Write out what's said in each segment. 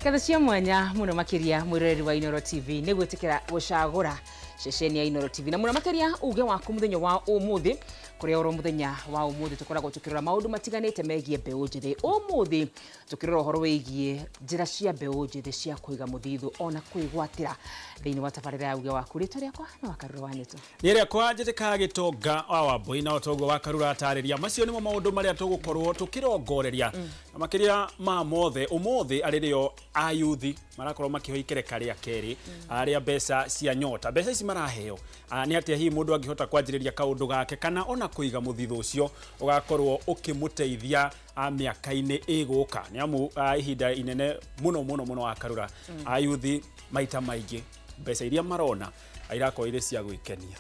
Ngatho cia mwanya muno makiria mwiroreri wa Inooro TV nĩ gwĩtĩkĩra gũcagũra ceceni ya Inooro TV na mũno makĩria uge waku mũthenya wa ũmũthĩ, kũrĩa oro mũthenya wa ũmũthĩ tũkoragwo tũkĩrora maũndũ matiganĩte megiĩ mbeũ njĩthĩ. Ũmũthĩ tũkĩrora ũhoro wĩgiĩ njĩra cia mbeũ njĩthĩ cia kũiga mũthithũ ona kwĩgwatĩra thĩinĩ wa tabarĩra ya uge waku. Rĩtwa rĩakwa nĩ Wakarura wa Nĩtũ. Niĩ rĩakwa njĩtĩkaga Gĩtonga wa Wambũi, na o toguo Wakarura atarĩria, macio nĩmo maũndũ marĩa tũgũkorwo tũkĩrongoreria na makĩria ma mothe ũmũthĩ arĩ rĩo ayuthi marakorwo makĩheo ikereka rĩa kerĩ rĩa mbeca cia Nyota. Mbeca ici maraheo nĩ atĩa hihi mũndũ angĩhota kwanjĩrĩria kaũndũ gake kana ona kũiga mũthithũ ũcio ũgakorwo ũkĩmũteithia mĩaka-inĩ ĩgũka, nĩ amu ihinda inene mũno mũno mũno, Wakarura, ayuthi maita maingĩ mbeca iria marona irakorwo irĩ cia gwĩkenia.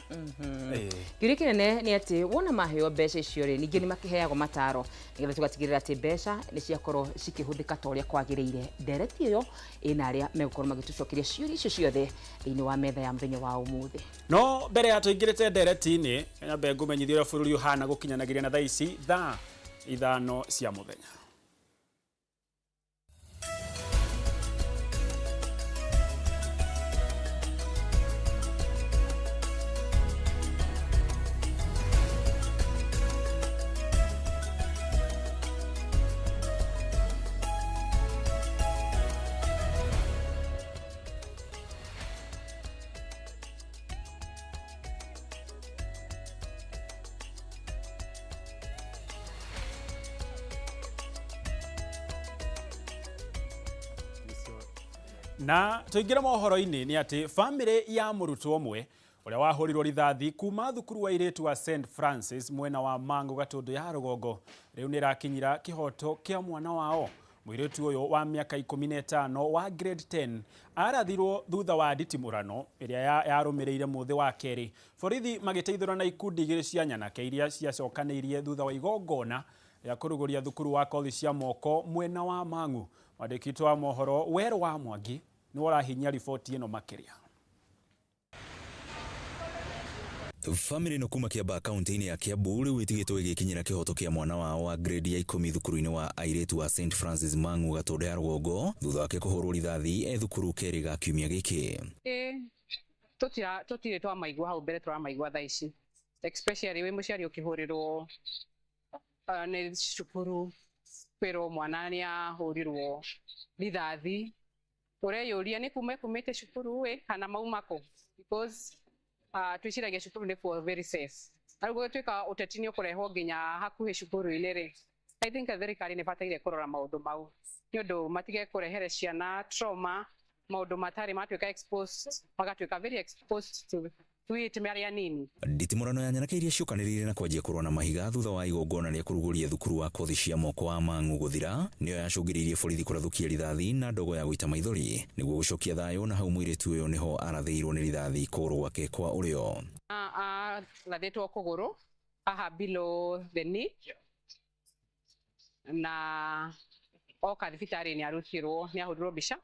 Kĩũria kĩnene nĩ atĩ wona maheo mbeca icio rĩ, ningĩ nĩ makĩheagwo mataro nĩgetha tũgatigĩrĩra atĩ mbeca nĩ ciakorwo cikĩhũthĩka ta ũrĩa kwagĩrĩire. Ndereti ĩyo ĩna arĩa megũkorwo magĩtũcokeria ciũria icio ciothe thĩinĩ wa metha ya mũthenya wa ũmũthĩ. No mbere ya tũingĩrĩte ndereti-inĩ, nyambe ngũmenyithie ũrĩa bũrũri ũhana gũkinyanagĩria na thaa ici thaa 5 cia mũthenya. Na tũingĩre mohoro-inĩ nĩ atĩ bamĩrĩ ya mũrutwo ũmwe ũrĩa wahũrirwo rithathi kuma thukuru wa airĩtu wa St Francis mwena wa Mang'u Gatũndũ ya rũgongo rĩu nĩ ĩrakinyira kĩhoto kĩa mwana wao. Mũirĩtu ũyũ wa mĩaka 15 wa grade 10 arathirwo thutha wa nditimũrano ĩrĩa yarũmĩrĩire mũthĩ wa kerĩ, borithi magĩteithũra na ikundi igĩrĩ cia nyanake iria ciacokanĩirie thutha wa igongona rĩa kũrugũria thukuru wa kothi cia moko mwena wa Mang'u. Mwandĩki witũ wa mohoro Werũ wa Mwangi nĩwe ũrahinyia riboti ĩno makĩria. Bamĩrĩ ĩno kuma Kiambaa kaunti-inĩ ya Kiambu rĩu ĩtigĩtwo ĩgĩkinyĩra kĩhoto kĩa mwana wao wa grade ya 10 thukuru-inĩ wa airĩtu wa St Francis Mang'u Gatũndũ ya rũgongo thutha wake kũhũrwo rithathi e thukuru kerĩ ga kiumia gĩkĩ. Ĩ tũtirĩ twamaigua hau mbere, tũramaigua thaa ici, especially wĩ mũciari ũkĩhũrĩrwo nĩ cukuru kwĩrwo mwana nĩ ahũrirwo rithathi, ũreyũria nĩ kuma ĩkumĩte cukuru ĩ kana mauma kũ, because twĩciragia cukuru nĩ kuo very safe, na rĩu gũgĩtuĩka ũteti nĩ ũkũrehwo nginya hakuhĩ cukuru-inĩ rĩ, I think thirikari nĩ ĩbataire kũrora maũndũ mau nĩ ũndũ matige kũrehere ciana trauma, maũndũ matarĩ matuĩka exposed, magatuĩka very exposed to it marĩ anini. Nditimũrano ya nyanake iria ciũkanĩrĩire na kwanjia kũrũa na mahiga thutha wa igongona rĩa kũrugũria thukuru wa kothi cia moko wa Mang'u gũthira nĩyo yacũngĩrĩirie borithi kũrathũkia rithathi na ndogo ya gũita maithori nĩguo gũcokia thayũ, na hau mũirĩtu ũyũ nĩho arathĩirwo nĩ rithathi kũgũrũ gwake kwa ũrĩo. Arathĩtwo kũgũrũ haha below the knee, na oka thibitarĩ nĩ arutirwo, nĩ ahũrirwo mbica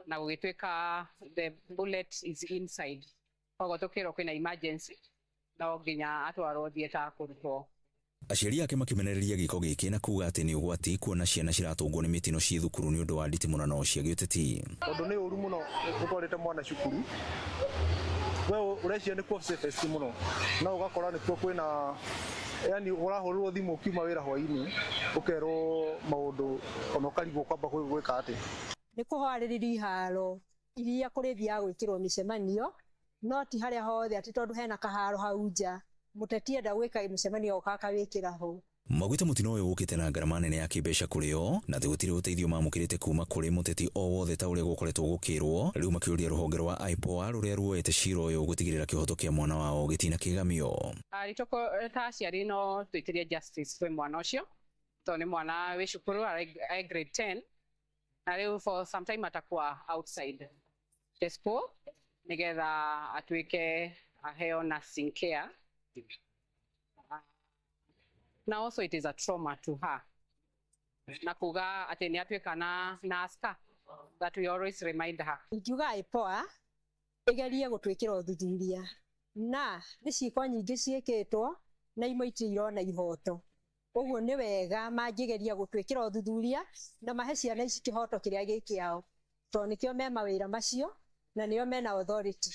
na gũgĩtuĩka the bullet is inside, koguo tũkĩrwo kwĩna emergency, no nginya atwarwo theatre kũrutwo. Aciari ake makĩmenereria gĩko gĩkĩ na kuga atĩ nĩ ũgwati kuona ciana ciratũngwo nĩ mĩtino ciĩ thukuru nĩ ũndũ wa nditimũrano cia gĩũteti. Tondũ nĩ ũru mũno ũtwarĩte mwana cukuru, we ũreciria nĩkuo safest mũno, no ũgakora nĩkuo kwĩna, yani ũrahũrĩrwo thimũ ũkiuma wĩra hwainĩ ũkerwo maũndũ ona ũkarigwo kwamba gwĩka atĩa. Nĩ kũharĩrĩria iharo iria kũrĩthiaga gwĩkĩrwo mĩcemanio, no ti harĩa hothe atĩ tondũ hena kaharo hau nja, mũteti enda gwĩka mũcemanio oka akawĩkĩra ho. Maugĩte mũtino ũyũ ũkĩte na ngarama nene ya kĩmbeca kũrĩ o na atĩ gũtirĩ ũteithio mamũkĩrĩte kuma kũrĩ mũteti o wothe ta ũrĩa gũkoretwo gũkĩrwo. Rĩu makĩũria rũhonge rwa IPOA rũrĩa ruoete cira ũyũ gũtigĩrĩra kĩhoto kĩa mwana wao gĩtinakĩgamio. Aritũ ta aciari no twĩtĩrie justice kwĩ mwana ũcio, tondũ nĩ mwana wĩ cukuru arĩ grade 10, na rĩu for some time atakuwa outside the school nĩgetha atuĩke aheo nursing care, na also it is a trauma to her, na kuga atĩ nĩ atuĩka na scar that we always remind her. Ingiuga IPOA ĩgerie gũtwĩkĩra ũthuthuria, na nĩ ciĩko nyingĩ ciĩkĩtwo na imwe itirĩ irona ihoto. Ũguo nĩ wega mangĩgeria gũtwĩkĩra ũthuthuria na mahe ciana ici kĩhoto kĩrĩa gĩ kĩao, tondũ nĩkĩo me mawĩra macio na nĩo mena authority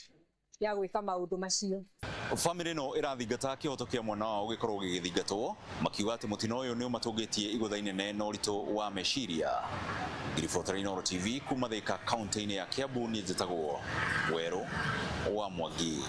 ya gwĩka maũndũ macio. Bamĩrĩ ĩno ĩrathingata kĩhoto kĩa mwana wao gĩkorwo gĩgĩthingatwo, makiuga atĩ mũtino ũyũ nĩ ũmatũngĩtie igũtha inene na ũritũ wa meciria. Ngiribotera Inooro TV kuma Thika kaunti-inĩ ya Kiambu, niĩ njĩtagwo Werũ wa Mwangi.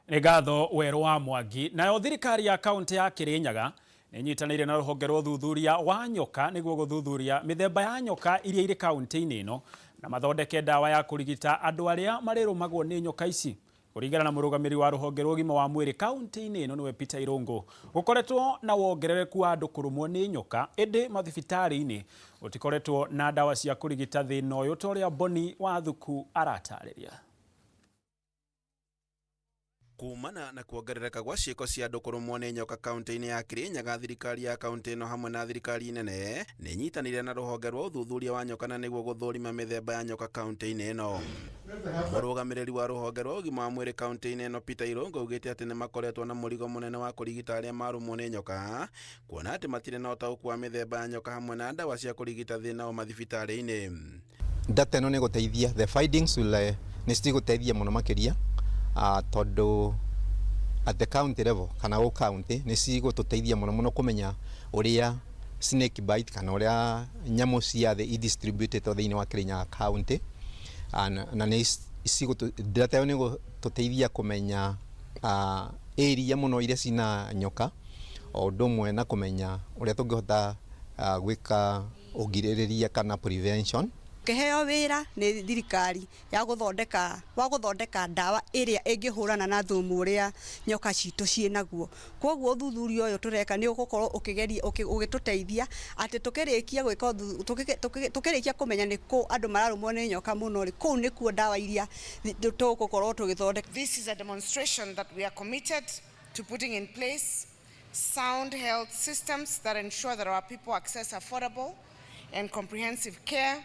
Nĩ ngatho Werũ wa Mwangi. Nayo thirikari ya kaunti ya Kirinyaga nĩ ĩnyitanĩire na rũhonge rwa ũthuthuria wa nyoka nĩguo gũthuthuria mĩthemba ya nyoka iria irĩ kaunti-inĩ ĩno na mathondeke ndawa ya kũrigita andũ arĩa marĩrũmagwo nĩ nyoka ici. Kũringana na mũrũgamĩrĩri wa rũhonge rwa ũgima wa mwĩrĩ kaunti-inĩ ĩno nĩwe Peter Irũngũ, gũkoretwo na wongerereku wa andũ kũrũmwo nĩ nyoka, ĩndĩ mathibitarĩ-inĩ gũtikoretwo na ndawa cia kũrigita thĩna ũyũ ta ũrĩa Boni Wathuku aratarĩria. Kumana na kuongerereka gwa ciĩko cia andũ kũrũmwo nĩ nyoka kaunti-inĩ ya Kirinyaga, thirikari ya kaunti ĩno hamwe na thirikari nene nĩ nyitanĩire na rũhonge rwa ũthuthuria wa nyoka na nĩguo gũthũrima mĩthemba ya nyoka kaunti-inĩ ĩno. Mũrũgamĩrĩri wa rũhonge rwa ũgima wa mwĩrĩ kaunti-inĩ ĩno Peter Irũngũ augĩte atĩ nĩ makoretwo na mũrigo mũnene wa kũrigita arĩa marũmwo nĩ nyoka, kuona atĩ matirĩ na ũtaũku wa mĩthemba ya nyoka hamwe na ndawa cia kũrigita thĩna o mathibitarĩ-inĩ. Data ĩno nĩ gũteithia, the findings will nĩ cigũteithia mũno makĩria tondũ at the county level kana o county nĩ cigũtũteithia mũno mũno kũmenya ũrĩa snake bite kana ũrĩa nyamũ cia thĩ i-distributed thĩinĩ wa Kirinyaga county, na nĩ data ĩyo nĩ gũtũteithia kũmenya area mũno iria cina nyoka, o ũndũ ũmwe na kũmenya ũrĩa tũngĩhota gwĩka ũgirĩrĩria kana prevention. Kĩheo wĩra nĩ thirikari ya gũthondeka wa gũthondeka ndawa ĩrĩa ĩngĩhũrana na thumu ũrĩa nyoka citũ ciĩnaguo. Koguo ũthuthuria ũyũ tũreka nĩ ũgũkorwo ũkĩgeria ũgĩtũteithia atĩ tũkĩrĩkia gwĩka tũkĩrĩkia kũmenya nĩ kũ andũ mararũmwo nĩ nyoka mũno rĩ, kũu nĩkuo ndawa iria tũgũkorwo tũgĩthondeka. This is a demonstration that we are committed to putting in place sound health systems that ensure that our people access affordable and comprehensive care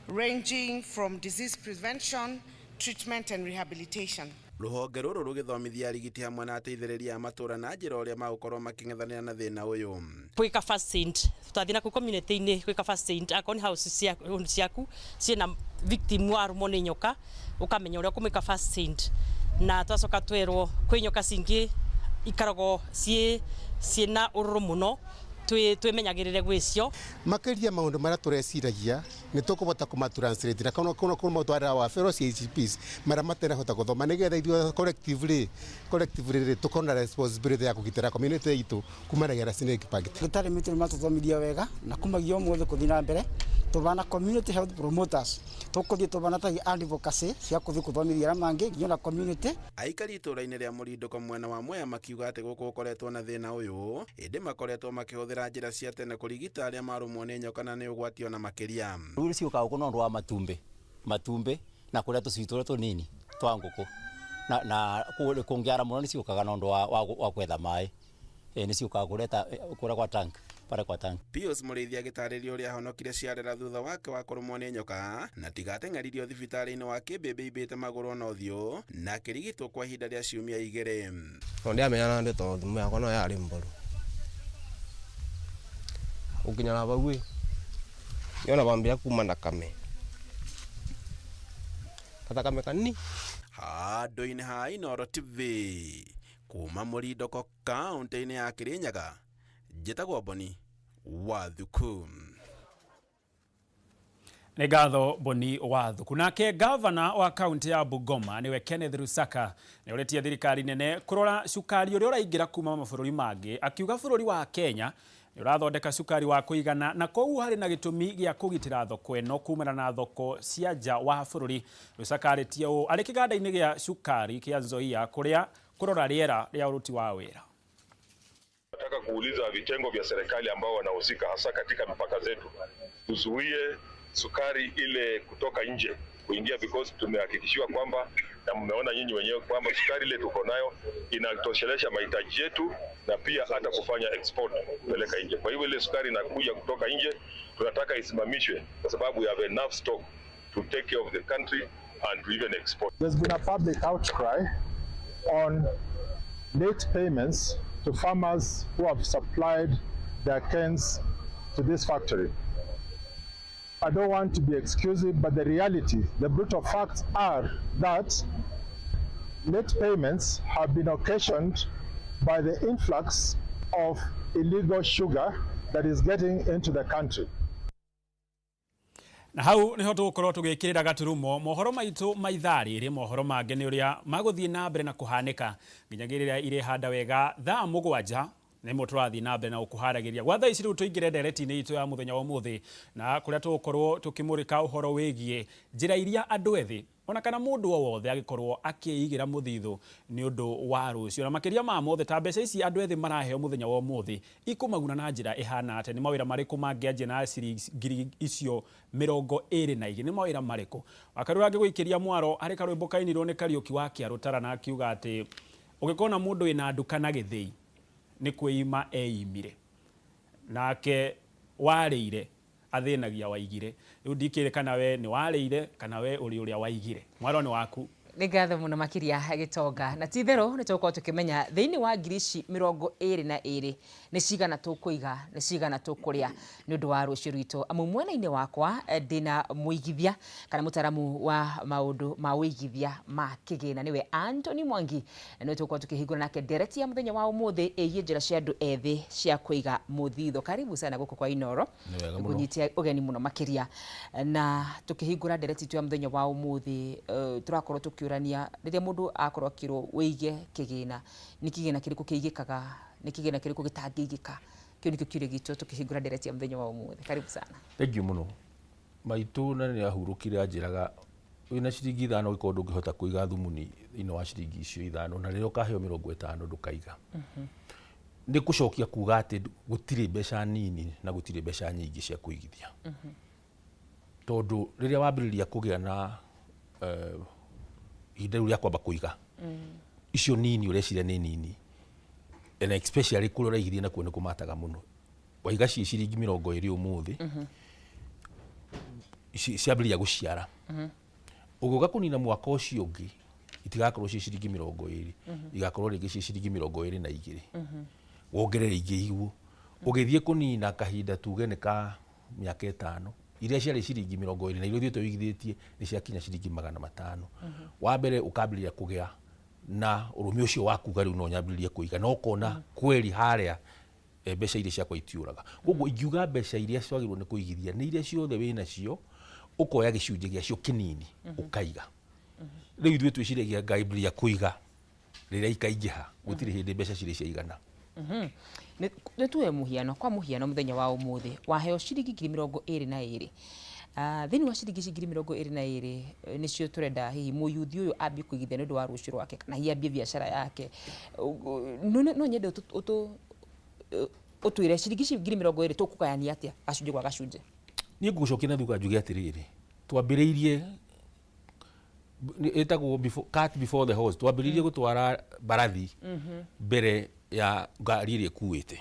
ranging from disease prevention, treatment and rehabilitation. Rũhonge rũrũ rũgĩthomithia arigiti hamwe na ateithĩrĩria a matũra na njĩra ũrĩa magũkorwo makĩng'ethanĩra na thĩna ũyũ. Gwĩka first aid, twathiĩ naku community-inĩ gwĩka first aid, akorwo nĩ house ciaku ciĩna victim warũmwo nĩ nyoka, ũkamenya ũrĩa ũkũmĩka first aid. Na twacoka twerwo kwĩ nyoka cingĩ ikaragwo ciĩna ũrũrũ mũno, twimenyagirire gwicio. Makiria maundu maria tureciragia ni tukubota kumatranslate na kono kono kumatwarira wa fellow CHPs maria matirahota guthoma nigetha ithuĩ collectively tukorwo na responsibility ya kugitira community itu kumanagia na snake bite. Ndagĩtarĩ mitũ nĩmatũthomithia wega na kumagia ũmũthĩ kũthiĩ na mbere tũbana community health promoters tũkũthiĩ tũbana ta advocacy cia kũthiĩ kũthomithia arĩa mangĩ nginya na community. Aikari itũra-inĩ rĩa Mũrindũko mwena wa Mwea makiuga atĩ gũkũ gũkoretwo na thĩna ũyũ ĩndĩ makoretwo makĩhũthĩra njĩra cia tene kũrigita arĩa marũmwo nĩ nyoka na nĩ ũgwati ona makĩria. Rĩu ciũkaga gũkũ na ũndũ wa matumbĩ na kũrĩa tũcui tũrĩa tũnini twa ngũkũ na kũngĩara mũno nĩ ciũkaga na ũndũ wa gwetha maĩ, nĩ ciũkaga kũrĩa kwa tank pare kwa tank. Pius Mũrĩithi agĩtarĩria ũrĩa ahonokire ciarera thutha wake wa kũrũmwo nĩ nyoka na tiga ateng'eririo thibitarĩ-inĩ wa Kĩmbĩmbĩ imbĩte magũrũ na ũthiũ na akĩrigitwo kwa ihinda rĩa ciumia 2. No ndiamenya na ndĩ tondũ thimũ yakwa no yarĩ mboru ukinyana bau yona bambia kuma thakame kathakame kanini. Handũ-inĩ ha Inooro TV kuma Mũrindũko kaunti-inĩ ya Kirinyaga, njĩtagwo Boni Wathuku. Nĩ ngatho Boni Wathuku. Nake gavana wa kaunti ya Bungoma niwe Kenneth Lusaka nĩ ũrĩtie thirikari nene kũrora cukari ũrĩa ũraingĩra kuma mabũrũri mangĩ, akiuga bũrũri wa Kenya nĩ ũrathondeka cukari wa kũigana na koguo harĩ na gĩtũmi gĩa kũgitĩra thoko ĩno kumana na thoko cia nja wa bũrũri. Lusaka arĩtie ũũ arĩ kĩganda-inĩ gĩa cukari kĩa Nzoia kũrĩa kũrora rĩera rĩa ũruti wa wĩra. Nataka kuuliza vitengo vya serikali ambao wanahusika hasa katika mipaka zetu, tuzuie sukari ile kutoka nje kuingia, because tumehakikishiwa kwamba na mmeona nyinyi wenyewe kwamba sukari ile tuko nayo inatoshelesha mahitaji yetu na pia hata kufanya export kupeleka nje. Kwa hivyo ile sukari inakuja kutoka nje tunataka isimamishwe kwa sababu we have enough stock to take care of the country and to even export. There's been a public outcry on late payments to farmers who have supplied their canes to this factory. I don't want to be exclusive, but the reality, the brutal facts are that late payments have been occasioned by the influx of illegal sugar that is getting into the country. Na hau niho tugukorwo tugikirira gaturumo mohoro maitu ma ithaa riri. Mohoro mangĩ nĩ ũrĩa magũthiĩ na mbere na kũhanĩka nginyagia rĩrĩa irĩhanda wega thaa 7 nĩmo tũrathiĩ na mbere na gũkũharagĩria gwa thaa ici. Rĩu tũingĩre ndereti-inĩ itũ ya mũthenya wa ũmũthĩ, na kũrĩa tũgũkorwo tũkĩmũrĩka ũhoro wĩgiĩ njĩra iria andũ ethĩ ona kana mũndũ o wothe angĩkorwo akĩigĩra mũthithũ nĩ ũndũ wa rũciũ, na makĩria ma mothe ta mbeca ici andũ ethĩ maraheo mũthenya wa ũmũthĩ ikũmaguna na njĩra ĩhana atĩa. Nĩ mawĩra marĩkũ mangĩanjia na ciringi 22,000 icio? Nĩ mawĩra marĩkũ? Wakarura ngĩgũikĩria mwaro harĩ karwĩmbo kainirwo nĩ Kariũki wa Kĩarũtara, na akiuga atĩ ũngĩkona mũndũ wĩna nduka na gĩthĩi nĩ kwĩima eimire, nake warĩire athĩnagia waigire. Rĩu ndikĩrĩ kana we nĩ warĩire kana we ũrĩ ũrĩa waigire. Mwaro nĩ waku. Nĩ ngatho mũno makĩria, Gĩtonga, na ti itherũ nĩ tũgũkorwo tũkĩmenya thĩinĩ wa ngiri ici 22 nĩ cigana tũkũiga, nĩ cigana tũkũrĩa nĩ ũndũ wa rũciũ rwitũ. Amu mwena-inĩ wakwa ndĩna mũigithia kana mũtaramu wa maũndũ ma ũigithia ma kĩgĩna, nĩwe Anthony Mwangi, na nĩwe tũgũkorwo tũkĩhingũra nake ndereti ya mũthenya wa ũmũthĩ ĩgiĩ njĩra cia andũ ethĩ cia kũiga mũthithũ. Karibu sana gũkũ kwa Inoro. Nĩ wega mũno. Ngũnyitia ũgeni mũno makĩria, na tũkĩhingũra ndereti itũ ya mũthenya wa ũmũthĩ, tũrakorwo tũkĩũrania, rĩrĩa mũndũ akorwo akĩrwo wĩige kĩgĩna, nĩ kĩgĩna kĩrĩkũ kĩigĩkaga, nĩ kĩgĩna kĩrĩkũ gĩtangĩigĩka? Kĩu nĩkĩo kĩũria gitũ tũkĩhingũra ndereti ya mũthenya wa ũmũthĩ. Karibu sana. Thank you mũno, maitũ. Na nĩ ahurũkire, anjĩraga wĩna ciringi 5, ũngĩkorwo ndũngĩhota kũiga thumuni thĩinĩ wa ciringi icio 5, na rĩrĩa ũkaheo 50 ndũkaiga. Nĩ gũcokia kuga atĩ gũtirĩ mbeca nini na gũtirĩ mbeca nyingĩ cia kũigithia, tondũ rĩrĩa wambĩrĩria kũgĩa na ihinda rĩu rĩa kwamba kũiga, icio nini ũreciria nĩ nini, and especially kũrĩa ũraigithia nakuo nĩ kũmataga mũno. Waiga ciĩ ciringi 20 ũmũthĩ, ciambĩrĩria gũciara, ũgĩũka kũnina mwaka ũcio ũngĩ itigakorwo ciĩ ciringi 20, igakorwo rĩngĩ ciĩ ciringi 22. Wongerere ingĩ iguo, ũgĩthiĩ kũnina kahinda tuge nĩ ka mĩaka 5, iria ciarĩ ciringi 20 na iria ũthiĩte ũigithĩtie nĩ ciakinya ciringi 500. Wa mbere ũkambĩrĩria kũgĩa na ũrũme ũcio wa kuga rĩu no nyambĩrĩrie kũiga, na ũkona kweri harĩa mbeca iria ciakwa itiũraga. Koguo ingiuga mbeca iria ciagĩrĩirwo nĩ kũigithia nĩ iria ciothe wĩ nacio, ũkoya gĩcunjĩ gĩacio kĩnini ũkaiga. Rĩu ithuĩ twĩciragia ngambĩrĩria kũiga rĩrĩa ikaingĩha. Gũtirĩ hĩndĩ mbeca cirĩ ciaigana. Nĩ tuoe mũhiano, kwa mũhiano mũthenya wa ũmũthĩ waheo ciringi 22,000. Thĩinĩ wa ciringi ici 22,000, nĩcio tũrenda hihi mũyuthi ũyũ ambie kũigithia nĩ ũndũ wa rũciũ rwake, kana hihi ambie biacara yake. No nyende ũtwĩre ciringi ici 20,000 tũkũgayania atĩa gacunjĩ gwa gacunjĩ? Niĩ ngũgũcokia na thutha njuge atĩrĩrĩ, twambĩrĩirie ĩtagwo cart before the horse, twambĩrĩirie gũtwara mbarathi mbere ya ngari ĩrĩa ĩkuĩte.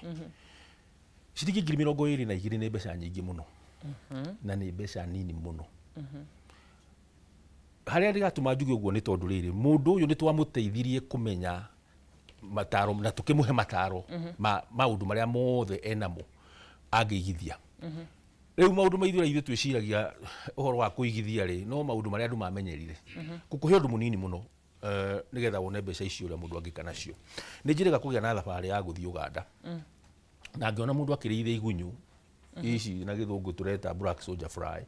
Ciringi 22,000 nĩ mbeca nyingĩ mũno na nĩ mbeca nini mũno. Harĩa ndĩratũma njuge ũguo nĩ tondũ rĩrĩ, mũndũ ũyũ nĩ twamũteithirie kũmenya mataro na tũkĩmũhe mataro ma maũndũ marĩa mothe enamo angĩigithia. Rĩu maũndũ maitũ ũrĩa ithuĩ twĩciragia ũhoro wa kũigithia rĩ, no maũndũ marĩa andũ mamenyerire. Ngũkũhe ũndũ mũnini mũno, nĩgetha wone mbeca icio ũrĩa mũndũ angĩka nacio. Nĩ njĩrĩga kũgĩa na thabarĩ ya gũthiĩ Uganda, na ngĩona mũndũ akĩrĩithia igunyũ ici, na gĩthũngũ tũreta black soldier fly.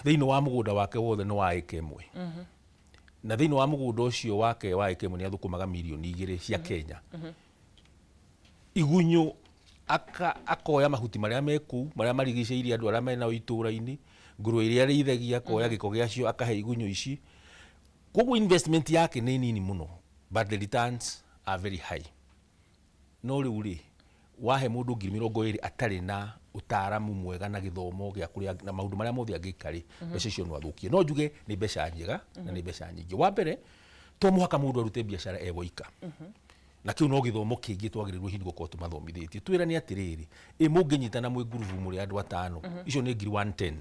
Thĩinĩ wa mũgũnda wake wothe nĩ wa ĩka 1, na thĩinĩ wa mũgũnda ũcio wake wa ĩka 1 nĩ athũkũmaga mirioni 2 cia Kenya. Igunyũ akoya mahuti marĩa me kũu, marĩa marigicĩirie andũ arĩa menao itũũra-inĩ, ngũrwe iria arĩithagia, akoya gĩko gĩacio akahe igunyũ ici. Koguo investment yake nĩ nini mũno, but the returns are very high. No rĩu rĩ, wahe mũndũ 20,000 atarĩ na ũtaaramu mwega na gĩthomo gĩa kũrĩa na maũndũ marĩa mothe angĩka rĩ, mbeca icio no athũkie. No njuge nĩ mbeca njega na nĩ mbeca nyingĩ. Wa mbere, to mũhaka mũndũ arute biacara e woika, na kĩu no gĩthomo kĩngĩ twagĩrĩirwo hihi gũkorwo tũmathomithĩtie. Twĩrane atĩrĩrĩ, ĩ mũngĩnyitana mwĩ ngurubu mũrĩ andũ atano, icio nĩ ngiri 110.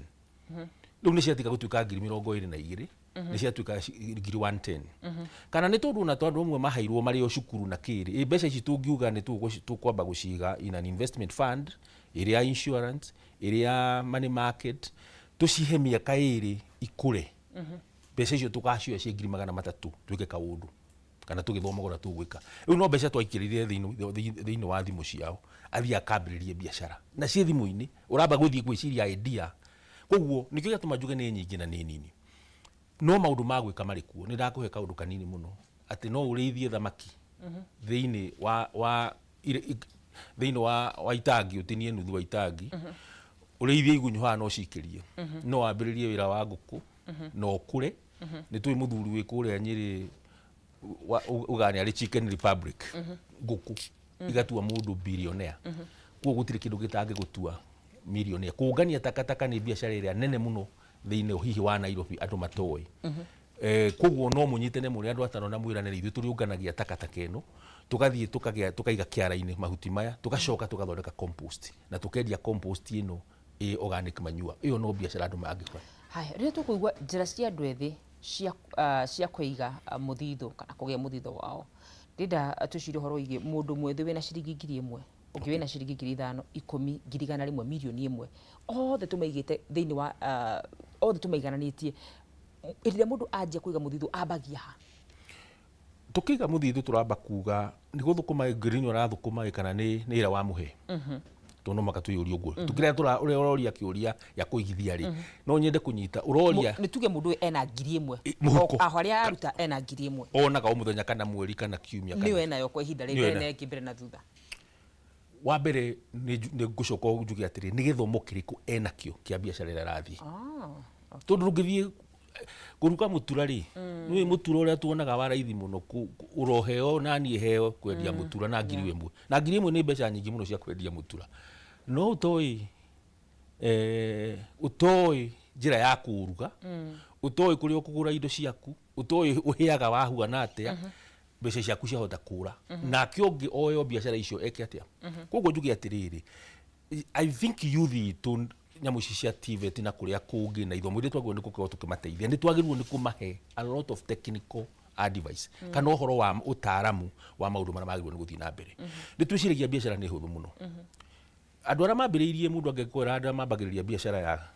Rĩu nĩ ciatiga gũtuĩka 22,000. Nĩ ciatuĩka 110,000. Kana nĩ tondũ ona tondũ amwe maheirwo marĩ o cukuru na kĩrĩ ĩ mbeca ici tũngiuga nĩ tũkwamba gũciga in an investment fund ĩrĩ ya insurance, ĩrĩ ya money market, tũcihe mĩaka 2 ikũre. Mbeca icio tũgacioya ciĩ 300,000 twĩke kaũndũ kana tũgĩthoma ũrĩa tũgwĩka. Rĩu no mbeca twaikĩrire thĩinĩ wa thimũ ciao, athiĩ akambĩrĩrie biacara na ciĩ thimũ-inĩ, ũramba gũthiĩ gwĩciria idea. Koguo nĩkĩo gĩatũma njuge nĩ nyingĩ na nĩ nini, no maũndũ ma gwĩka marĩ kuo. Nĩ ndakũhe kaũndũ kanini mũno, atĩ no ũrĩithie thamaki thĩinĩ wa wa thĩinĩ wa itangi, ũtinie nuthu wa itangi, ũrĩithie igunyũ haha no cikĩrie. No wambĩrĩrie wĩra wa ngũkũ na ũkũre. Nĩ tũĩ mũthuri wĩ kũrĩa Nyĩrĩ ugaga nĩ arĩ Chicken Republic, ngũkũ igatua mũndũ billionaire. Koguo gũtirĩ kĩndũ gĩtangĩgũtua millionaire. Kũngania takataka nĩ biacara ĩrĩa nene mũno thĩinĩ hihi wa Nairobi andũ matoĩ. Koguo no mũnyitane mũrĩ andũ atano na mwĩrane ithuĩ tũrĩũnganagia takataka ĩno, tũgathiĩ tũkagĩa tũkaiga kĩara-inĩ mahuti maya, tũgacoka tũgathondeka compost na tũkendia compost ĩno ĩ organic manure. Ĩyo no biacara andũ mangĩkora. Haya, rĩrĩa tũkũigua njĩra cia andũ ethĩ cia kũiga mũthithũ kana kũgĩa mũthithũ wao, ndĩrenda twĩcirie ũhoro wĩgiĩ mũndũ mwĩthĩ wĩna ciringi 1000, ũngĩ wĩna ciringi 5,000, 10, 100,000, 1,000,000, othe tũmaigĩte thĩinĩ wa othe tũmaigananĩtie. Hĩndĩ ĩrĩa mũndũ anjia kũiga mũthithũ ambagia ha? Tũkĩiga mũthithũ tũramba kuga nĩ gũthũkũma ngirini ũrathũkũma kana nĩ ĩra wamũhe, tondũ no mũhaka twĩyũrie ũguo. Tũkĩrĩa ũrĩa ũroria kĩũria gĩa kũigithia rĩ, no nyende kũnyita ũroria Nĩ tuge mũndũ ũyũ ena 1000 mũhuko. O harĩa aruta ena 1000. Onaga o mũthenya kana mweri kana kiumia kana nĩyo enayo kwa ihinda rĩrĩ, Nĩyo ena ĩngĩ mbere na thutha. Wa mbere nĩ ngũcoka njuge atĩrĩ, nĩ gĩthomo kĩrĩkũ enakĩo kĩa biacara ĩrĩa arathiĩ. Tondũ ndũngĩthiĩ kũruga mũtura rĩ, nĩũĩ mũtura ũrĩa tuonaga wa raithi mũno, ũroheo na niĩ heo kwendia mũtura na 1000. Na 1000 nĩ mbeca nyingĩ mũno cia kwendia mũtura. No ũtoĩ njĩra ya kũũruga, ũtoĩ kũrĩa ũkũgũra indo ciaku, ũtoĩ ũhĩaga wahuana atĩa, mbeca ciaku ciahota kũra. Nake ũngĩ oyo biacara icio eke atĩa. Koguo njuge atĩrĩrĩ, I think youth itũ nyamũ ici cia TVET na kũrĩa kũngĩ na ithomo iria twagĩrĩirwo nĩ gũkorwo tũkĩmateithia, nĩ twagĩrĩirwo nĩ kũmahe a lot of technical advice kana ũhoro wa ũtaaramu wa maũndũ marĩa magĩrĩirwo nĩ gũthiĩ na mbere. Nĩ twĩciragia biacara nĩ hũthũ mũno. Andũ arĩa mambĩrĩirie, mũndũ angĩkwĩra andũ arĩa mambagĩrĩria biacara ya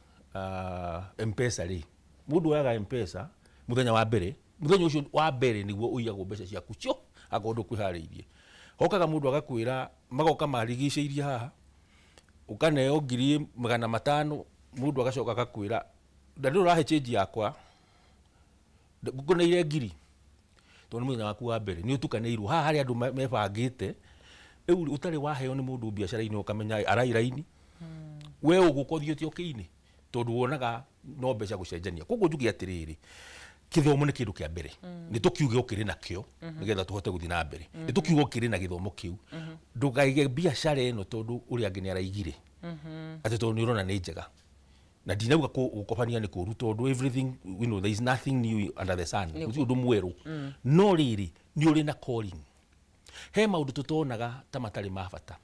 M-Pesa rĩ, mũndũ oyaga M-Pesa mũthenya wa mbere, mũthenya ũcio wa mbere nĩguo ũiyagwo mbeca ciaku cio akorwo ndũkwĩharĩirie. Hokaga mũndũ agakwĩra, magoka marigicĩirie haha, ũkaneo 500,000, mũndũ agacoka agakwĩra na ndũrĩ ũrahe change yakwa, ngũneire 1000, tondũ nĩ mũthenya waku wa mbere nĩ ũtukanĩirwo. Haha harĩ andũ mebangĩte rĩu ũtarĩ waheo nĩ mũndũ biacara-inĩ ũkamenya arai raini, we ũgũka ũthiĩte ũkĩ-inĩ tondũ wonaga no mbeca gũcenjania. Koguo njuge atĩrĩrĩ, kĩthomo nĩ kĩndũ kĩa mbere, nĩ tũkiuge ũkĩrĩ nakĩo nĩgetha tũhote gũthiĩ na mbere, nĩ tũkiuge ũkĩrĩ na gĩthomo kĩu. Ndũkaige biacara ĩno tondũ ũrĩa angĩ nĩ araigire, atĩ tondũ nĩ ũrona nĩ njega. Na ndinauga gũkobania nĩ kũru, tondũ everything, you know, there is nothing new under the sun, gũtirĩ ũndũ mwerũ. No rĩrĩ, nĩ ũrĩ na calling. He maũndũ tũtonaga ta matarĩ ma bata.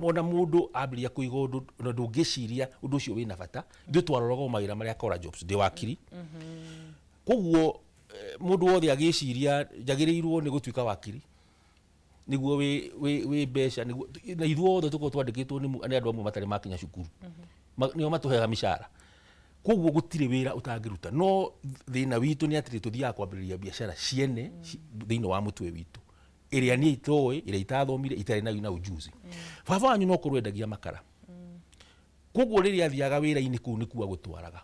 Ona mũndũ ambĩrĩria kũiga ũndũ, na ndũngĩciria ũndũ ũcio wĩna bata. Ithuĩ twaroraga o mawĩra marĩa Kora Jobs, ndĩ wakiri. Koguo mũndũ wothe agĩciria njagĩrĩirwo nĩ gũtuĩka wakiri nĩguo wĩ mbeca, nĩguo na ithuothe tũkorwo twandĩkĩtwo nĩ andũ amwe matarĩ makinya cukuru. Nĩo matũheaga mĩcara. Koguo gũtirĩ wĩra ũtangĩruta. No thĩna witũ nĩ atĩrĩ, tũthiaga kwambĩrĩria biacara ciene thĩinĩ wa mũtwe witũ, ĩrĩa niĩ itoĩ, ĩrĩa itathomire, itarĩ na ujuzi. Baba wanyu no korwo endagia makara. Koguo rĩrĩa athiaga wĩra-inĩ kũu nĩkuo agũtwaraga.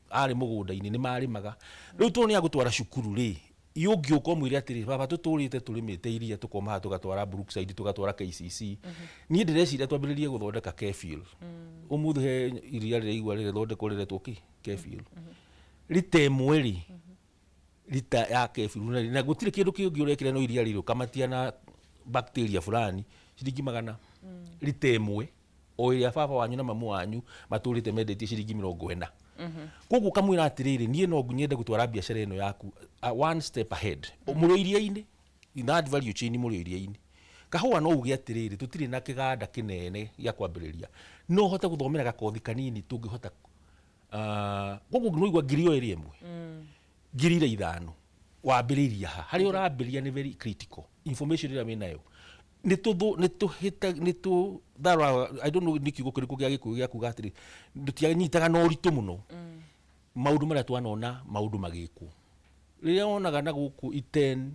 Arĩ mũgũnda-inĩ nĩ marĩmaga. Rĩu tondũ nĩ agũtwara cukuru rĩ, ũngĩũka ũmwĩre atĩrĩ, baba tũtũrĩte tũrĩmĩte iria tũkoma haha tũgatwara Brookside, tũgatwara KCC. Niĩ ndĩreciria twambĩrĩrie gũthondeka kefir. Ũmũthĩ he iria rĩraigua rĩgĩthondekwo rĩretwo kĩ? Kefir. Rita ĩmwe rĩ, rita ya kefir na gũtirĩ kĩndũ kĩngĩ ũrekĩra no iria rĩrĩ ũkamatia na bacteria fulani, ciringi 100. Rita ĩmwe o ĩrĩa baba wanyu na mamu wanyu matũrĩte mendetie ciringi 40. Koguo ũkamwĩra atĩrĩrĩ, niĩ no nyende gũtwara biacara ĩno yaku one step ahead. Mũrĩ iria-inĩ, in that value chain mũrĩ iria-inĩ. Kahũa no uge atĩrĩrĩ, tũtirĩ na kĩganda kĩnene gĩa kwambĩrĩria, no ũhote gũthomera gakothi kanini tũngĩhota. Koguo no igua 2 o ĩrĩ ĩmwe. Ngiri ira 5 wambĩrĩirie ha harĩa ũrambĩrĩria nĩ very critical information ĩrĩa wĩnayo nĩ tũtharaga. I don't know nĩ kiugo kĩrĩkũ gĩa Gĩkũyũ gĩa kuga atĩrĩ tũtianyitaga na ũritũ mũno maũndũ marĩa twanona maũndũ magĩkwo rĩrĩa wonaga na gũkũ Iten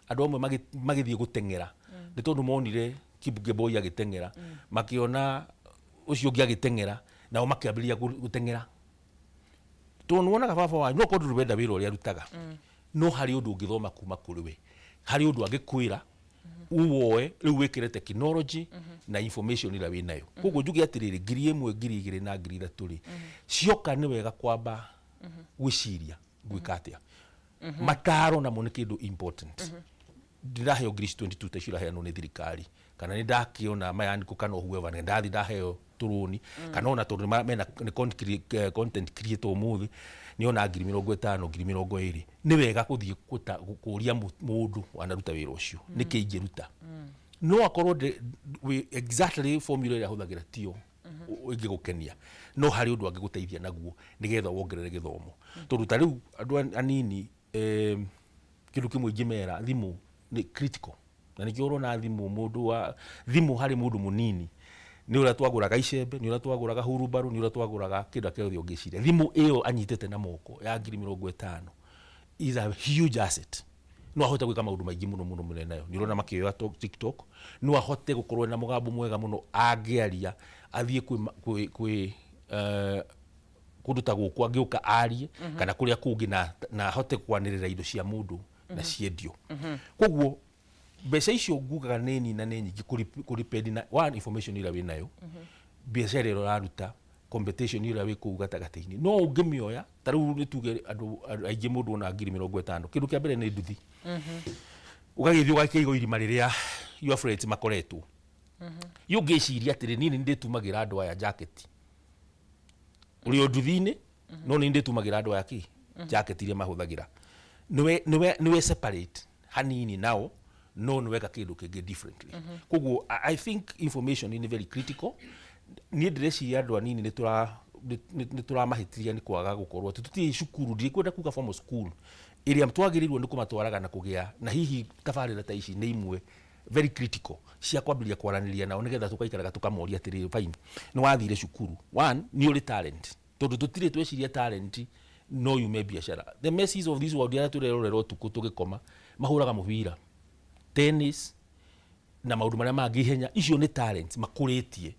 andũ amwe magĩthiĩ gũteng'era nĩ tondũ monire Kipkemboi agĩteng'era, makĩona ũcio ũngĩ agĩteng'era, nao makĩambĩrĩria gũteng'era tondũ nĩwonaga baba wanyu no korwo ndũrĩ wenda wĩra ũrĩa arutaga, no harĩ ũndũ ũngĩthoma kuma kũrĩ we, harĩ ũndũ angĩkwĩra uwoe rĩu wĩkĩre technology na information ĩrĩa wĩnayo. Koguo njuge atĩrĩrĩ, 1000, 2000 na 3000 rĩ cioka, nĩ wega kwamba gwĩciria gwĩka atĩa. Mataro namo nĩ kĩndũ important. Ndĩraheo ngiri ici 22 ta icio iraheanwo nĩ thirikari, kana nĩ ndakĩona mayaniko kana whoever, nĩ ndathi ndaheo tũrũni, kana ona tondũ mena nĩ content creator ũmũthĩ nĩona 50,000, 20,000, nĩ wega gũthiĩ kũria mũndũ wanaruta wĩra ũcio nĩkĩ ingĩruta. No akorwo exactly formula ĩrĩa ahũthagĩra tiyo ĩngĩgũkenia, no harĩ ũndũ angĩgũteithia naguo nĩgetha wongerere gĩthomo, tondũ ta rĩu andũ anini, kĩndũ kĩmwe ingĩmera, thimũ nĩ critical, na nĩkĩo ũrona thimũ, mũndũ wa thimũ harĩ mũndũ mũnini nĩ ũrĩa twagũraga icembe, nĩ ũrĩa twagũraga hurumbarũ, nĩ ũrĩa twagũraga kĩndũ kĩothe ũngĩciria. Thimũ ĩyo anyitĩte na moko ya 50,000 is a huge asset. No ahote gwĩka maũndũ maingĩ mũno mũno mũno nayo. Nĩ ũrona makĩoya TikTok, no ahote gũkorwo na mũgambo mwega mũno angĩaria, athiĩ kwĩ kũndũ ta gũkũ angĩũka arie kana kũrĩa kũngĩ na ahote kwanĩrĩra indo cia mũndũ na ciendio. Koguo mbeca icio ngugaga nĩ nini na nĩ nyingĩ kũripend na one information ĩrĩa wĩnayo, biacara ĩrĩa ũraruta, competition ĩrĩa wĩ kũu gatagatĩ-inĩ. No ũngĩmĩoya ta rĩu nĩ tuge andũ aingĩ, mũndũ ona 50,000, kĩndũ kĩa mbere nĩ nduthi, ũgagĩthiĩ ũgakĩigwo irima rĩrĩa your friends makoretwo. Yu ũngĩciria atĩrĩ, niĩ nĩ ndĩtumagĩra andũ aya jacket ũrĩ o nduthi-inĩ, no nĩ ndĩtumagĩra andũ aya kĩ jacket iria mahũthagĩra, nĩwe separate hanini nao, no nĩweka kĩndũ kĩngĩ differently. Koguo I think information nĩ very critical. Niĩ ndĩreciria andũ anini nĩ tũramahĩtĩria nĩ kwaga gũkorwo atĩ tũtirĩ cukuru, ndikwenda kuga formal school ĩrĩa twagĩrĩirwo nĩ kũmatwaraga na kũgĩa na hihi tabarĩra ta ici nĩ imwe very critical cia kwambĩrĩria kwaranĩria nao, nĩgetha tũgaikaraga tũkamoria atĩrĩrĩ, fine, nĩ wathire cukuru, one, nĩ ũrĩ talent, tondũ tũtirĩ tweciria talent no yume biacara. The Messis of this world arĩa tũrerorera ũtukũ tũgĩkoma mahũraga mũbira, tennis na maũndũ marĩa mangĩ ihenya, icio nĩ talents makũrĩtie,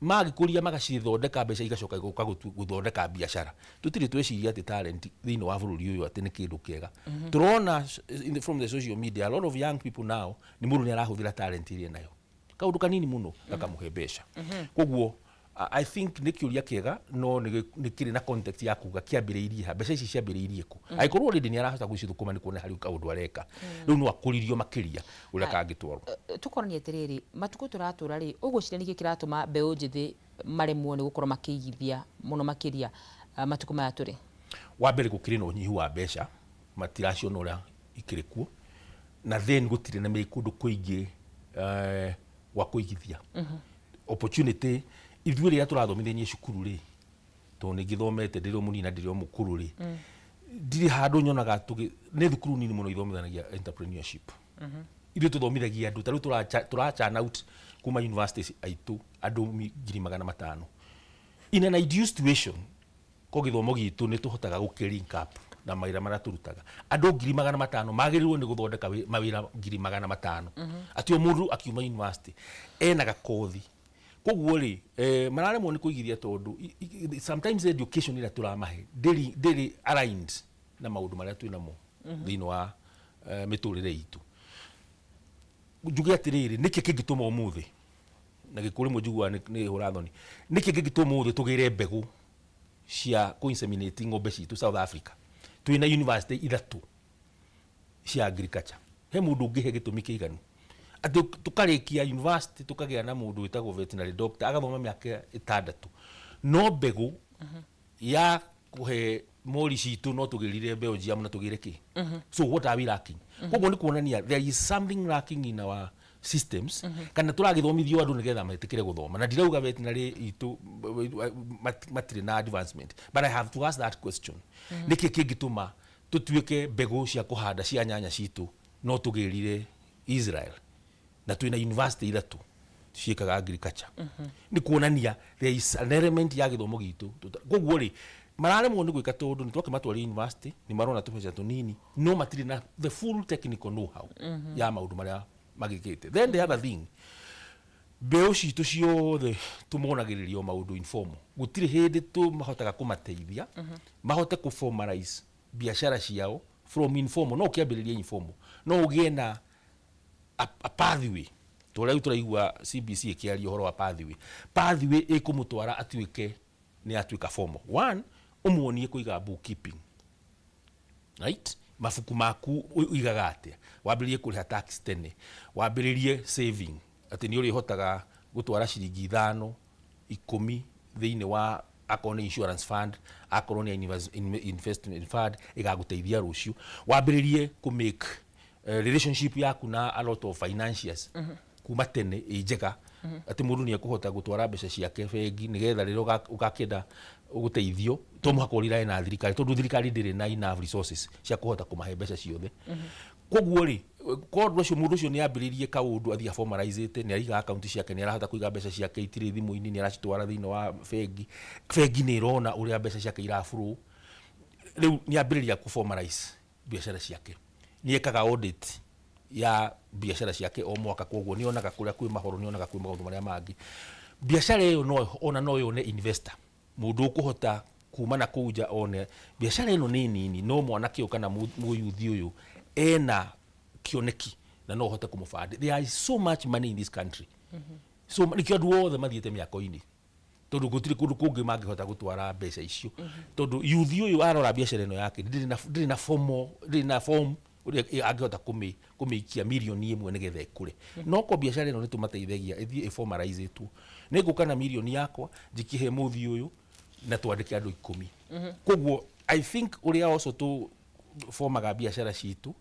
magĩkũria magacithondeka mbeca, igacoka igoka gũthondeka biacara. Tũtirĩ tweciria atĩ talent thĩinĩ wa bũrũri ũyũ atĩ nĩ kĩndũ kĩega. Tũrona from the social media a lot of young people now, nĩ mũndũ nĩ arahũthĩra talent ĩrĩa nayo kaũndũ kanini mũno gakamũhe mbeca. Koguo I think nĩ kĩũria kĩega, no nĩ kĩrĩ na context ya kuga kĩambĩrĩirie ha, mbeca ici ciambĩrĩirie kũ. Angĩkorwo already nĩ arahota gwĩcithũkũma, nĩ kuona harĩ kaũndũ areka rĩu, no akũririo makĩria ũrĩa kangĩtwarwo. Tũkoranie atĩrĩrĩ, matukũ tũratũra rĩ, ũgwĩciria nĩkĩ kĩratũma mbeũ njĩthĩ maremwo nĩ gũkorwo makĩigithia mũno makĩria matukũ maya tũrĩ? Wa mbere, gũkĩrĩ na ũnyihu wa mbeca, matiraciona ũrĩa ikĩrĩ kuo, na then gũtirĩ na kũndũ kũingĩ gwa kũigithia opportunity. Ithuĩ rĩrĩa tũrathomithania cukuru rĩ, tondũ nĩ ngĩthomete ndĩrĩ o mũnini na ndĩrĩ o mũkũrũ rĩ, ndirĩ handũ nyonaga tũgĩ nĩ thukuru nini mũno ithomithanagia entrepreneurship. Ithuĩ tũthomithagia andũ ta rĩu tũra churn out kuma universities aitũ andũ 500,000. In an ideal situation, ko gĩthomo gitũ nĩ tũhotaga gũkĩ link up na mawĩra marĩa tũrutaga, andũ 500,000 magĩrĩirwo nĩ gũthondeka mawĩra 500,000, atĩ o mũndũ akiuma university ena gakothi. Koguo rĩ, mararemwo nĩ kũigithia tondũ sometimes education ĩrĩa tũramahe ndĩrĩ aligned na maũndũ marĩa twĩ namo thĩinĩ wa mĩtũrĩre itũ. Njuge atĩrĩrĩ, nĩkĩ kĩngĩtũma ũmũthĩ na gĩkũ rĩmwe njiguaga nĩ hũra thoni, nĩkĩ kĩngĩtũma ũmũthĩ tũgĩre mbegũ cia kũ-inseminate ng'ombe citũ South Africa, twĩna university ithatũ cia agriculture? He mũndũ ũngĩhe gĩtũmi kĩiganu atĩ tũkarĩkia university tũkagĩa na mũndũ wĩtagwo veterinary doctor agathoma mĩaka 6, no mbegũ ya kũhe mori citũ no tũgĩrire Belgium na tũgĩre kĩ? So what are we lacking? Koguo nĩ kuonania there is something lacking in our systems, kana tũragĩthomithio andũ nĩgetha metĩkĩre gũthoma. Na ndirauga veterinary itũ matirĩ na advancement, but I have to ask that question: nĩkĩ kĩngĩtũma Tũtuĩke mbegũ cia kũhanda cia nyanya citũ no tũgĩrire Israel, na twĩna university ithatũ ciĩkaga agriculture. Nĩ kuonania there is an element ya gĩthomo gitũ. Koguo rĩ, mararemwo nĩ gwĩka tondũ nĩ twakĩmatwarire university, nĩ marona tũbeca tũnini, no matirĩ na the full technical know how ya maũndũ marĩa magĩkĩte. Then the other thing, mbeũ citũ ciothe tũmonagĩrĩria o maũndũ informal. Gũtirĩ hĩndĩ tũmahotaga kũmateithia mahote kũ formalize biacara ciao from informal. No ũkĩambĩrĩria informal, no ũgĩe na a pathway, ta ũrĩa rĩu tũraigua CBC ĩkĩaria ũhoro wa pathway. Pathway ĩkũmũtwara atuĩke nĩ atuĩka formal. One, ũmuonie kũiga bookkeeping, right? Mabuku maku ũigaga atĩa, wambĩrĩrie kũrĩha tax tene, wambĩrĩrie saving, atĩ nĩ ũrĩhotaga gũtwara ciringi 5, 10 thĩinĩ wa akorwo nĩ insurance fund, akorwo nĩ investment fund ĩgagũteithia rũciũ. Wambĩrĩrie kũ make relationship yaku na a lot of financiers kuma tene ĩ njega, atĩ mũndũ nĩ ekũhota gũtwara mbeca ciake bengi, nĩgetha rĩrĩa ũgakĩenda gũteithio to mũhaka ũrirae na thirikari, tondũ thirikari ndĩrĩ na enough resources cia kũhota kũmahe mbeca ciothe. Koguo rĩ, korwo ũndũ ũcio, mũndũ ũcio nĩ ambĩrĩrie kaũndũ, athiĩ aformalizĩte, nĩ araiga akaunti ciake, nĩ arahota kũiga mbeca ciake, itirĩ thimũ-inĩ, nĩ aracitwara thĩinĩ wa bengi, bengi nĩ ĩrona ũrĩa mbeca ciake iraflow. Rĩu nĩ ambĩrĩria kũ formalize biacara ciake, nĩ ekaga audit ya biacara ciake o mwaka, koguo nĩ onaga kũrĩa kwĩ mahoro, nĩ onaga kwĩ maũndũ marĩa mangĩ. Biacara ĩyo no ona no yone investor, mũndũ ũkũhota kuma na kũu nja one biacara ĩno nĩ nini, no mwanake ũyũ kana mũyuthi ũyũ ena kĩoneki na no ũhote kũmũband. There is so much money in this country. So nĩkĩo andũ othe mathiĩte mĩako-inĩ, tondũ gũtirĩ kũndũ kũngĩ mangĩhota gũtwara mbeca icio, tondũ yuthi ũyũ arora biacara ĩno yake ndĩrĩ na formal, ndĩrĩ na form ũrĩa angĩhota kũmĩikia mirioni 1 nĩgetha ĩkũre. No ko biacara ĩno nĩ tũmateithagia ĩthiĩ ĩformalizĩtwo, nĩ ngũka na mirioni yakwa njikĩhe mũthi ũyũ na twandĩke andũ 10. Koguo I think ũrĩa also tũ formaga biacara citũ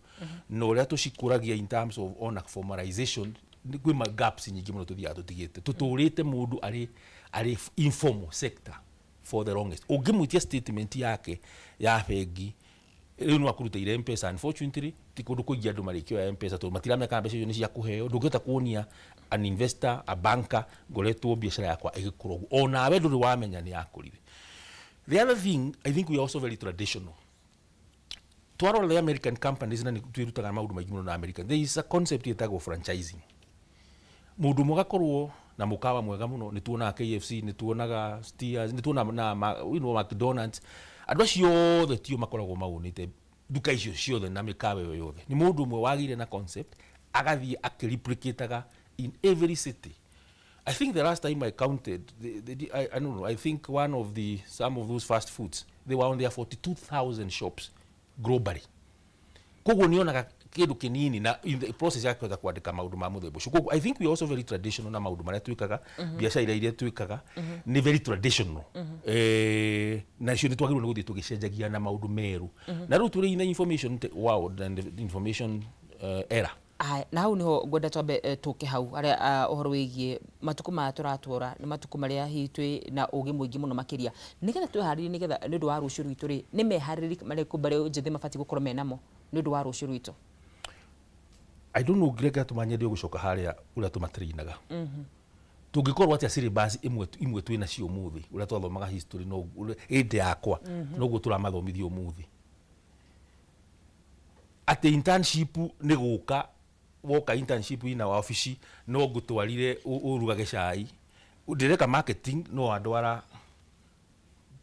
na ũrĩa tũcikũragia in terms of ona formalization, kwĩ ma gaps nyingĩ mũno tũthiaga tũtigĩte. Tũtũrĩte mũndũ arĩ informal sector for the longest. Ũngĩmwĩtia statement yake ya bengi rĩu, no akũrutĩire Mpesa. Unfortunately, ti kũndũ kũingĩ andũ marĩkĩoya Mpesa, tondũ matiramenya kana mbeca icio nĩ cia kũheo. Ndũngĩhota kuonia an investor, a banker, ngoretwo biacara yakwa ĩgĩkũra ũguo, onawe ndũrĩ wamenya nĩ yakũrire. The other thing, I think we are also very traditional. Twarora the American companies, na nĩ twĩrutaga maũndũ maingĩ mũno na American, there is a concept ĩtagwo franchising. Mũndũ ũmwe agakorwo na mũkawa mwega mũno, nĩ tuonaga KFC, nĩ tuonaga Steers, nĩ tuonaga na McDonald's. Andũ acio othe tio makoragwo maũnĩte nduka icio ciothe na mĩkawa ĩyo yothe. Nĩ mũndũ ũmwe wagĩire na concept, agathiĩ akĩreplicataga in every city. I think the last time I counted, I don't know, I think one of the, some of those fast foods, they were on their 42,000 shops globally. Koguo nĩ onaga kĩndũ kĩnini na in the process ya kũhota kwandĩka maũndũ ma mũthemba ũcio. Koguo I think we are also very traditional na maũndũ marĩa twĩkaga, biacara iria twĩkaga nĩ very traditional. Nacio nĩ twagĩrĩirwo nĩ gũthiĩ tũgĩcenjagia na maũndũ merũ. Na rĩu tũrĩ in the information world and the information era. Aya, na hau niho ngwenda twambe tũke hau harĩa ũhoro wĩgiĩ matukũ maya tũratũra nĩ matukũ marĩa hihi twĩ na ũgĩ mũingĩ mũno makĩria, nĩgetha twĩharĩrie, nĩgetha nĩ ũndũ wa rũciũ rwitũ rĩ, nĩ meharĩrĩri marĩkũ mbeũ njĩthĩ mabatiĩ gũkorwo menamo nĩ ũndũ wa rũciũ rwitũ? I don't know, Greg, atũma nyende gũcoka harĩa ũrĩa tũmatrainaga. Tũngĩkorwo atĩa syllabus ĩmwe imwe twĩ nacio ũmũthĩ, ũrĩa twathomaga history no hĩndĩ yakwa noguo tũramathomithia ũmũthĩ, atĩ internship nĩ gũka woka internship ina wabici, no ngũtwarire ũrugage cai, ndĩreka marketing, no wandwara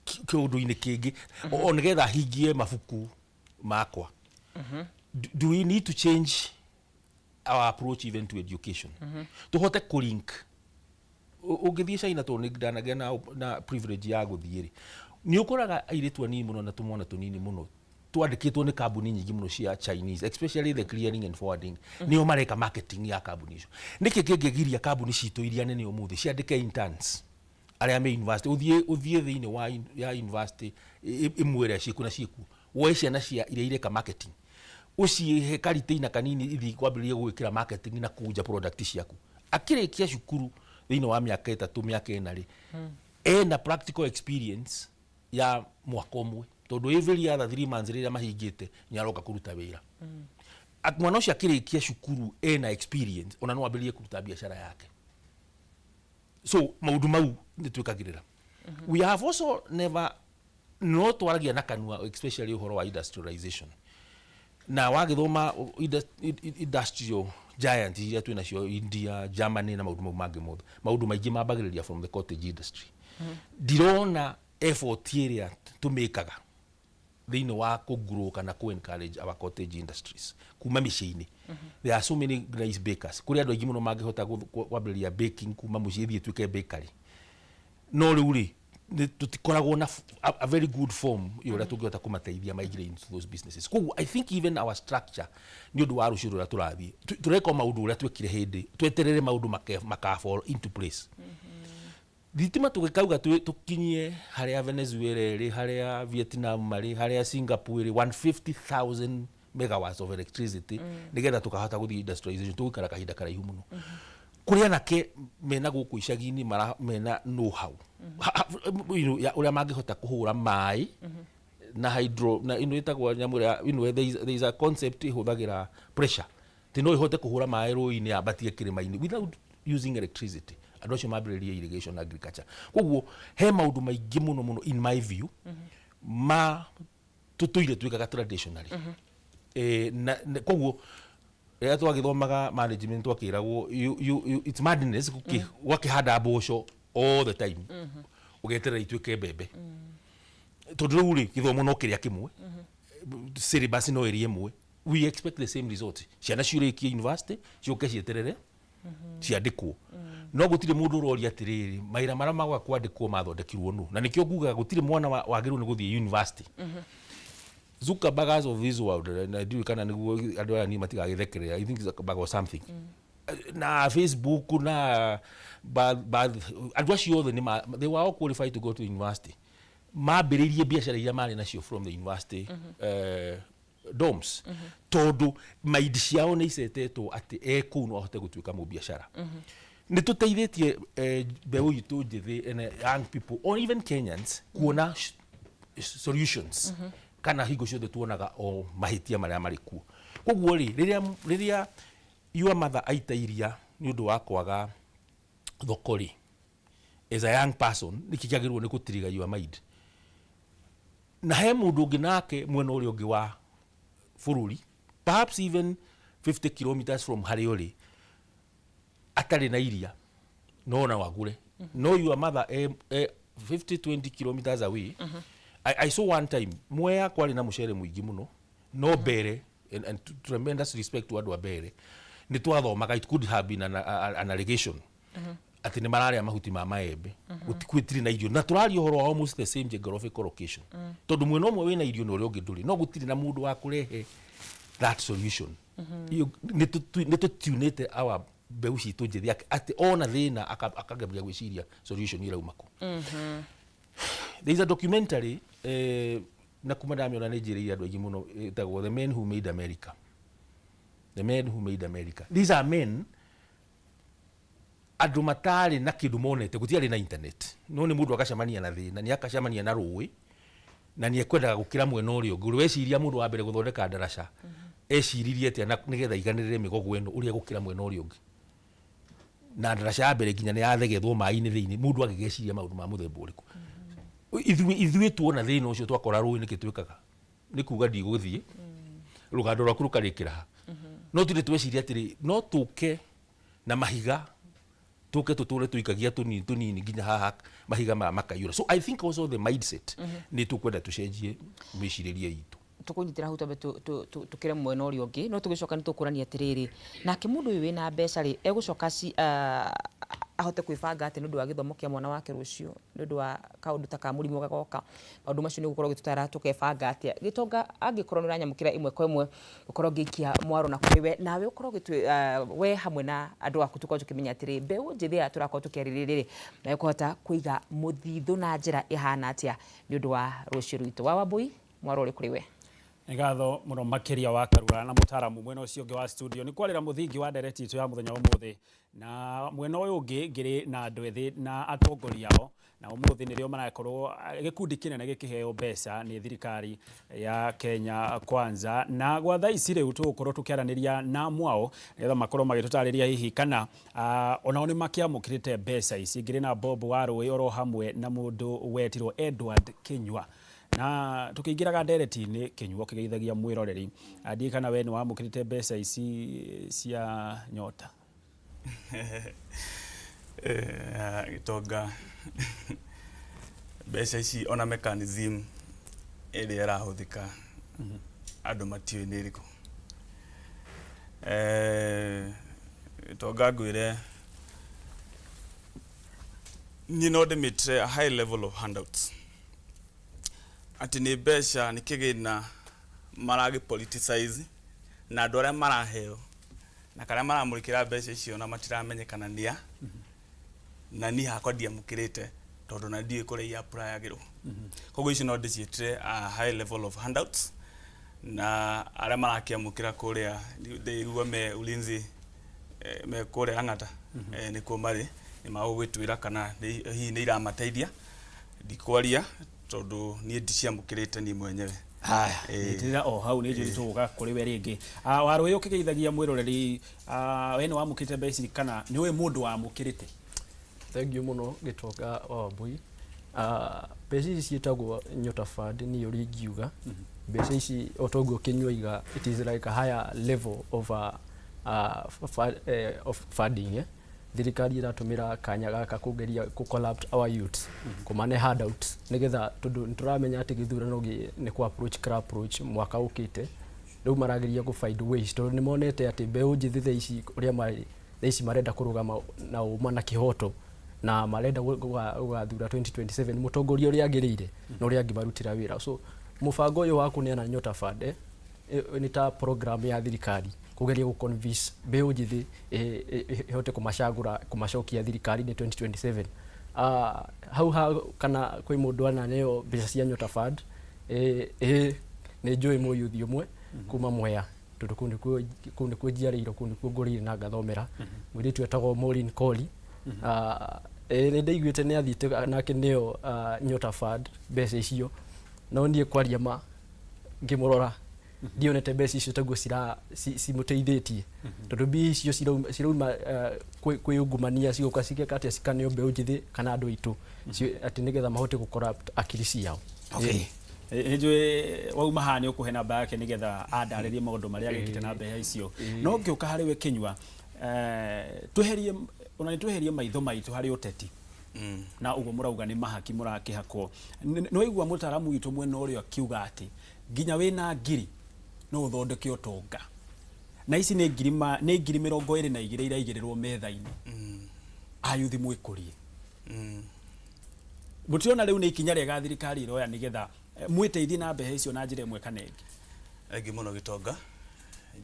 kĩũndũ-inĩ kĩngĩ o nĩgetha hingie mabuku makwa. Do we need to change our approach even to education, tũhote kũlink? Ũngĩthiĩ China, tondũ nĩ ndanagĩa na privilege ya gũthiĩ rĩ, nĩ ũkoraga airĩtu anini mũno na tũmwana tũnini mũno twandĩkĩtwo nĩ kambuni nyingĩ mũno cia Chinese, especially the clearing and forwarding, nĩo mareka marketing ya kambuni icio. Nĩkĩ kĩngĩgiria kambuni citũ iria nene ũmũthĩ ciandĩke interns arĩa me university? Ũthiĩ thĩinĩ wa ya university ĩmwe ĩrĩa ciĩkuo na ciĩkuo, woe ciana cia iria ireka marketing, ũcihe kariteina kanini, ithiĩ kwambĩrĩria gwĩkĩra marketing na kũnja product ciaku. Akĩrĩkia cukuru thĩinĩ wa mĩaka 3, mĩaka 4 rĩ, ena practical experience ya mwaka ũmwe, tondũ Tondũ every other 3 months rĩrĩa mahingĩte, nĩ aroka kũruta wĩra. Mwana ũcio akĩrĩkia cukuru ena experience, ona no ambĩrĩrie kũruta biacara yake. So maũndũ mau nĩ twĩkagĩrĩra. We have also never, no twaragia na kanua, especially ũhoro wa industrialization, na wagĩthoma industrial giant iria twĩ nacio, India, Germany na maũndũ mau mangĩ mothe, maũndũ maingĩ mambagĩrĩria from the cottage industry. Ndirona effort ĩrĩa tũmĩkaga thĩinĩ wa kũ-grow kana kũ encourage our cottage industries kuma mĩciĩ-inĩ. There are so many nice bakers, kũrĩ andũ aingĩ mũno mangĩhota kwambĩrĩria baking kuma mũciĩ, ĩthiĩ ĩtuĩke bakery. No rĩu rĩ, tũtikoragwo na a very good form ya ũrĩa tũngĩhota kũmateithia migrate into those businesses. Koguo I think even our structure, nĩ ũndũ wa rũciũ rũrĩa tũrathiĩ, tũreka o maũndũ ũrĩa twekire hĩndĩ, tweterere maũndũ maka fall into place. Thitima tũgĩkauga tũkinyie harĩa Venezuela ĩrĩ, harĩa Vietnam marĩ, harĩa Singapore ĩrĩ, 150,000 megawatts of electricity, nĩgetha tũkahota gũthiĩ industrialization, tũgũikara kahinda karaihu mũno. Kũrĩ anake mena gũkũ icagi-inĩ mena know how ya ũrĩa mangĩhota kũhũra maĩ na hydro na ino ĩtagwo nyamũ ĩrĩa, there is a concept ĩhũthagĩra pressure, ti no ĩhote kũhũra maĩ rũĩ-inĩ yambatie kĩrĩma-inĩ without using electricity. Andũ acio mambĩrĩrie irrigation agriculture. Koguo he maũndũ maingĩ mũno mũno, in my view, ma tũtũire twĩkaga traditionally. Na koguo rĩrĩa twagĩthomaga management twakĩragwo it's madness gwakĩhanda mboco all the time ũgeterera ituĩke mbembe, tondũ rĩu rĩ, gĩthomo no kĩrĩa kĩmwe, syllabus no ĩrĩ ĩmwe, we expect the same result, ciana ciũrĩkie university ciũke cieterere ciandĩkwo. No gũtirĩ mũndũ ũroria atĩrĩrĩ, mawĩra marĩa magwa kwandĩkwo mathondekirwo nũ? Na nĩkĩo ngugaga gũtirĩ mwana wagĩrĩirwo nĩ gũthiĩ university. Zuckerbergers of this world, na ndiũĩ kana nĩguo andũ aya niĩ matigagĩthekerera, I think Zuckerberg or something, na Facebook na andũ acio othe they were all qualified to go to university. Mambĩrĩirie biacara iria marĩ nacio from the university dorms, tondũ maindi ciao nĩ icetetwo atĩ e kũu no ahote gũtuĩka mũbiacara. Nĩ tũteithĩtie mbeũ itũ njĩthĩ and young people or even Kenyans kuona solutions, kana hingo ciothe tuonaga o mahĩtia marĩa marĩ kuo? Koguo rĩ, rĩrĩa your mother aita iria nĩ ũndũ wa kwaga thoko rĩ, as a young person, nĩkĩ kĩagĩrĩirwo nĩ gũtiriga your mind? Na he mũndũ ũngĩ nake mwena ũrĩa ũngĩ wa bũrũri, perhaps even 50 kilometers from harĩa ũrĩ, atarĩ na iria, no ona wagũre, no your mother 50 20 kilometers away. I saw one time Mwea kwarĩ na mũcere mũingĩ mũno, no mbere, and tremendous respect to andũ a mbere, nĩ twathomaga it could have been an allegation atĩ nĩ mararĩa mahuti ma maembe, gũtirĩ na irio, na tũraria ũhoro wa almost the same geographical location, tondũ mwena ũmwe wĩna irio na ũrĩa ũngĩ ndũrĩ, no gũtirĩ na mũndũ wa kũrehe that solution. Nĩ tũtiunĩte our mbeũ citũ njĩthĩ atĩ ona thĩna akambĩrĩria gwĩciria solution ĩrauma kũ. There is a documentary, na kuma ndamĩona nĩ njĩrĩire andũ aingĩ mũno, ĩtagwo The Men Who Made America. The Men Who Made America, these are men, andũ matarĩ na kĩndũ monete, gũtiarĩ na internet, no nĩ mũndũ agacemania na thĩna, nĩ akacemania na rũĩ na nĩ ekwendaga gũkĩra mwena ũrĩa ũngĩ. Ũrĩa weciria mũndũ wa mbere gũthondeka ndaraca eciririe atĩa na nĩgetha aiganĩrĩre mĩgogo ĩno ũrĩa gũkĩra mwena ũrĩa ũngĩ, na ndaraca ya mbere nginya nĩ yathegethwo maĩ-inĩ thĩinĩ, mũndũ agĩgeciria maũndũ ma mũthemba ũrĩkũ? Ithuĩ tuona thĩna ũcio, twakora rũĩ, nĩkĩ twĩkaga? Nĩ kuga ndigũthiĩ, rũgando rwaku rũkarĩkĩra ha? No tirĩ tweciria atĩrĩ, no tũke na mahiga, tũke tũtũre tũikagia tũnini tũnini nginya haha mahiga maya makaiyũra. So I think also the mindset, nĩ tũkwenda tũcenjie mĩcirĩrie itũ. Tũkũnyitĩra hau, twambe tũkĩre mwena ũrĩa ũngĩ, no tũgĩcoka nĩ tũkũrania atĩrĩrĩ, nake mũndũ ũyũ wĩna mbeca rĩ, egũcoka ahote kwĩbanga atĩ nĩ ũndũ wa gĩthomo kĩa mwana wake rũciũ, nĩ ũndũ wa kaũndũ ta ka mũrimũ gagoka, maũndũ macio nĩ gũkorwo gĩtũtara tũkebanga atĩa? Gĩtonga, angĩkorwo nĩ ũranyamũkĩra ĩmwe kwa ĩmwe, ũkorwo ngĩikia mwaro na kũrĩ we, nawe ũkorwo we hamwe na andũ aku, tũkorwo tũkĩmenya atĩrĩ, mbeũ njĩthĩ aya tũrakorwo tũkĩarĩrĩria rĩ, na ĩkũhota kũiga mũthithũ na njĩra ĩhana atĩa nĩ ũndũ wa rũciũ rwitũ. Wa Wambui, mwaro ũrĩ kũrĩ we. Nĩ ngatho mũno makĩria wa Karura na mũtaramu mwena ũcio ũngĩ wa studio nĩ kwarĩra mũthingi wa ndereti itũ ya mũthenya wa ũmũthĩ. Na mwena ũyũ ũngĩ ngĩrĩ na andũ ethĩ na atongoria ao, na ũmũthĩ nĩrĩo marakorwo gĩkundi kĩnene gĩkĩheo mbeca nĩ thirikari ya Kenya Kwanza. Na gwa thaa ici rĩu tũgũkorwo tũkĩaranĩria na mwao nĩgetha makorwo magĩtũtarĩria hihi kana onao nĩ makĩamũkĩrĩte mbeca ici. Ngĩrĩ na Bob Warũĩ oro hamwe na mũndũ wetirwo Edward Kĩnyua. Na tũkĩingĩraga ndereti-inĩ, Kĩnyua ũkĩgeithagia mwĩroreri, ndiũĩ kana we nĩ wamũkĩrĩte mbeca ici cia Nyota? Gĩtonga mbeca ici ona mechanism ĩrĩa ĩrahũthĩka andũ matiũĩ nĩ ĩrĩkũ. Gĩtonga ngwĩre niĩ no ndĩmĩtĩre a high level of handouts. Atĩ nĩ mbeca nĩ kĩgĩna maragĩ politicize na andũ arĩa maraheo na karĩa maramũrĩkĩra mbeca icio na matiramenyekana nĩa na niĩ hakwa ndiamũkĩrĩte tondũ na ndiũĩ kũrĩa i apply-agĩrwo. Koguo icio no ndĩciĩtĩre a high level of handouts na arĩa marakĩamũkĩra kũrĩa ndĩigua me ulinzi me kũrĩa Lang'ata nĩkuo marĩ nĩ magũgĩtwĩra kana hihi nĩ iramateithia. Ndikwaria tondũ niĩ ndiciamũkĩrĩte niĩ mwenyewe. Haya, nyitĩrĩra o hau nĩ njũĩ tũgũka kũrĩ we rĩngĩ. Warũĩ ũkĩgeithagia mwĩroreri, we nĩ wamũkĩrĩte mbeca ici kana nĩ ũĩ mũndũ wamũkĩrĩte? Thank you mũno Gĩtonga wa Wambui. Mbeca ici ciĩtagwo Nyota Fund niĩ ũrĩa ingiuga. Mbeca ici o ta ũguo Kĩnyua oiga it is like a higher level of, of funding eh? Thirikari ĩratũmĩra kanya gaka kũgeria kũ corrupt our youths, kũmane handouts nĩgetha tondũ nĩtũramenya atĩ gĩthurano nĩ kũ approach kĩra approach mwaka ũkĩte. Rĩu marageria kũ find ways tondũ nĩmonete atĩ mbeũ njĩthĩ thaa ici ũrĩa marĩ thaa ici marenda kũrũgama na ũma na kĩhoto na marenda gũgathura 2027 mũtongoria ũrĩa agĩrĩire na ũrĩa angĩmarutĩra wĩra. So mũbango ũyũ wa kũneana Nyota Fund nĩ ta program ya thirikari kũgeria gũ convince mbeũ njĩthĩ ĩhote kũmacagũra kũmacokia thirikari-inĩ 2027. Hau ha kana kwĩ mũndũ ananeo mbeca cia Nyota Fund, ĩĩ nĩ njũĩ mũyuthi ũmwe kuma Mwea tondũ kũu nĩkuo njiarĩirwo, kũu nĩkuo ngũrĩire na ngathomera. Mũirĩtu etagwo Maureen Koli. Nĩ ndaiguĩte nĩ athiĩte na akĩneo Nyota Fund mbeca icio, no niĩ kwaria ma ngĩmũrora ndionete mbeca icio taguo cimũteithĩtie tondũ mbia icio cirauma kwĩ ungumania cigoka cigeka atĩa cikaneo mbeũ njĩthĩ kana andũ aitũ atĩ nĩgetha mahote gũ corrupt akiri ciao. Okay. Nĩ njũĩ wauma haha nĩ ũkũhe namba yake nĩgetha andarĩrie maũndũ marĩa agĩkĩte na mbeca icio. No ngĩũka harĩ we Kĩnyua, tweherie ona nĩ tweherie maitho maitũ harĩ ũteti na ũguo mũrauga nĩ mahaki mũrakĩhakwo. Nĩ waigua mũtaaramu witũ mwena ũrĩa akiuga atĩ nginya wĩna ngiri no ũthondeke ũtonga. Na ici nĩ ngiri nĩ ngiri 22 iraigĩrĩrwo metha-inĩ. Ayuthi mwĩkũrie. Mũtirona rĩu nĩ ikinya rĩega thirikari ĩroya nĩgetha mwĩteithie na mbeca icio na njĩra ĩmwe kana ĩngĩ? Thengiũ mũno Gĩtonga,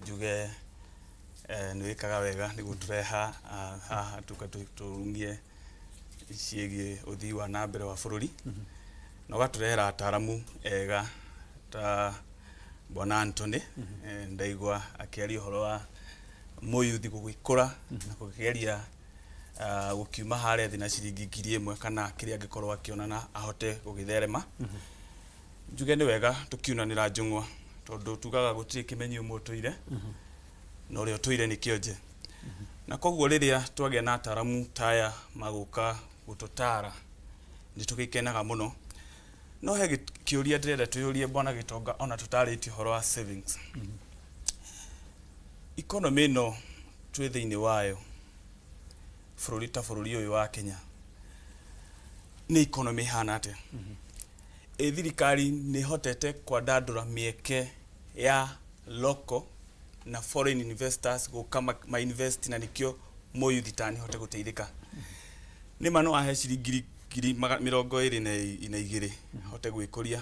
njuge nĩ wĩkaga wega nĩ gũtũreha haha tũke tũrung'ie ciĩgiĩ ũthii wa na mbere wa bũrũri na ũgatũrehera ataramu ega ta Bwana Anthony. Ndaigua akĩaria ũhoro wa mũyuthi gũgĩkũra na gũkĩgeria gũkiuma harĩa thĩ na ciringi 1000 kana kĩrĩa angĩkorwo akĩona na ahote gũgĩtherema. Njuge nĩ wega tũkiunanĩra njũng'wa tondũ tugaga gũtirĩ kĩmenyi ũmwe ũtũire na ũrĩa ũtũire nĩ kĩonje, na koguo rĩrĩa twagĩa na ataramu taya magũka gũtũtara nĩ tũgĩkenaga mũno. No he kĩũria ndĩrenda twĩyũrie, Bwana Gĩtonga, ona tũtarĩtie ũhoro wa savings. Economy ĩno twĩ thĩinĩ wayo, bũrũri ta bũrũri ũyũ wa Kenya, nĩ economy ĩhana atĩa? Ĩ thirikari nĩ ĩhotete kwandandũra mĩeke ya local na foreign investors gũka ma invest na nĩkĩo mũyuthi tani hote gũteithĩka? Nĩ ma no ahe ciringi 22,000 hote gwĩkũria.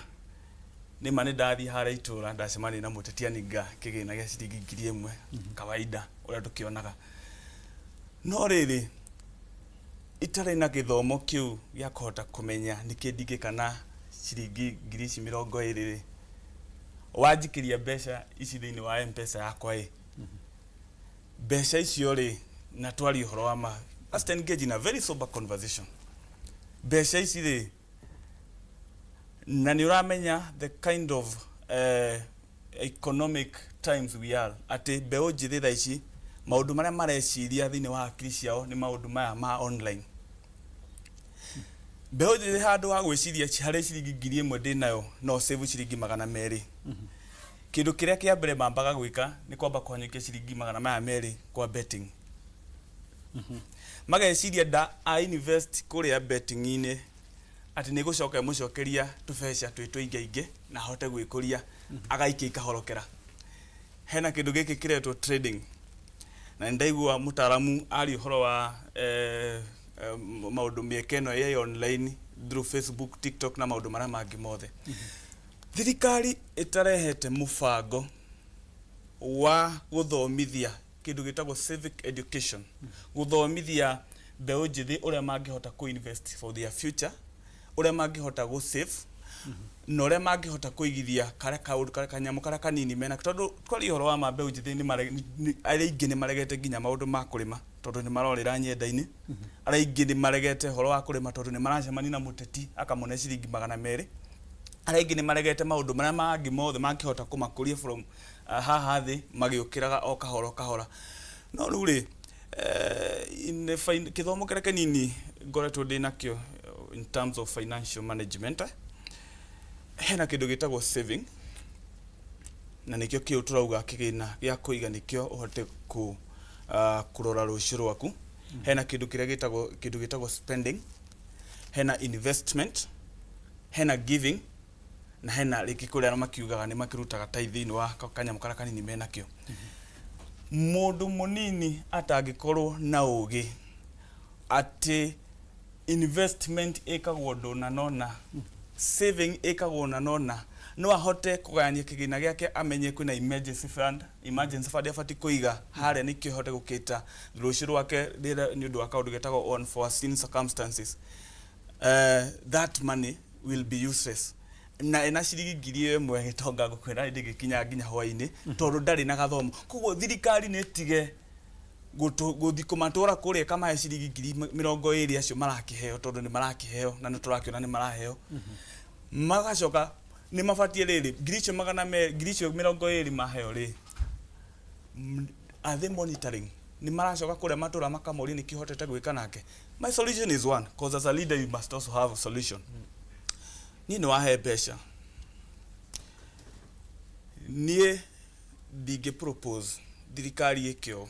Nĩ ma nĩ ndathiĩ harĩa itũra ndacemania na mũteti aninga kĩgĩna gĩa ciringi 1000 kawaida ũrĩa tũkĩonaga, no rĩrĩ itarĩ na gĩthomo kĩu gĩa kũhota kũmenya nĩkĩ ndingĩka na ciringi ngiri ici 20 rĩ. Wanjikĩria mbeca ici thĩinĩ wa M-Pesa yakwa ĩ, mbeca icio rĩ, na twarie ũhoro wa ma, just engage in a very sober conversation. Mbeca ici rĩ, na nĩ ũramenya the kind of economic times we are, atĩ mbeũ njĩthĩ thaa ici maũndũ marĩa mareciria thĩinĩ wa hakiri ciao nĩ maũndũ maya ma online. Mbeũ njĩthĩ handũ ha gwĩciria harĩ ciringi 1000 ndĩnayo no save ciringi 200, kĩndũ kĩrĩa kĩa mbere mambaga gwĩka nĩ kwamba kũhanyũkia ciringi 200 kwa betting. Mageciria nda a invest kũrĩa betting-inĩ atĩ nĩ gũcoka ĩmũcokeria tũbeca twĩ tũingaingĩ na ahote gwĩkũria, agaikia ikahorokera. Hena kĩndũ gĩkĩ kĩretwo trading, na nĩ ndaigua mũtaaramu aria ũhoro wa maũndũ mĩeke ĩno ya online through Facebook, TikTok na maũndũ marĩa mangĩ mothe. Thirikari ĩtarehete mũbango wa gũthomithia kĩndũ gĩtagwo civic education, gũthomithia mbeũ njĩthĩ ũrĩa mangĩhota kũ-invest for their future, ũrĩa mangĩhota gũ-save na ũrĩa mangĩhota kũigithia karĩa kaũndũ karĩa kanyamũ karĩa kanini mena, tondũ twaria ũhoro wa ma, mbeũ njĩthĩ arĩa aingĩ nĩ maregete nginya maũndũ ma kũrĩma tondũ nĩ marorĩra nyenda-inĩ. Arĩa aingĩ nĩ maregete ũhoro wa kũrĩma tondũ nĩ maracemania na mũteti akamũne ciringi 200. Arĩa aingĩ nĩ maregete maũndũ marĩa mangĩ mothe mangĩhota kũmakũria from haha thĩ magĩũkĩraga o kahora o kahora. No rĩu rĩ, kĩthomo kĩrĩa kĩnini ngoretwo ndĩ nakĩo in terms of financial management, hena kĩndũ gĩtagwo saving, na nĩkĩo kĩu tũrauga kĩgĩna gĩa kũiga nĩkĩo ũhote kũrora rũciũ rwaku. Hena kĩndũ kĩrĩa gĩtagwo kĩndũ gĩtagwo spending, hena investment, hena giving, na hena rĩngĩ kũrĩa arĩa makiugaga nĩ makĩrutaga tithe thĩinĩ wa kanyamũ karĩa kanini menakĩo. Mũndũ mũnini atangĩkorwo na ũgĩ atĩ investment ĩkagwo ũndũ na nona, saving ĩkagwo na nona, no ahote kũgayania kĩgĩna gĩake, amenye kwĩna emergency fund, emergency fund abatiĩ kũiga harĩa nĩkĩo ahote gũkĩta rũciũ rwake rĩrĩa nĩ ũndũ wa kaũndũ getagwo unforeseen circumstances, that money will be useless. Na ena ciringi 1000, gĩtonga, ngũkwĩra ndĩngĩkinya nginya hwainĩ tondũ ndarĩ na gathomo. Koguo thirikari nĩ ĩtige gũthiĩ kũmatwara kũrĩa ĩkamahe ciringi 20,000 acio marakĩheo, tondũ nĩ marakĩheo na nĩ tũrakĩona nĩ maraheo. Magacoka nĩ mabatiĩ rĩrĩ ngiri icio magana me ngiri icio 20 maheo rĩ, are they monitoring? Nĩ maracoka kũrĩa matũra makamoria nĩkĩ ũhotete gwĩka nake? My solution is one, cause as a leader you must also have a solution. Niĩ nĩ wahe mbeca, niĩ ndingĩ propose thirikari ĩke ũũ,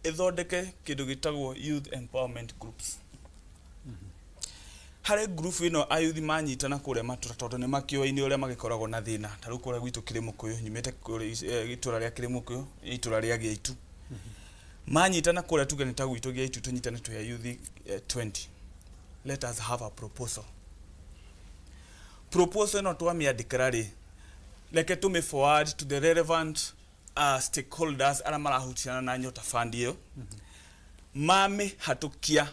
ĩthondeke kĩndũ gĩtagwo youth empowerment groups. Harĩ group ĩno ayuthi manyitana kũrĩa matũra, tondũ nĩ makĩũaine ũrĩa magĩkoragwo na thĩna. Ta rĩu kũrĩa gwitũ Kĩrĩmũkũyũ, nyumĩte kũrĩa itũra rĩa Kĩrĩmũkũyũ, itũra rĩa Gĩaitu, manyitana kũrĩa, tuge nĩ ta gwitũ Gĩaitu, tũnyitane twĩ ayuthi 20, let us have a proposal. Proposal ĩno twamĩandĩkĩra rĩ, reke tũmĩ forward to the relevant stakeholders arĩa marahutiana na Nyota Fund ĩyo. Mamĩhatũkia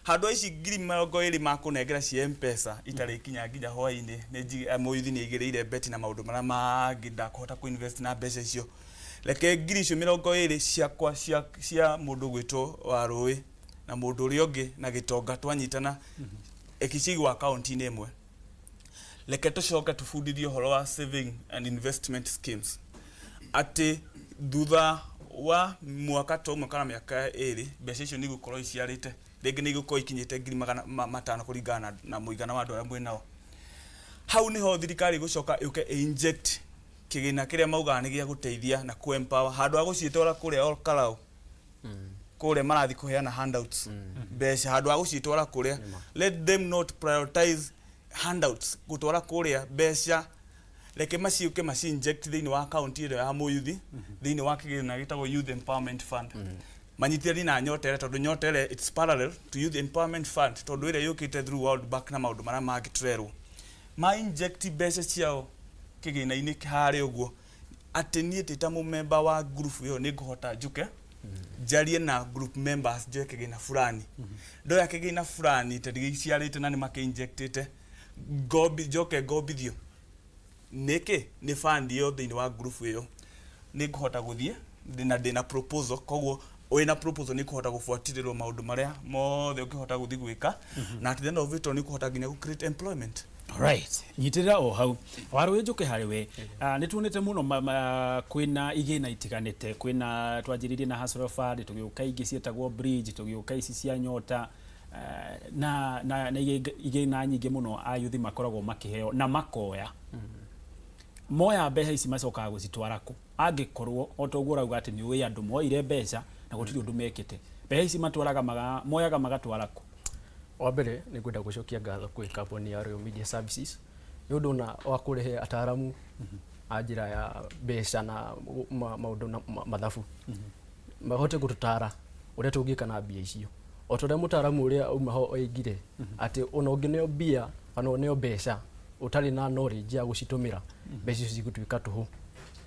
handũ ha ici 20,000 makũnengera cia M-Pesa itarĩkinya nginya hwainĩ, nĩ mũyuthi nĩ aigĩrĩire beti na maũndũ marĩa mangĩ, ndakũhota kũ-invest na mbeca icio. Reke ngiri icio 20 ciakwa cia mũndũ gwĩtwo wa rũĩ na mũndũ ũrĩa ũngĩ na gĩtonga twanyitana ĩkĩcigwo akaunti-inĩ ĩmwe, reke tũcoke tũbundithie ũhoro wa saving and investment schemes, atĩ thutha wa mwaka ta ũmwe kana mĩaka 2 mbeca icio nĩ igũkorwo iciarĩte, rĩngĩ nĩ igũkorwo ikinyĩte ngiri 500 kũringana na mũigana wa andũ arĩa mwĩ nao hau. Nĩho thirikari ĩgũcoka yũke ĩ-inject kĩgĩna kĩrĩa maugaga nĩ gĩa gũteithia na kũ-empower, handũ ha gũciĩtwara kũrĩa Ol Kalou, kũrĩa marathiĩ kũheana handouts mbeca. Handũ ha gũciĩtwara kũrĩa, let them not prioritize handouts, gũtwara kũrĩa mbeca, reke maciũke maci inject thĩinĩ wa akaunti ĩrĩa ya mũyuthi, thĩinĩ wa kĩgĩna gĩtagwo Youth Empowerment Fund, manyitithanie na Nyota ĩrĩa, tondũ Nyota ĩrĩa it's parallel to Youth Empowerment Fund, tondũ ĩrĩa yũkĩte through World Bank na maũndũ marĩa mangĩ tũrerwo. Ma inject mbeca ciao kĩgĩna-inĩ harĩa ũguo, atĩ niĩ ndĩ ta mũmemba wa group ĩyo nĩ ngũhota njũke njarie na group members, njoe kĩgĩna fulani, ndoya kĩgĩna fulani tondũ gĩciarĩte na nĩ makĩ-injectĩte. Ngombi njoke ngombithio nĩkĩ nĩ fund ĩyo thĩinĩ wa group ĩyo nĩ ngũhota gũthiĩ ndĩna ndĩna proposal. Koguo wĩna proposal nĩ kũhota gũbuatĩrĩrwo maũndũ marĩa mothe ũngĩhota gũthiĩ gwĩka, na at the end of it all nĩ kũhota nginya gũ create employment. Alright, nyitĩrĩra o hau warũĩ njũke harĩ we. Nĩ tuonete mũno kwĩna igĩna itiganĩte, kwĩna twanjĩrĩirie na Hustler Fund, tũgĩũka ingĩ ciĩtagwo Bridge, tũgĩũka ici cia Nyota, na igĩna nyingĩ mũno ayuthi makoragwo makĩheo na makoya. Moya mbeca ici macokaga gũcitwara kũ? Angĩkorwo o ta ũguo ũrauga atĩ nĩ ũĩ andũ moire mbeca na gũtirĩ ũndũ mekĩte, mbeca ici matwaraga moyaga magatwara kũ? Wa mbere nĩ ngwenda gũcokia ngatho kwĩ kambuni ya Royal Media Services nĩ ũndũ na wa kũrehe ataramu a njĩra ya mbeca na maũndũ na mathabu mahote gũtũtara ũrĩa tũngĩka na mbia icio. O ta ũrĩa mũtaramu ũrĩa auma ho oigire atĩ ona ũngĩneo mbia kana ũneo mbeca ũtarĩ na knowledge ya gũcitũmĩra, mbeca icio cigũtuĩka tũhũ.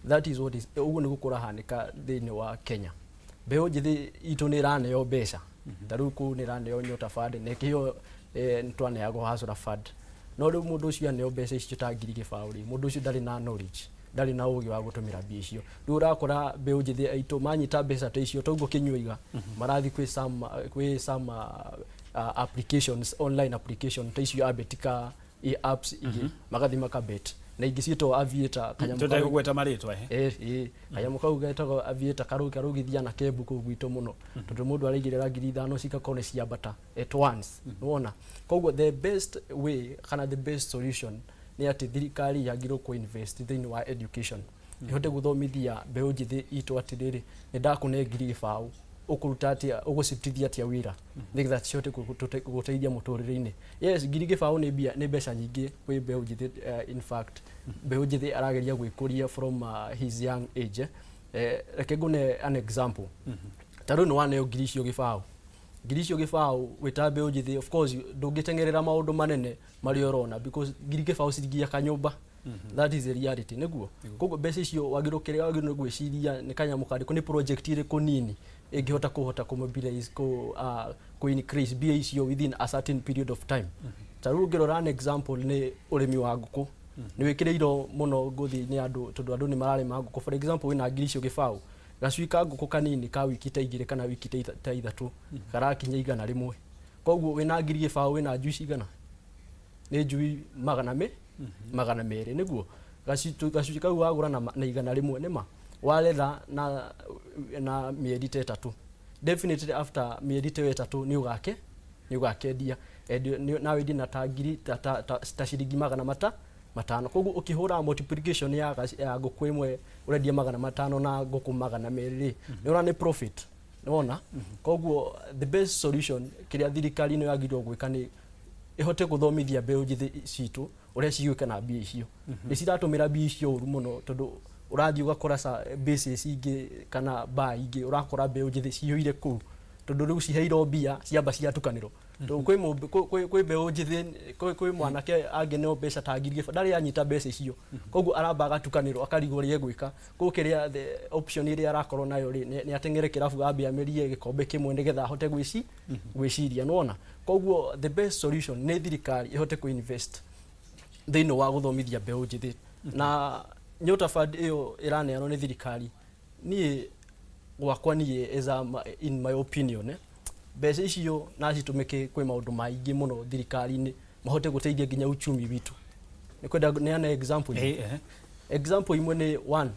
That is what is ũguo nĩguo kũrahanĩka thĩinĩ wa Kenya. Mbeũ njĩthĩ itũ nĩ ĩraneo mbeca, ta rĩu kũu nĩ ĩraneo Nyota Fund na ĩkĩheo, nĩ twaneagwo Hustler Fund, no rĩu mũndũ ũcio aneo mbeca icio ta 10,000 rĩ, mũndũ ũcio ndarĩ na knowledge, ndarĩ na ũgĩ wa gũtũmĩra mbia icio. Rĩu ũrakora mbeũ njĩthĩ aitũ manyita mbeca ta icio toguo kĩnyuiga marathiĩ kwĩ some applications, online application ta icio abetika i apps ingĩ, magathiĩ makabet na ingĩ ciĩtagwo aviator kanyamũ. Tũtegũgweta marĩtwa, eh? Ĩ kanyamũ kau getagwo aviator karugithia na kembu kũu gwitũ mũno, tondũ mũndũ araigĩrĩra 5,000 cigakorwo nĩ ciambata at once, nĩwona. Koguo the best way kana the best solution nĩ atĩ thirikari yagĩrĩirwo kũ invest thĩinĩ wa education, ĩhote gũthomithia mbeũ njĩthĩ itũ atĩrĩrĩ, nĩ ndakũne 10,000, ũkũruta atĩa, ũgũcirutithia atĩa wĩra nĩgetha cihote gũteithia mũtũrĩre-inĩ. Yes, 10,000 nĩ mbia, nĩ mbeca nyingĩ kwĩ mbeũ njĩthĩ. In fact, mbeũ njĩthĩ arageria gwĩkũria from his young age. Reke ngũne an example. Ta rĩu nĩ waneo ngiri icio gĩbaũ, wĩta mbeũ njĩthĩ, of course ndũngĩteng'erera maũndũ manene marĩa ũrona because 10,000 ciringiaka nyũmba. That is the reality. Nĩguo koguo mbeca icio wagĩrĩirwo, kĩrĩa wagĩrĩirwo nĩ gwĩciria nĩ kanyamũ karĩkũ, nĩ project ĩrĩkũ nini ĩngĩhota kũhota kũ mobilize, kũ increase mbia icio within a certain period of time. Ta rĩu ũngĩrora an example nĩ ũrĩmi wa ngũkũ, nĩ wĩkĩrĩirwo mũno ngũthi nĩ andũ tondũ andũ nĩ mararĩma ngũkũ. For example, wĩna ngiri icio gĩbaũ, gacui ka ngũkũ kanini ka wiki ta 2 kana wiki ta 3 karakinya 100. Koguo wĩna 10,000, wĩna njui cigana? Nĩ njui 200. Nĩguo gacui kau wagũra na 100 nĩma waretha na mĩeri ta 3, definitely after mĩeri ta 3 nĩ ũgakendia. Na wendie na ta ngiri ta ciringi 500. Koguo ũkĩhũra multiplication ya ngũkũ ĩmwe ũrendia 500 na ngũkũ 200 rĩ, nĩ ũrona nĩ profit, nĩwona. Koguo the best solution kĩrĩa thirikari ĩno yagĩrĩirwo gwĩka nĩ ĩhote gũthomithia mbeũ njĩthĩ citũ ũrĩa cigwĩka na mbia icio. Nĩ ciratũmĩra mbia icio ũru mũno tondũ ũrathiĩ ũgakora bases ingĩ kana bar ingĩ, ũrakora mbeũ njĩthĩ ciyũire kũu tondũ rĩu ciheirwo mbia ciamba ciatukanĩrwo. Tondũ kwĩ mbeũ njĩthĩ, kwĩ mwanake angĩneo mbeca ta 10,000 ndarĩ anyita mbeca icio, koguo aramba agatukanĩrwo akarigwo ũrĩa egwĩka. Koguo kĩrĩa the option ĩrĩa arakorwo nayo rĩ, nĩ ateng'ere kĩrabu ambe amerie gĩkombe kĩmwe nĩgetha ahote gwĩciria, nĩwona. Koguo the best solution nĩ thirikari ĩhote kũ invest thĩinĩ wa gũthomithia mbeũ njĩthĩ na Nyota Fund ĩyo ĩraneanwo nĩ thirikari. Niĩ gwakwa, niĩ as a, in my opinion, mbeca icio na citũmĩke kwĩ maũndũ maingĩ mũno thirikari-inĩ mahote gũteithia nginya uchumi witũ. Nĩ kwenda neane example imwe. Example imwe nĩ one,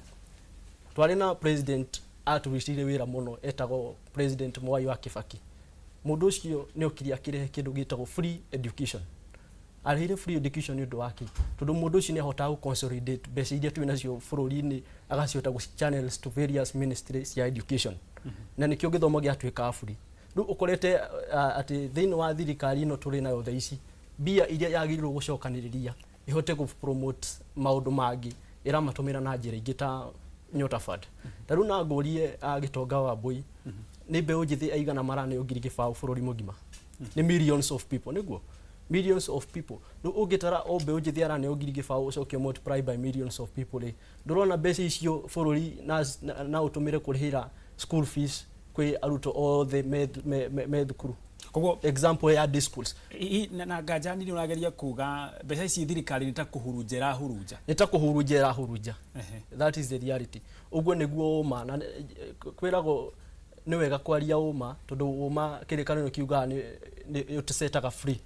twarĩ na president atũrutĩire wĩra mũno etagwo President Mwai wa Kibaki. Mũndũ ũcio nĩ okire akĩrehe kĩndũ gĩtagwo free education. Arehire free education nĩ ũndũ wa kĩ? Tondũ mũndũ ũcio nĩ ahotaga gũ consolidate mbeca iria twĩ nacio bũrũri-inĩ, agacihota gũ channels to various ministries cia education, na nĩkĩo gĩthomo gĩatuĩka free. Rĩu ũkorete atĩ thĩinĩ wa thirikari ĩno tũrĩ nayo thaa ici, mbia iria yagĩrĩirwo gũcokanĩrĩria ĩhote gũ promote maũndũ mangĩ ĩramatũmĩra na njĩra ingĩ ta Nyota Fund. Ta rĩu na ngũrie Gĩtonga wa Mbũi, nĩ mbeũ njĩthĩ aigana maraneo 10,000 bũrũri mũgima? Nĩ millions of people, nĩguo, millions of people. Rĩu ũngĩtara o mbeũ njĩthĩ araneo 10,000, ũcoke multiply by millions of people rĩ, ndũrona mbeca icio bũrũri na ũtũmĩre kũrĩhĩra school fees kwĩ arutwo othe me thukuru? Koguo example ya day schools. Na nganja nĩ ũrageria kuga mbeca ici thirikari nĩ ta kũhurunja ĩrahurunja. Nĩ ta kũhurunja ĩrahurunja. That is the reality. Ũguo nĩguo ũma na kwĩragwo nĩ wega kwaria ũma, tondũ ũma kĩrĩkanĩro kiugaga nĩ ũtũcetaga free.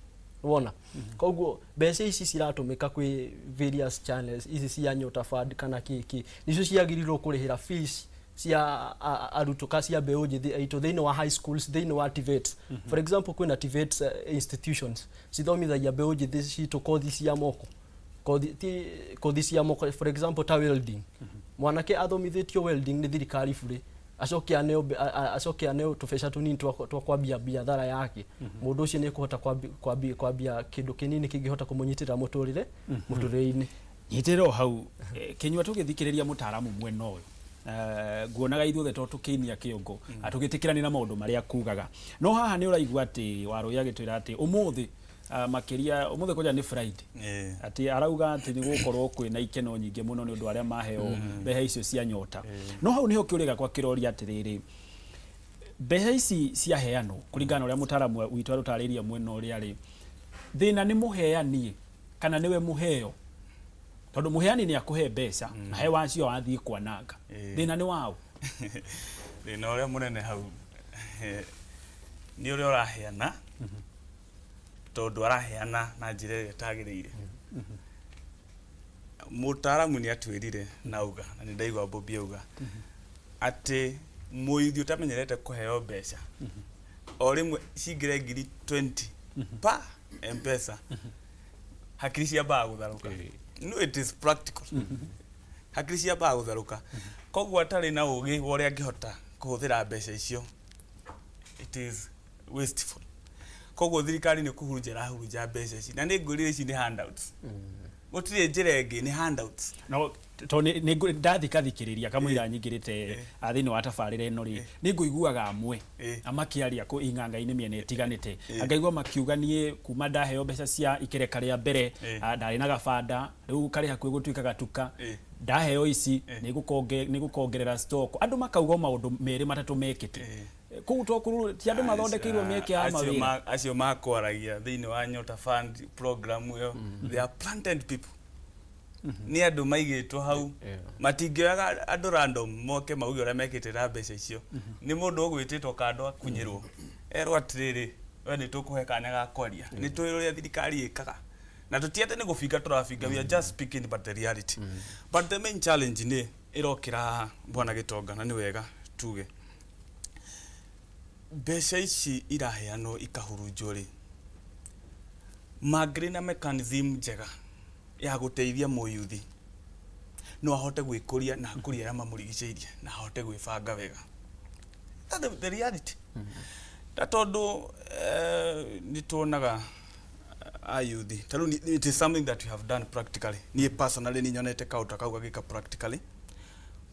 Wona, koguo mbeca ici ciratũmĩka kwĩ various channels ici cia Nyota Fund kana kĩkĩ, nicio ciagĩrĩirwo kũrĩhĩra fees cia arutwo ka cia mbeũ njĩthĩ aitũ thĩinĩ wa high schools, thĩinĩ wa TVETs. For example, kwĩna TVETs institutions cithomithagia mbeũ njĩthĩ citũ kothi cia moko, kothi ti kothi cia moko, for example ta welding. Mwanake athomithĩtio welding nĩ thirikari bure, acoke aneo acoke aneo tũbeca tũnini twa kwambia biathara yake. Mũndũ ũcio nĩ ekũhota kwambia kĩndũ kĩnini kĩngĩhota kũmũnyitĩrĩra mũtũrĩre mũtũrĩre-inĩ. Nyitĩrĩra o hau, Kĩnyua, tũgĩthikĩrĩria mũtaaramu mwena ũyũ, nguonaga ithuothe to tũkĩinia kĩongo tũgĩtĩkĩrania na maũndũ marĩa kugaga, no haha nĩ ũraigua atĩ Warũi agĩtwĩra atĩ ũmũthĩ, makĩria ũmũthĩ kwanja nĩ Friday, atĩ arauga atĩ nĩ gũgũkorwo kwĩna ikeno nyingĩ mũno nĩ ũndũ arĩa maheo mbeca icio cia Nyota. No hau nĩho kĩũria gĩakwa kĩroria atĩrĩrĩ, mbeca ici ciaheanwo kũringana na ũrĩa mũtaaramu witũ arũtarĩirie mwena ũrĩa rĩ, thĩna nĩ mũheani kana nĩwe mũheo? Tondũ mũheani nĩ akũhe mbeca na he wacio wathiĩ kwananga. Thĩna nĩ waũ? Thĩna ũrĩa mũnene hau nĩ ũrĩa ũraheana, tondũ araheana na njĩra ĩrĩa ĩtagĩrĩire. Mũtaaramu nĩ atwĩrire na auga, na nĩ ndaigua Bobby auga atĩ mũithi ũtamenyerete kũheo mbeca o rĩmwe cingĩre ngiri 20 pa Mpesa, hakiri ciambaga gũtharũka. No, it is practical, hakiri ciambaga gũtharũka, koguo atarĩ na ũgĩ wa ũrĩa angĩhota kũhũthĩra mbeca icio, it is wasteful. Koguo thirikari nĩ kũhurunja ĩrahurunja mbeca ici, na nĩ ngwĩrire ici nĩ handouts, gũtirĩ njĩra ĩngĩ, nĩ handouts. No to nĩ ndathikathikĩrĩria kamũira nyingĩrĩte thĩinĩ wa tabarĩra ĩno rĩ, nĩ ngũiguaga amwe makĩaria kũ ing'anga-inĩ mĩena ĩtiganĩte, ngaigua makiuga niĩ kuma ndaheo mbeca cia ikereka rĩa mbere, ndarĩ na gabanda, rĩu karĩ hakuhĩ gũtuĩka gatuka, ndaheo ici nĩ ngũkongerera stock. Andũ makauga o maũndũ merĩ matatũ mekĩte kũu, to kũru ti andũ mathondekeirwo mĩeke ya Acio mawĩra. Acio makwaragia thĩinĩ wa Nyota Fund program ĩyo, they are planted people, nĩ andũ maigĩtwo hau. Matingĩoyaga andũ random moke mauge ũrĩa mekĩte na mbeca icio. Nĩ mũndũ ũgwĩtĩtwo kando, akunyĩrwo, erwo atĩrĩrĩ, we nĩ tũkũhe kanya ga kwaria, nĩ tũĩ ũrĩa thirikari ĩkaga, na tũti atĩ nĩ gũbinga tũrabinga, we are just speaking but the reality. But the main challenge nĩ ĩrokĩra haha, bwana Gĩtonga, na nĩ wega tuge mbeca ici iraheanwo ikahurunjwo rĩ, mangĩrĩ na mechanism njega ya gũteithia mũyuthi no ahote gwĩkũria na akũrie arĩa mamũrigicĩirie na ahote gwĩbanga wega. That's the reality. Ta tondũ nĩ tuonaga ayuthi ta rĩu it is something that we have done practically. Niĩ personally nĩ nyonete kaũndũ kau gagĩka practically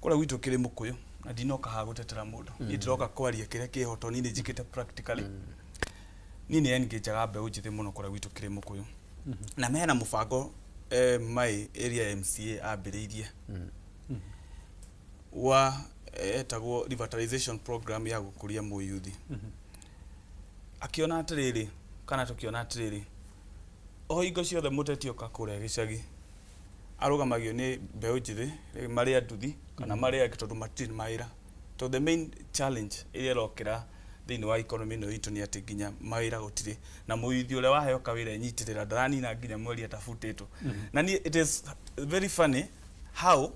kũrĩa gwitũ kĩrĩ mũkũyũ, na ndinoka haha gũtetera mũndũ. Niĩ ndĩroka kwaria kĩrĩa kĩho, tondũ niĩ nĩ njĩkĩte practically. Niĩ nĩ engageaga mbeũ njĩthĩ mũno kũrĩa gwitũ kĩrĩ mũkũyũ, na mena mũbango my area MCA ambĩrĩirie wa etagwo revitalization program ya gũkũria mũyuthi. Akĩona atĩrĩrĩ, kana tũkĩona atĩrĩrĩ, o hingo ciothe mũteti oka kũrĩa gĩcagi arũgamagio nĩ mbeũ njĩthĩ marĩ a nduthi kana marĩ angĩ, tondũ matirĩ na mawĩra. To the main challenge ĩrĩa ĩrokĩra thĩinĩ wa economy ĩno itũ nĩ atĩ nginya mawĩra gũtirĩ, na mũyuthi ũrĩa waheo kawĩra enyitĩrĩra, ndaranina nginya mweri atabutĩtwo. Na niĩ it is very funny how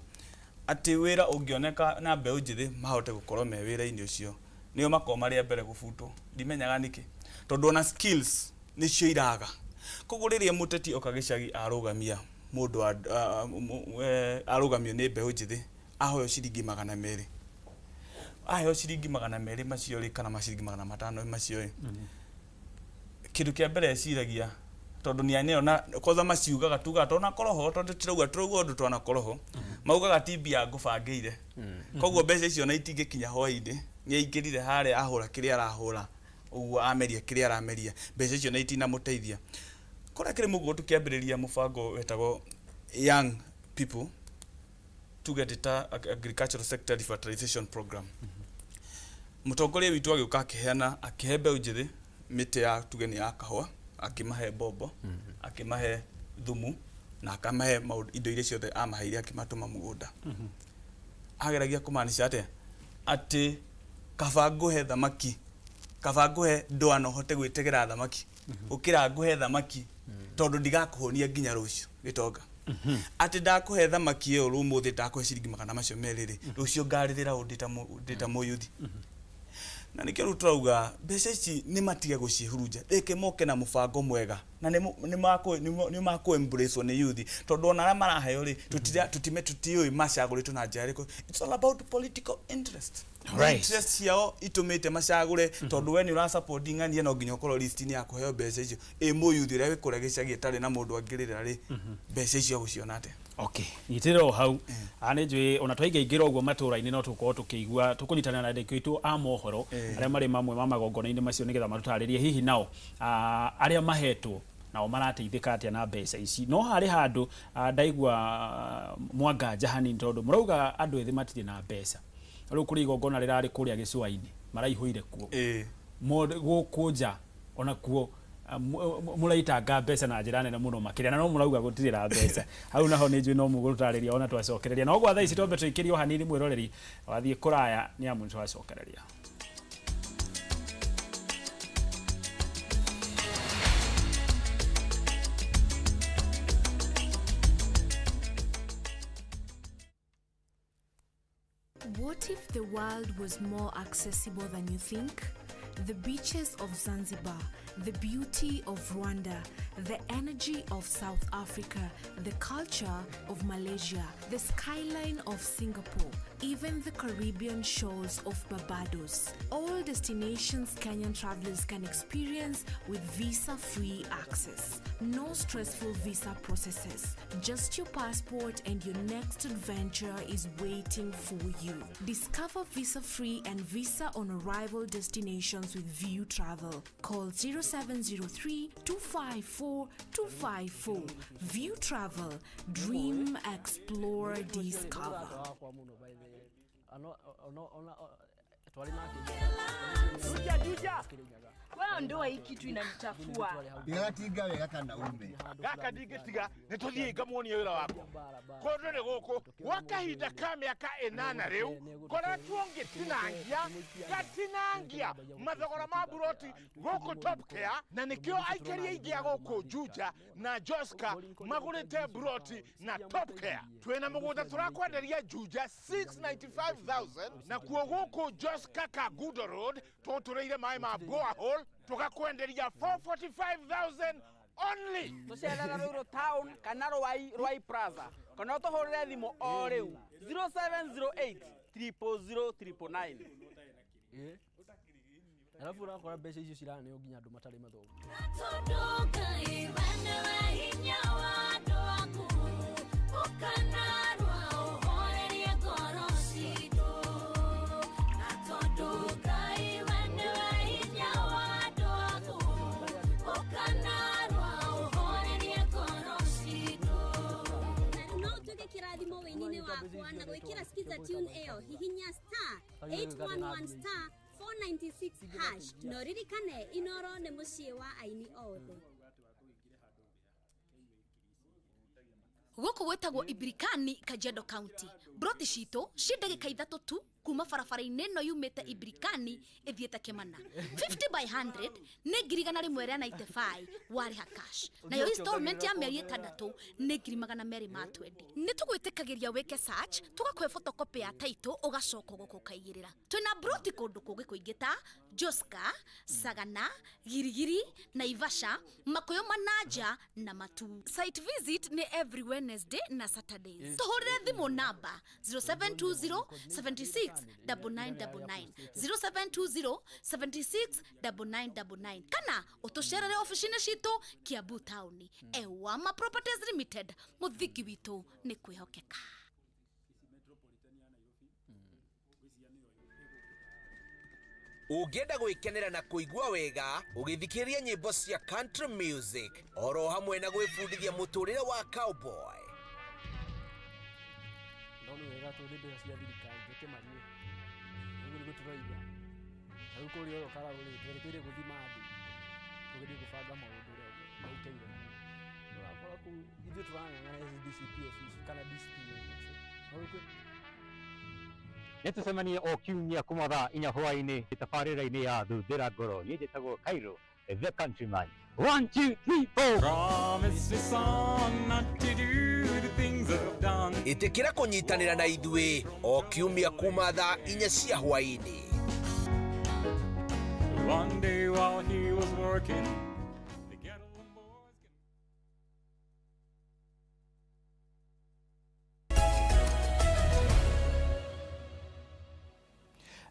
atĩ wĩra ũngĩoneka na mbeũ njĩthĩ mahote gũkorwo me wĩra-inĩ ũcio, nĩo makorwo marĩ a mbere gũbutwo. Ndimenyaga nĩkĩ, tondũ ona skills nĩcio iraga. Koguo rĩrĩa mũteti oka gĩcagi arũgamia mũndũ wa arũgamio nĩ mbeũ njĩthĩ, ahoyo ciringi 200, aheo ciringi 200 macio rĩ, kana maciringi 500 macio rĩ, kĩndũ kĩa mbere eciragia, tondũ nĩ aneo na kwanza maciugaga, tugaga twanakorwo ho, tondũ tirauga turauga ũndũ twanakorwo ho, maugaga ti mbia ngũbangĩire. Koguo mbeca icio na itingĩkinya hwaĩ-inĩ, nĩ aingĩrire harĩa ahũra kĩrĩa arahũra ũguo, ameria kĩrĩa arameria, mbeca icio na itinamũteithia. Kũrĩa kĩrĩ mũguo, tũkĩambĩrĩria mũbango wetagwo young people, tuge ta agricultural sector revitalization program, mũtongoria witũ agĩũka akĩheana, akĩhe mbeũ njĩthĩ Mĩtĩ ya tuge nĩ ya kahũa, akĩmahe mbombo, akĩmahe thumu na akamahe maũndũ, indo iria ciothe amaheire, akĩmatũma mũgũnda. Ageragia kũmaanisha atĩa? Atĩ kaba ngũhe thamaki, kaba ngũhe ndwano hote gwĩtegera thamaki gũkĩra ngũhe thamaki tondũ ndigakũhũnia nginya rũciũ. Gĩtonga atĩ ndakũhe thamaki ĩyo ũmũthĩ, ndakũhe ciringi 200 rĩ, rũciũ ngarĩrĩra ũ ndĩ ta mũyuthi? Na nĩkĩo rĩu tũrauga mbeca ici nĩ matige gũcihurunja, reke moke na mũbango mwega na nĩ makũ embrace nĩ youth, tondũ ona arĩa maraheo rĩ, tutime tutiũĩ macagũrĩtwo na njĩra ĩrĩkũ. It's all about political interest. Interest ciao itũmĩte macagũre, tondũ we nĩ ũra support ng'ania, no nginya ũkorwo list-inĩ ya kũheo mbeca icio. Ĩ mũyuthi ũrĩa wĩ kũrĩa gĩcagi ĩtarĩ na mũndũ angĩrĩra rĩ, mbeca icio agũciona atĩa? Okay, nyitĩrĩra o hau. A nĩ njũĩ ona twaingaingĩra ũguo matũũra-inĩ no tũgũkorwo tũkĩigua tũkũnyitanĩra na andĩki aitũ a mohoro arĩa marĩ mamwe ma magongona-inĩ macio, nĩgetha matũtarĩrie hihi nao arĩa mahetwo nao marateithĩka atĩa na mbeca ici. No harĩ handũ ndaigua mwanganja hanini, tondũ mũrauga andũ ethĩ matirĩ na mbeca. Rĩu kũrĩ igongona rĩrarĩ kũrĩa gĩcũa-inĩ, maraihũire kuo. Gũkũ nja onakuo mũraitanga mbeca na njĩra nene mũno makĩria, na no mũrauga gũtirĩ na mbeca. Hau naho nĩ njũĩ no mũgũtũtarĩria ona twacokereria. No gwa thaa ici twambe tũikĩrio hanini, mwĩroreri wathiĩ kũraya, nĩ amu nĩ twacokereria. What if the world was more accessible than you think? The beaches of Zanzibar, the beauty of Rwanda, the energy of South Africa, the culture of Malaysia, the skyline of Singapore, even the Caribbean shores of Barbados. All destinations Kenyan travelers can experience with visa free access. No stressful visa processes, just your passport and your next adventure is waiting for you. Discover visa free and visa on arrival destinations with View Travel. Call 0703 254 254. View Travel. Dream, explore, discover. Juja, Juja. Wewe ndoa hii kitu inanichafua. Ndigatinga wega kana ume. Gaka ndingĩtiga, nĩ tũthiĩ ngamuonie wĩra wakwa. Kũndũ nĩ gũkũ gwa kahinda ka mĩaka 8 rĩu ngoretwo ngĩtinangia, ngatinangia mathogora ma buroti gũkũ Top Care, na nĩkĩo aikari aingĩ a gũkũ Juja na Joska magũrĩte buroti na Top Care. Twĩna mũgũnda tũrakwenderia Juja 695,000, nakuo gũkũ Joska Kangundo Road tũtũrĩire maĩ ma borehole tũgakwenderia 445,000 only. Tũcerere Ruiru town kana Rwai, Rwai Plaza, kana ũtũhũrĩre thimũ o rĩu 0708 000 999. Alafu ũrakora mbeca icio ciraneo nginya andũ matarĩ mathomu. Tondũ Ngai we nĩwe hinya wa andũ aku, ũkanarua ũhorerie ngoro citũ. Na tondũ Ngai we nĩwe hinya wa andũ aku, ũkanarua ũhorerie ngoro citũ. No ũtuĩke kĩrathimo wĩini-inĩ wakwa na gwĩkĩra skiza tune ĩyo, hihinya *811*496#, na ũririkane Inoro nĩ mũciĩ wa aini othe. Gũkũ gwĩtagwo Ibirikani, Kajiado County. Broti citũ ci ndagĩka 3 tu kuma barabara-inĩ ĩno yumĩte Ibirikani ĩthiĩte Kĩmana. 50 by 100 nĩ 195,000 warĩha cash, nayo installment ya mĩeri 6 nĩ 220,000. Nĩ tũgwĩtĩkagĩria wĩke search, tũgakũhe photocopy ya title, ũgacoka ũgoka ũkaigĩrĩra. Twĩna broti kũndũ kũngĩ kũingĩ ta Joska, Sagana, Girigiri, Naivasha, Makuyu Manaja na Matu. Site visit nĩ every Wednesday na Saturdays. Tũhũrĩre thimũ namba 0720 76 9999, 0720 76 9999, kana ũtũcerere ofici-inĩ citũ Kiambu taũni. Ewama Properties Limited, mũthingi witũ nĩ kwĩhokeka. Ũngĩenda gwĩkenera na kũigua wega ũgĩthikĩrĩria nyĩmbo cia country music oro hamwe na gwĩbundithia mũtũrĩre wa cowboy, No nĩ wega tondũ nĩ mbeca cia thirikari, reke marĩe. Ũguo nĩguo tũroiga. Ta rĩu kũrĩa ũyũ Karau rĩ, twerekeire gũthima andũ. Tugerie gũbanga maũndũ ũrĩa maikaire. Ũrakora kũu ithuĩ tũrang'ang'ana SDCP office kana DCP office. No rĩu Nĩ tũcemanie o kiumia kuma thaa 4 hwaĩ-inĩ tabarĩra-inĩ ya Thuthĩra Ngoro. Niĩ njĩtagwo Cairo the Countryman. 1 2 3 4. Promise me son not to do the things I've done. Ĩtĩkĩra kũnyitanĩra na ithuĩ o kiumia kuma thaa 4 cia hwaĩ-inĩ. One day while he was working, the ghetto boys.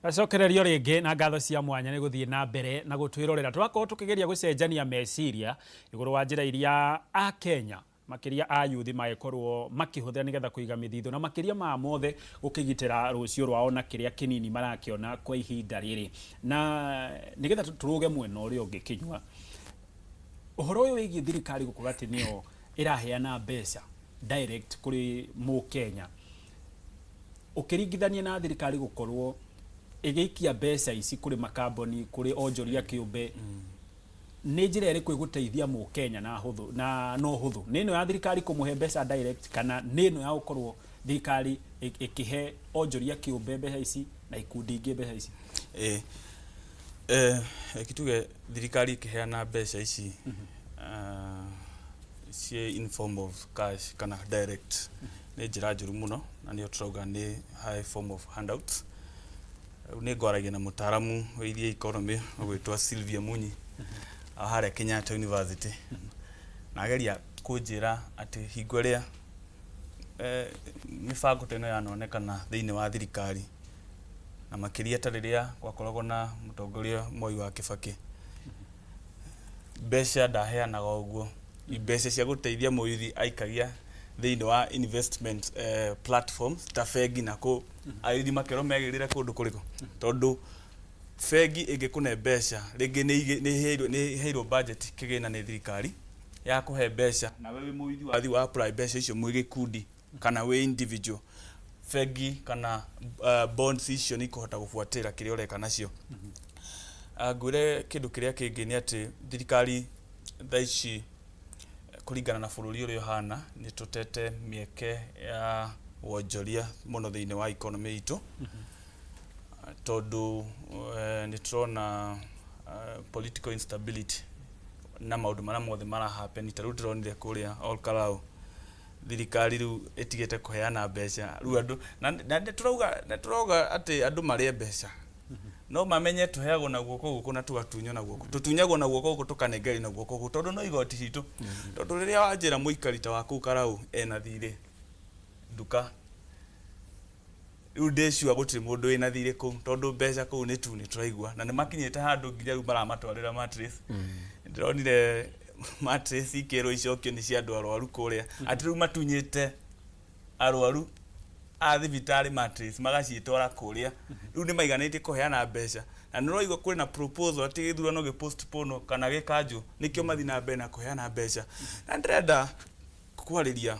Acokererio rĩngĩ na ngatho cia mwanya nĩ gũthiĩ na mbere na gũtwĩrorera. Tũrakorwo tũkĩgeria gũcenjania meciria igũrũ wa njĩra iria Akenya makĩria a yuthi magĩkorwo makĩhũthĩra nĩgetha kũiga mĩthithũ na makĩria ma mothe gũkĩgitĩra rũciũ rwao na kĩrĩa kĩnini marakĩona kwa ihinda rĩrĩ. Na nĩgetha tũrũge mwena ũrĩa ũngĩ kĩnyua, ũhoro ũyũ wĩgiĩ thirikari gũkorwo atĩ nĩyo ĩraheana mbeca direct kũrĩ mũkenya, ũkĩringithania na thirikari gũkorwo ĩgĩikia mbeca ici kũrĩ makambuni, kũrĩ onjoria kĩũmbe, nĩ njĩra ĩrĩkũ ĩgũteithia mũkenya na hũthũ na no hũthũ? Nĩ ĩno ya thirikari kũmũhe mbeca direct, kana nĩ ĩno ya gũkorwo thirikari ĩkĩhe onjoria kĩũmbe mbeca ici na ikundi ingĩ mbeca ici? Ĩĩ, reke tuge thirikari ĩkĩheana mbeca ici ciĩ in form of cash kana direct nĩ njĩra njũru mũno, na nĩyo tũrauga nĩ high form of handouts. Rĩu nĩ ngwaragia na mũtaaramu wĩgiĩ economy ũgwĩtwo Sylvia Munyi harĩa Kenyatta University, na ageria kũnjĩra atĩ hingo ĩrĩa mĩbango ta ĩno yanonekana thĩinĩ wa thirikari, na makĩria ta rĩrĩa gwakoragwo na mũtongoria Moi wa Kibaki, mbeca ndaheanaga ũguo. Mbeca cia gũteithia mũyuthi aikagia thĩinĩ wa investment platforms ta bengi, na kũ ayuthi makerwo megĩrĩre kũndũ kũrĩkũ, tondũ bengi ĩngĩkũne mbeca rĩngĩ nĩ ĩheirwo budget kĩgĩna nĩ thirikari ya kũhe mbeca, nawe wĩ mũyuthi wathi wa apply mbeca icio mwĩ gĩkundi kana wĩ individual, bengi kana bonds icio nĩ ikũhota gũbuatĩrĩra kĩrĩa ũreka nacio. Ngwĩre kĩndũ kĩrĩa kĩngĩ nĩ atĩ thirikari thaa ici, kũringana na bũrũri ũrĩa ũhana, nĩ tũtete mĩeke ya wonjoria mũno thĩinĩ wa economy itũ, tondũ nĩ tũrona political instability na maũndũ marĩa mothe mara happen. Ta rĩu ndĩronire kũrĩa Ol Kalou, thirikari rĩu ĩtigĩte kũheana mbeca rĩu andũ, na nĩ tũrauga atĩ andũ marĩe mbeca, no mamenye tũheagwo na guoko gũkũ na tũgatunywo na guoko, tũtunyagwo na guoko gũkũ tũkanengerio na guoko gũkũ, tondũ no igoti citũ. Tondũ rĩrĩa wanjĩra mũikari ta wa kũu Karau ena thirĩ nduka, rĩu ndĩ sure gũtirĩ mũndũ wĩna thirĩ kũu, tondũ mbeca kũu nĩ tu nĩ tũraigua na nĩ makinyĩte handũ nginya rĩu maramatwarĩra mattress. Ndĩronire mattress ikĩrwo icokio nĩ cia andũ arwaru kũrĩa, atĩ rĩu matunyĩte arwaru a thibitarĩ mattress magaciĩtwara kũrĩa. Rĩu nĩ maiganĩtie kũheana mbeca, na nĩ ũraigua kwĩna proposal atĩ gĩthurano gĩ postpone kana gĩkanjwo, nĩkĩo mathiĩ na mbere na kũheana mbeca. Na ndĩrenda kwarĩria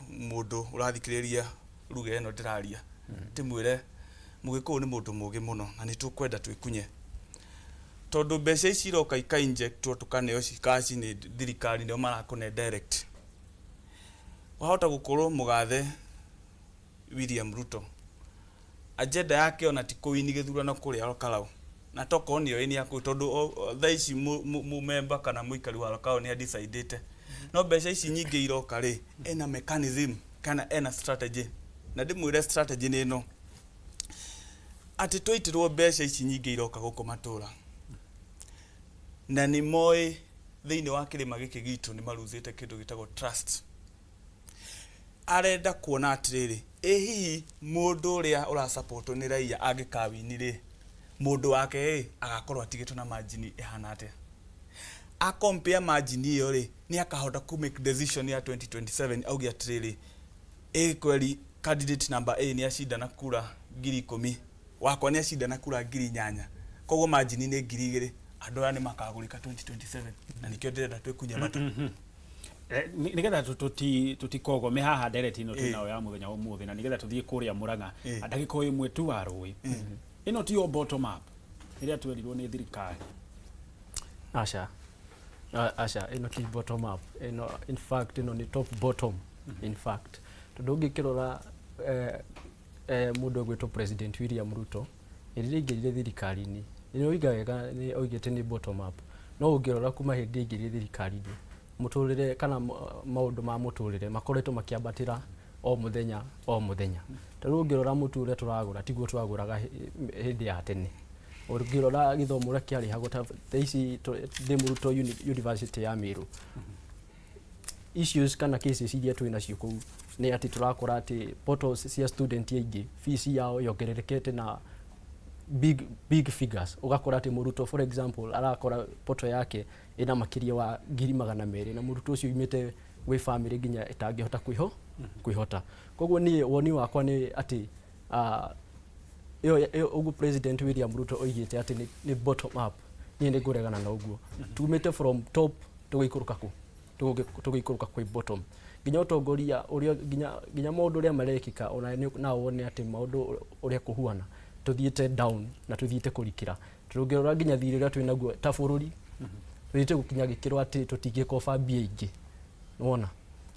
mũndũ ũrathikĩrĩria ruga ĩno ndĩraria, ndĩmwĩre Mũgĩkũyũ nĩ mũndũ mũgĩ mũno, na nĩ tũkwenda twĩkunye, tondũ mbeca ici iroka ika injectwo tũkaneo cash nĩ thirikari, nĩo marakũne direct. Wahota gũkorwo mũgathe William Ruto agenda yake ona ti kũwini gĩthurano kũrĩa Ol Kalou, na tokorwo nĩoĩ nĩ akũ, tondũ thaa ici mũmemba kana mũikari wa Ol Kalou nĩ adecidĩte, no mbeca ici nyingĩ iroka rĩ, ena mechanism kana ena strategy. Na ndĩmwĩre strategy nĩ ĩno, atĩ twaitĩrwo mbeca ici nyingĩ iroka gũkũ matũra, na nĩ moĩ thĩinĩ wa kĩrĩma gĩkĩ gitũ nĩ maruzĩte kĩndũ gĩtagwo trust. Arenda kuona atĩrĩrĩ, ĩ hihi mũndũ ũrĩa ũrasapotwo nĩ raia angĩkawini rĩ, mũndũ wake ĩ agakorwo atigĩtwo na margin ĩhana atĩa? A compare margin ĩyo rĩ, nĩ akahota ku make decision ya 2027, auge atĩrĩrĩ, ĩ kweli candidate number A nĩ acinda na kura 10,000, wakwa nĩ acinda na kura 8,000, koguo margin nĩ 2,000, andũ aya nĩ makagũrĩka 2027. Na nĩkĩo ndĩrenda twĩkunye matũ. Nĩgetha tũtikogome haha ndereti ĩno twĩnayo ya mũthenya wa ũmũthĩ, na nĩgetha tũthiĩ kũrĩa Mũrang'a ndagĩka o ĩmwe tu wa rũĩ, ĩno tiyo bottom up ĩrĩa twerirwo nĩ thirikari? Aca. Aca, ĩno ti bottom up, ĩno in fact ĩno nĩ top bottom. In fact, tondũ ũngĩkĩrora mũndũ ũgwĩtwo President William Ruto hĩndĩ ĩrĩa aingĩrire thirikari-inĩ, nĩ oiga wega, nĩ oigĩte nĩ bottom up, no ũngĩrora kuma hĩndĩ aingĩrire thirikari-inĩ, mũtũrĩre kana maũndũ ma mũtũrĩre makoretwo makĩambatĩra o mũthenya o mũthenya. Ta rĩu ũngĩrora mũtu ũrĩa tũragũra tiguo twagũraga hĩndĩ ya tene. Ũngĩrora gĩthomo ũrĩa kĩarĩhagwo, ta thaa ici ndĩ mũrutwo university ya Meru, issues kana cases iria twĩ nacio kũu nĩ atĩ tũrakora atĩ portals cia student aingĩ fees yao yongererekete na big big figures. Ũgakora atĩ mũrutwo, for example, arakora portal yake ĩna makĩria wa 200,000, na mũrutwo ũcio umĩte gwĩ family nginya ĩtangĩhota kwĩhota. Koguo niĩ woni wakwa nĩ atĩ ĩyo ũguo President William Ruto oigĩte atĩ nĩ bottom up, niĩ nĩ ngũregana na ũguo. Tumĩte from top tũgĩikũrũka kũ tũgĩikũrũka kwĩ bottom, nginya ũtongoria ũrĩa nginya maũndũ ũrĩa marekĩka, ona no wone atĩ maũndũ ũrĩa kũhuana tũthiĩte down na tũthiĩte kũrikĩra. Tondũ ũngĩrora nginya thirĩ ũrĩa twĩnaguo ta bũrũri, tũthiĩte gũkinya gĩkĩro atĩ tũtingĩkoba mbia ingĩ. Wona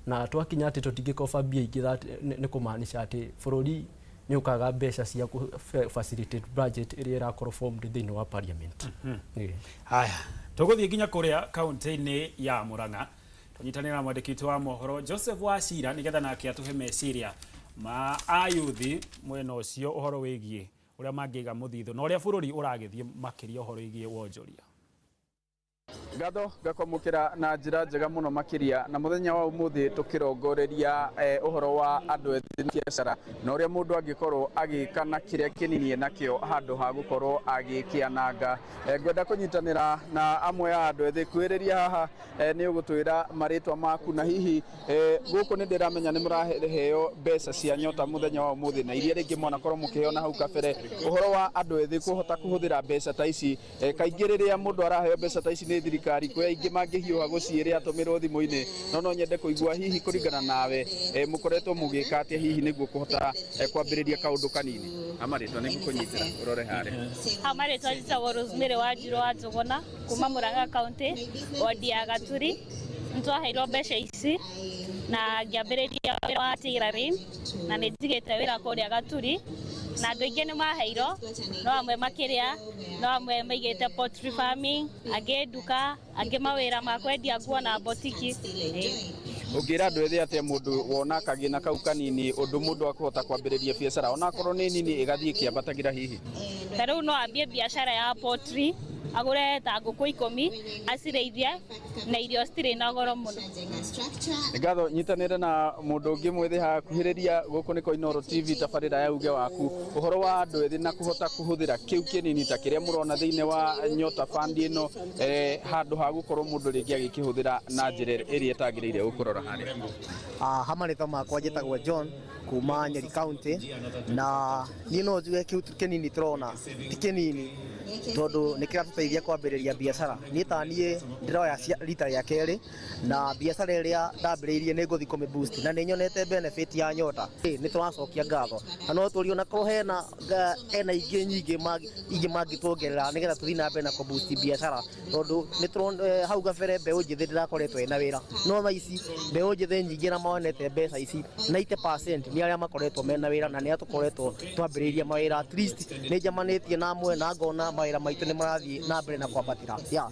na twakinya atĩ tũtingĩkoba mbia ingĩ, nĩ kũmaanisha atĩ bũrũri nĩ ũkaga mbeca cia kũ facilitate budget ĩrĩa ĩrakorwo formed thĩinĩ wa parliament. Haya, tũgũthiĩ nginya kũrĩa kaunti-inĩ ya Murang'a, tũnyitanĩre na mwandĩki witũ wa mohoro Joseph Wachira, nĩgetha nake atũhe meciria ma ayuthi mwena ũcio, ũhoro wĩgiĩ ũrĩa mangĩiga mũthithũ na ũrĩa bũrũri ũragĩthiĩ, makĩria ũhoro wĩgiĩ wonjoria. Ngatho ngakwamũkĩra na njĩra njega mũno makĩria, na mũthenya wa ũmũthĩ tũkĩrongoreria ũhoro wa andũ ethĩ na biacara na ũrĩa mũndũ angĩkorwo agĩka na kĩrĩa kĩnini nakĩo handũ ha gũkorwo agĩkĩananga. Ngwenda kũnyitanĩra na amwe a andũ ethĩ kwĩrĩria haha. Nĩ ũgũtwĩra marĩtwa maku, na hihi gũkũ nĩ ndĩramenya nĩ mũraheo mbeca cia Nyota mũthenya wa ũmũthĩ, na iria rĩngĩ mwanakorwo mũkĩheo na hau kabere, ũhoro wa andũ ethĩ kũhota kũhũthĩra mbeca ta ici. Kaingĩ rĩrĩa mũndũ araheo mbeca ta ici nĩ thirikari, kwĩ aingĩ mangĩhiũha gũciĩrĩa atũmĩrwo thimũ-inĩ, no nyende kũigua hihi kũringana nawe, mũkoretwo mũgĩka atĩa hihi nĩguo kũhota kwambĩrĩria kaũndũ kanini? Amarĩtwa nĩ ngũkũnyitĩra ũrore harĩa. Ha marĩtwa njĩtagwo Rosemary Wanjiru wa Njũgũna kuma Murang'a County, wodi ya Gaturi. Nĩtwaheirwo mbeca ici na ngĩambĩrĩria wĩra wa tailoring, na nĩ njigĩte wĩra kũrĩa Gaturi, na andũ aingĩ nĩ maheirwo, no amwe makĩrĩa, no amwe maigĩte poultry farming, angĩ nduka, angĩ mawĩra ma kwendia nguo na botiki. Ũngĩra andũ ethĩ atĩa, mũndũ wona kagĩna kau kanini, ũndũ mũndũ akũhota kwambĩrĩria biacara onakorwo nĩ nini, ĩgathiĩ ĩkĩambatagĩra hihi? Ta rĩu no ambie biacara ya poultry, agũre ta ngũkũ 10, acirĩithie, na irio citirĩ na goro mũno. Nĩ ngatho. Nyitanĩre na mũndũ ũngĩ mwĩthĩ haha kuhĩrĩria. Gũkũ nĩ Inooro TV, tabarĩra ya Uge Waku, ũhoro wa andũ ethĩ na kũhota kũhũthĩra kĩu kĩnini ta kĩrĩa mũrona thĩinĩ wa Nyota Fund ĩno, handũ ha gũkorwo mũndũ rĩngĩ agĩkĩhũthĩra na njĩra ĩrĩa ĩtagĩrĩire. Ũkũrora harĩa. Ha marĩtwa makwa njĩtagwo John kuma Nyeri County, na niĩ no njuge kĩu kĩnini tũrona ti kĩnini, tondũ nĩ kĩratũteithia kwambĩrĩria biacara. Niĩ ta niĩ ndĩroya rita rĩa kerĩ, na biacara ĩrĩa ndambĩrĩirie nĩ ngũthiĩ kũmĩ boost, na nĩ nyonete benefit ya Nyota. Nĩ tũracokia ngatho, na no tũrie onakorwo hena ingĩ nyingĩ ingĩ mangĩtuongerera, nĩgetha tũthiĩ na mbere na kũ boost biacara, tondũ nĩ hau gabere mbeũ njĩthĩ ndĩrakoretwo ĩna wĩra, no thaa ici mbeũ njĩthĩ nyingĩ na monete mbeca ici, 90% nĩ arĩa makoretwo mena wĩra, na nĩ arĩa tũkoretwo twambĩrĩirie mawĩra. At least nĩ njamanĩtie na amwe na ngona mawĩra maitũ nĩ marathiĩ na mbere na kwambatĩra, yeah.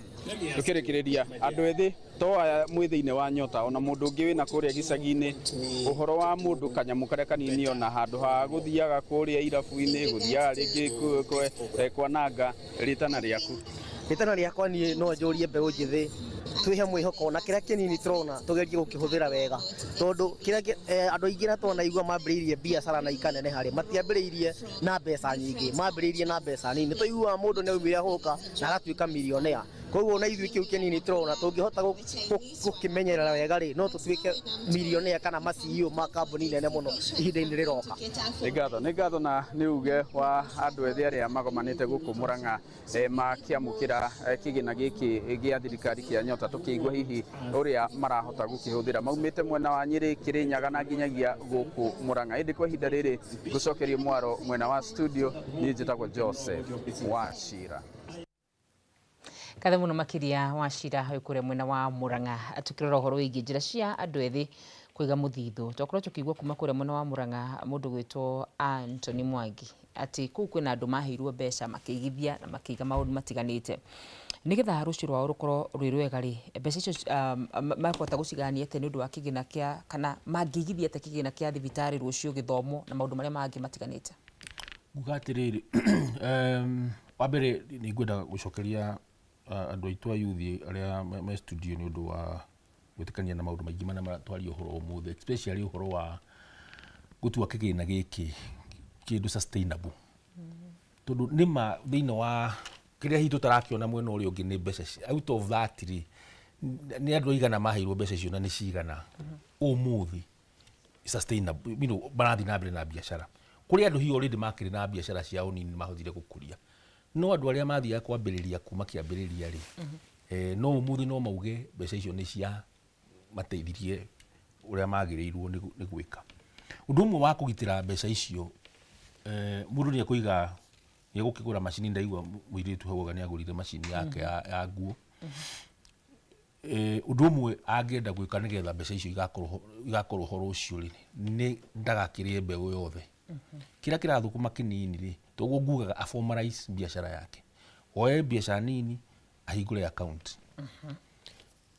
Tũkĩrĩkĩrĩria, andũ ethĩ to aya mwĩ thĩinĩ wa Nyota, ona mũndũ ũngĩ wĩna kũrĩa gĩcagi-inĩ, ũhoro wa mũndũ kanyamũ karĩa kanini ona handũ ha gũthiaga kũrĩa irabu-inĩ, gũthiaga rĩngĩ kwananga, rĩtana rĩaku? Rĩtana rĩakwa niĩ no njũrie mbeũ njĩthĩ twĩhe mwĩhoko, na kĩrĩa kĩnini tũrona tũgerie gũkĩhũthĩra wega, tondũ kĩrĩa andũ aingĩ na twanaigua mambĩrĩirie biacara na ikaneneha rĩ, matiambĩrĩirie na mbeca nyingĩ, mambĩrĩirie na mbeca nini. Tũiguaga mũndũ nĩ aumire hũka na agatuĩka millionaire. Koguo na ithuĩ kĩu kĩnini tũrona tũngĩhota gũkĩmenyerera wega rĩ, no tũtuĩke millionaire kana ma CEO ma kambuni nene mũno ihinda-inĩ rĩroka. Nĩ ngatho, nĩ ngatho, na nĩ uge wa andũ ethĩ arĩa magomanĩte gũkũ Murang'a, makĩamũkĩra kĩgĩna gĩkĩ gĩa thirikari kĩa Nyota, tũkĩigua hihi ũrĩa marahota gũkĩhũthĩra. Maumĩte mwena wa Nyĩrĩ, Kĩrĩnyaga na nginyagia gũkũ Murang'a. Ĩndĩ kwa ihinda rĩrĩ ngũcokerie mwaro mwena wa studio. Niĩ njĩtagwo Joseph Wachira. Ngatho muno makiria wa cira wĩ kũrĩa mwena wa Murang'a tukĩrora ũhoro wĩgiĩ njĩra cia andũ ethĩ kũiga mũthithũ. Twakorwo tũkĩigua kuma kũrĩa mwena wa Murang'a mũndũ gwĩtwo Anthony Mwangi atĩ kũu kwĩna andũ maheirwo mbeca makĩigithia na makĩiga maũndũ matiganĩte nĩgetha rũciũ rwao rũkorwo rwĩ rwega rĩ, mbeca icio makũhota gũcigayania atĩa nĩ ũndũ wa kĩgĩna kĩa kana mangĩigithia atĩa kĩgĩna kĩa thibitarĩ rũciũ, gĩthomo na maũndũ marĩa mangĩ matiganĩte? Nguga atĩrĩrĩ, wa mbere nĩ ngwenda gũcokeria andũ aitũ a youth arĩa me studio nĩ ũndũ wa gwĩtĩkania na maũndũ maingĩ marĩa twaria ũhoro ũmũthĩ, especially ũhoro wa gũtua kĩgĩna gĩkĩ kĩndũ sustainable. Tondũ nĩma thĩinĩ wa kĩrĩa hihi tũtarakĩona mwena ũrĩa ũngĩ nĩ mbeca out of that rĩ, nĩ andũ aigana maheirwo mbeca icio na nĩ cigana ũmũthĩ sustainable, marathiĩ na mbere na biacara. Kũrĩ andũ hihi already makĩrĩ na biacara ciao nini mahotire gũkũria, no andũ arĩa mathiaga kwambĩrĩria kuma kĩambĩrĩria rĩ, no ũmũthĩ no mauge mbeca icio nĩ cia mateithirie ũrĩa magĩrĩirwo nĩ gwĩka. Ũndũ ũmwe wa kũgitĩra mbeca icio, mũndũ nĩ ekũiga, nĩ egũkĩgũra macini. Ndaigua mũirĩtu hau auga nĩ agũrire macini yake ya nguo. Ũndũ ũmwe angĩenda gwĩka nĩgetha mbeca icio igakorwo ho rũciũ rĩ, nĩ ndagakĩrĩe mbeũ yothe. Kĩrĩa kĩrathũkũma kĩnini rĩ, toguo ngugaga aformalize biacara yake, oe biacara nini ahingũre account,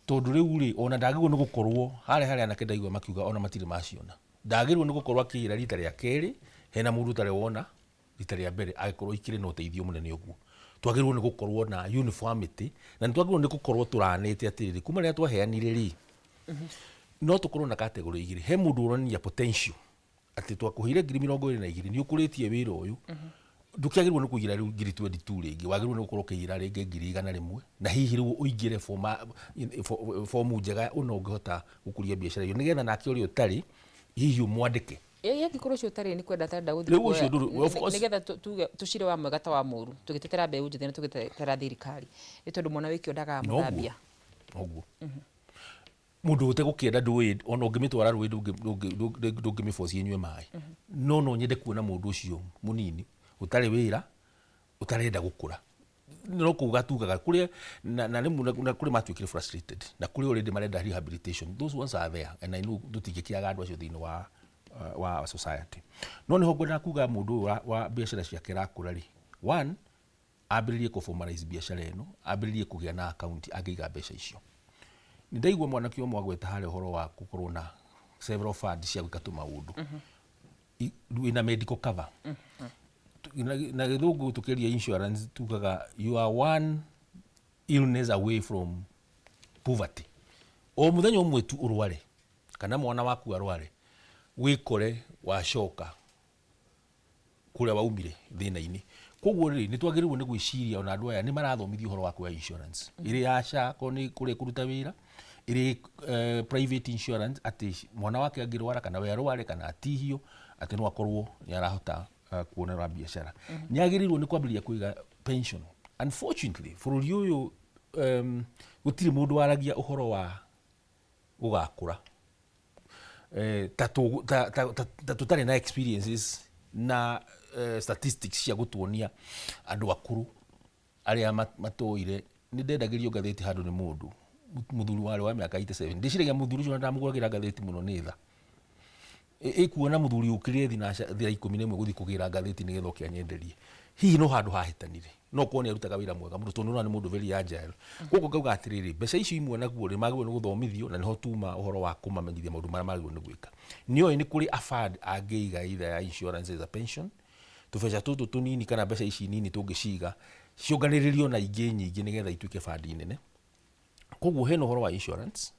tondũ rĩu rĩ, ona ndagĩrĩirwo nĩ gũkorwo harĩa harĩa anake ndaigua makiuga ona matirĩ maciona, ndagĩrĩirwo nĩ gũkorwo akĩira rita rĩa kerĩ hena mũndũ ũtarĩ wona rita rĩa mbere angĩkorwo ikĩrĩ na ũteithio mũnene ũguo. Twagĩrĩirwo nĩ gũkorwo na uniformity na nĩ twagĩrĩirwo nĩ gũkorwo tũranĩte atĩrĩrĩ, kuma rĩrĩa twaheanire rĩ, no tũkorwo na category igĩrĩ. He mũndũ ũronania potential atĩ twakũheire 22,000, nĩ ũkũrĩtie wĩra ũyũ, ndũkĩagĩrĩirwo nĩ kũigĩra rĩu 22,000 rĩngĩ, wagĩrĩirwo nĩ gũkorwo ũkĩigĩra rĩngĩ 100,000, na hihi rĩu ũingĩre fomu njega ũna ũngĩhota gũkũria biacara ĩyo, nĩgetha nake ũrĩa ũtarĩ hihi ũmwandĩke. Ĩ angĩkorwo ũcio ũtarĩ nĩ kwenda atarenda gũthiĩ Rĩu ũcio kuoya, ndũrĩ, of course. Nĩgetha tuge tũcire wa mwega ta wa mũru, tũgĩtetera mbeũ njĩthĩ na tũgĩtetera thirikari, nĩ tondũ mwana wĩke endaga mũthambia. Noguo mũndũ ũtegũkĩenda ndũĩ ona ũngĩmĩtwara rũĩ ndũngĩmĩboci ĩnyue maĩ. No nyende kuona mũndũ ũcio mũnini ũtarĩ wĩra ũtarenda gũkũra, no kuga tugaga kũrĩa na rĩmwe na kũrĩ matuĩkire frustrated na kũrĩ already marenda rehabilitation. Those ones are there and I know tũtingĩkĩaga andũ acio thĩinĩ wa society. No nĩho ngwendaga kuga mũndũ ũyũ wa biacara ciake ĩrakũra rĩ, one, ambĩrĩrie kũ formalize biacara ĩno, ambĩrĩrie kũgĩa na account angĩiga mbeca icio. Nĩ ndaigua mwanake ũmwe agweta harĩa ũhoro wa gũkorwo na several funds cia gwĩka tũmaũndũ. Wĩna medical cover. Na gĩthũngũ tũkĩaria insurance tugaga you are one illness away from poverty. O mũthenya ũmwe tu ũrware kana mwana waku arware, wĩkore wacoka kũrĩa waumire thĩna-inĩ. Koguo rĩ, nĩ twagĩrĩirwo nĩ gwĩciria ona andũ aya nĩ marathomithio ũhoro wa kuoya insurance ĩrĩ ya SHA korwo nĩ kũrĩa kũruta wĩra, ĩrĩ private insurance, atĩ mwana wake angĩrwara kana we arware kana atihio, atĩ no akorwo nĩ arahota kuonera biacara. Nĩ agĩrĩirwo nĩ kwambĩrĩria kũiga pension. Unfortunately, bũrũri ũyũ gũtirĩ mũndũ waragia ũhoro wa gũgakũra ta tũtarĩ na experiences na statistics cia gũtuonia andũ akũrũ arĩa matũire. Nĩ ndendagĩrio ngathĩti handũ nĩ mũndũ mũthuri warĩ wa mĩaka 87. Ndĩciragia mũthuri ũcio ndamũgũragĩra ngathĩti mũno nĩ tha ĩkuona mũthuri ũkĩrire thaa 11 gũthiĩ kũgĩra ngathĩti nĩgetha oke anyenderie. Hihi no handũ hahĩtanire, no korwo nĩ arutaga wĩra mwega mũno, tondũ nĩũrona nĩ mũndũ very agile. Koguo ngauga atĩrĩrĩ, mbeca icio imwe naguo rĩ, magĩrĩirwo nĩ gũthomithio na nĩho tuma ũhoro wa kũmamenyithia maũndũ marĩa magĩrĩirwo nĩ gwĩka. Nĩoĩ nĩ kũrĩ a fund angĩiga either ya insurance as a pension, tũbeca tũtũ tũnini kana mbeca ici nini tũngĩciga cionganĩrĩrio na ingĩ nyingĩ nĩgetha ituĩke fund nene. Koguo hena ũhoro wa insurance,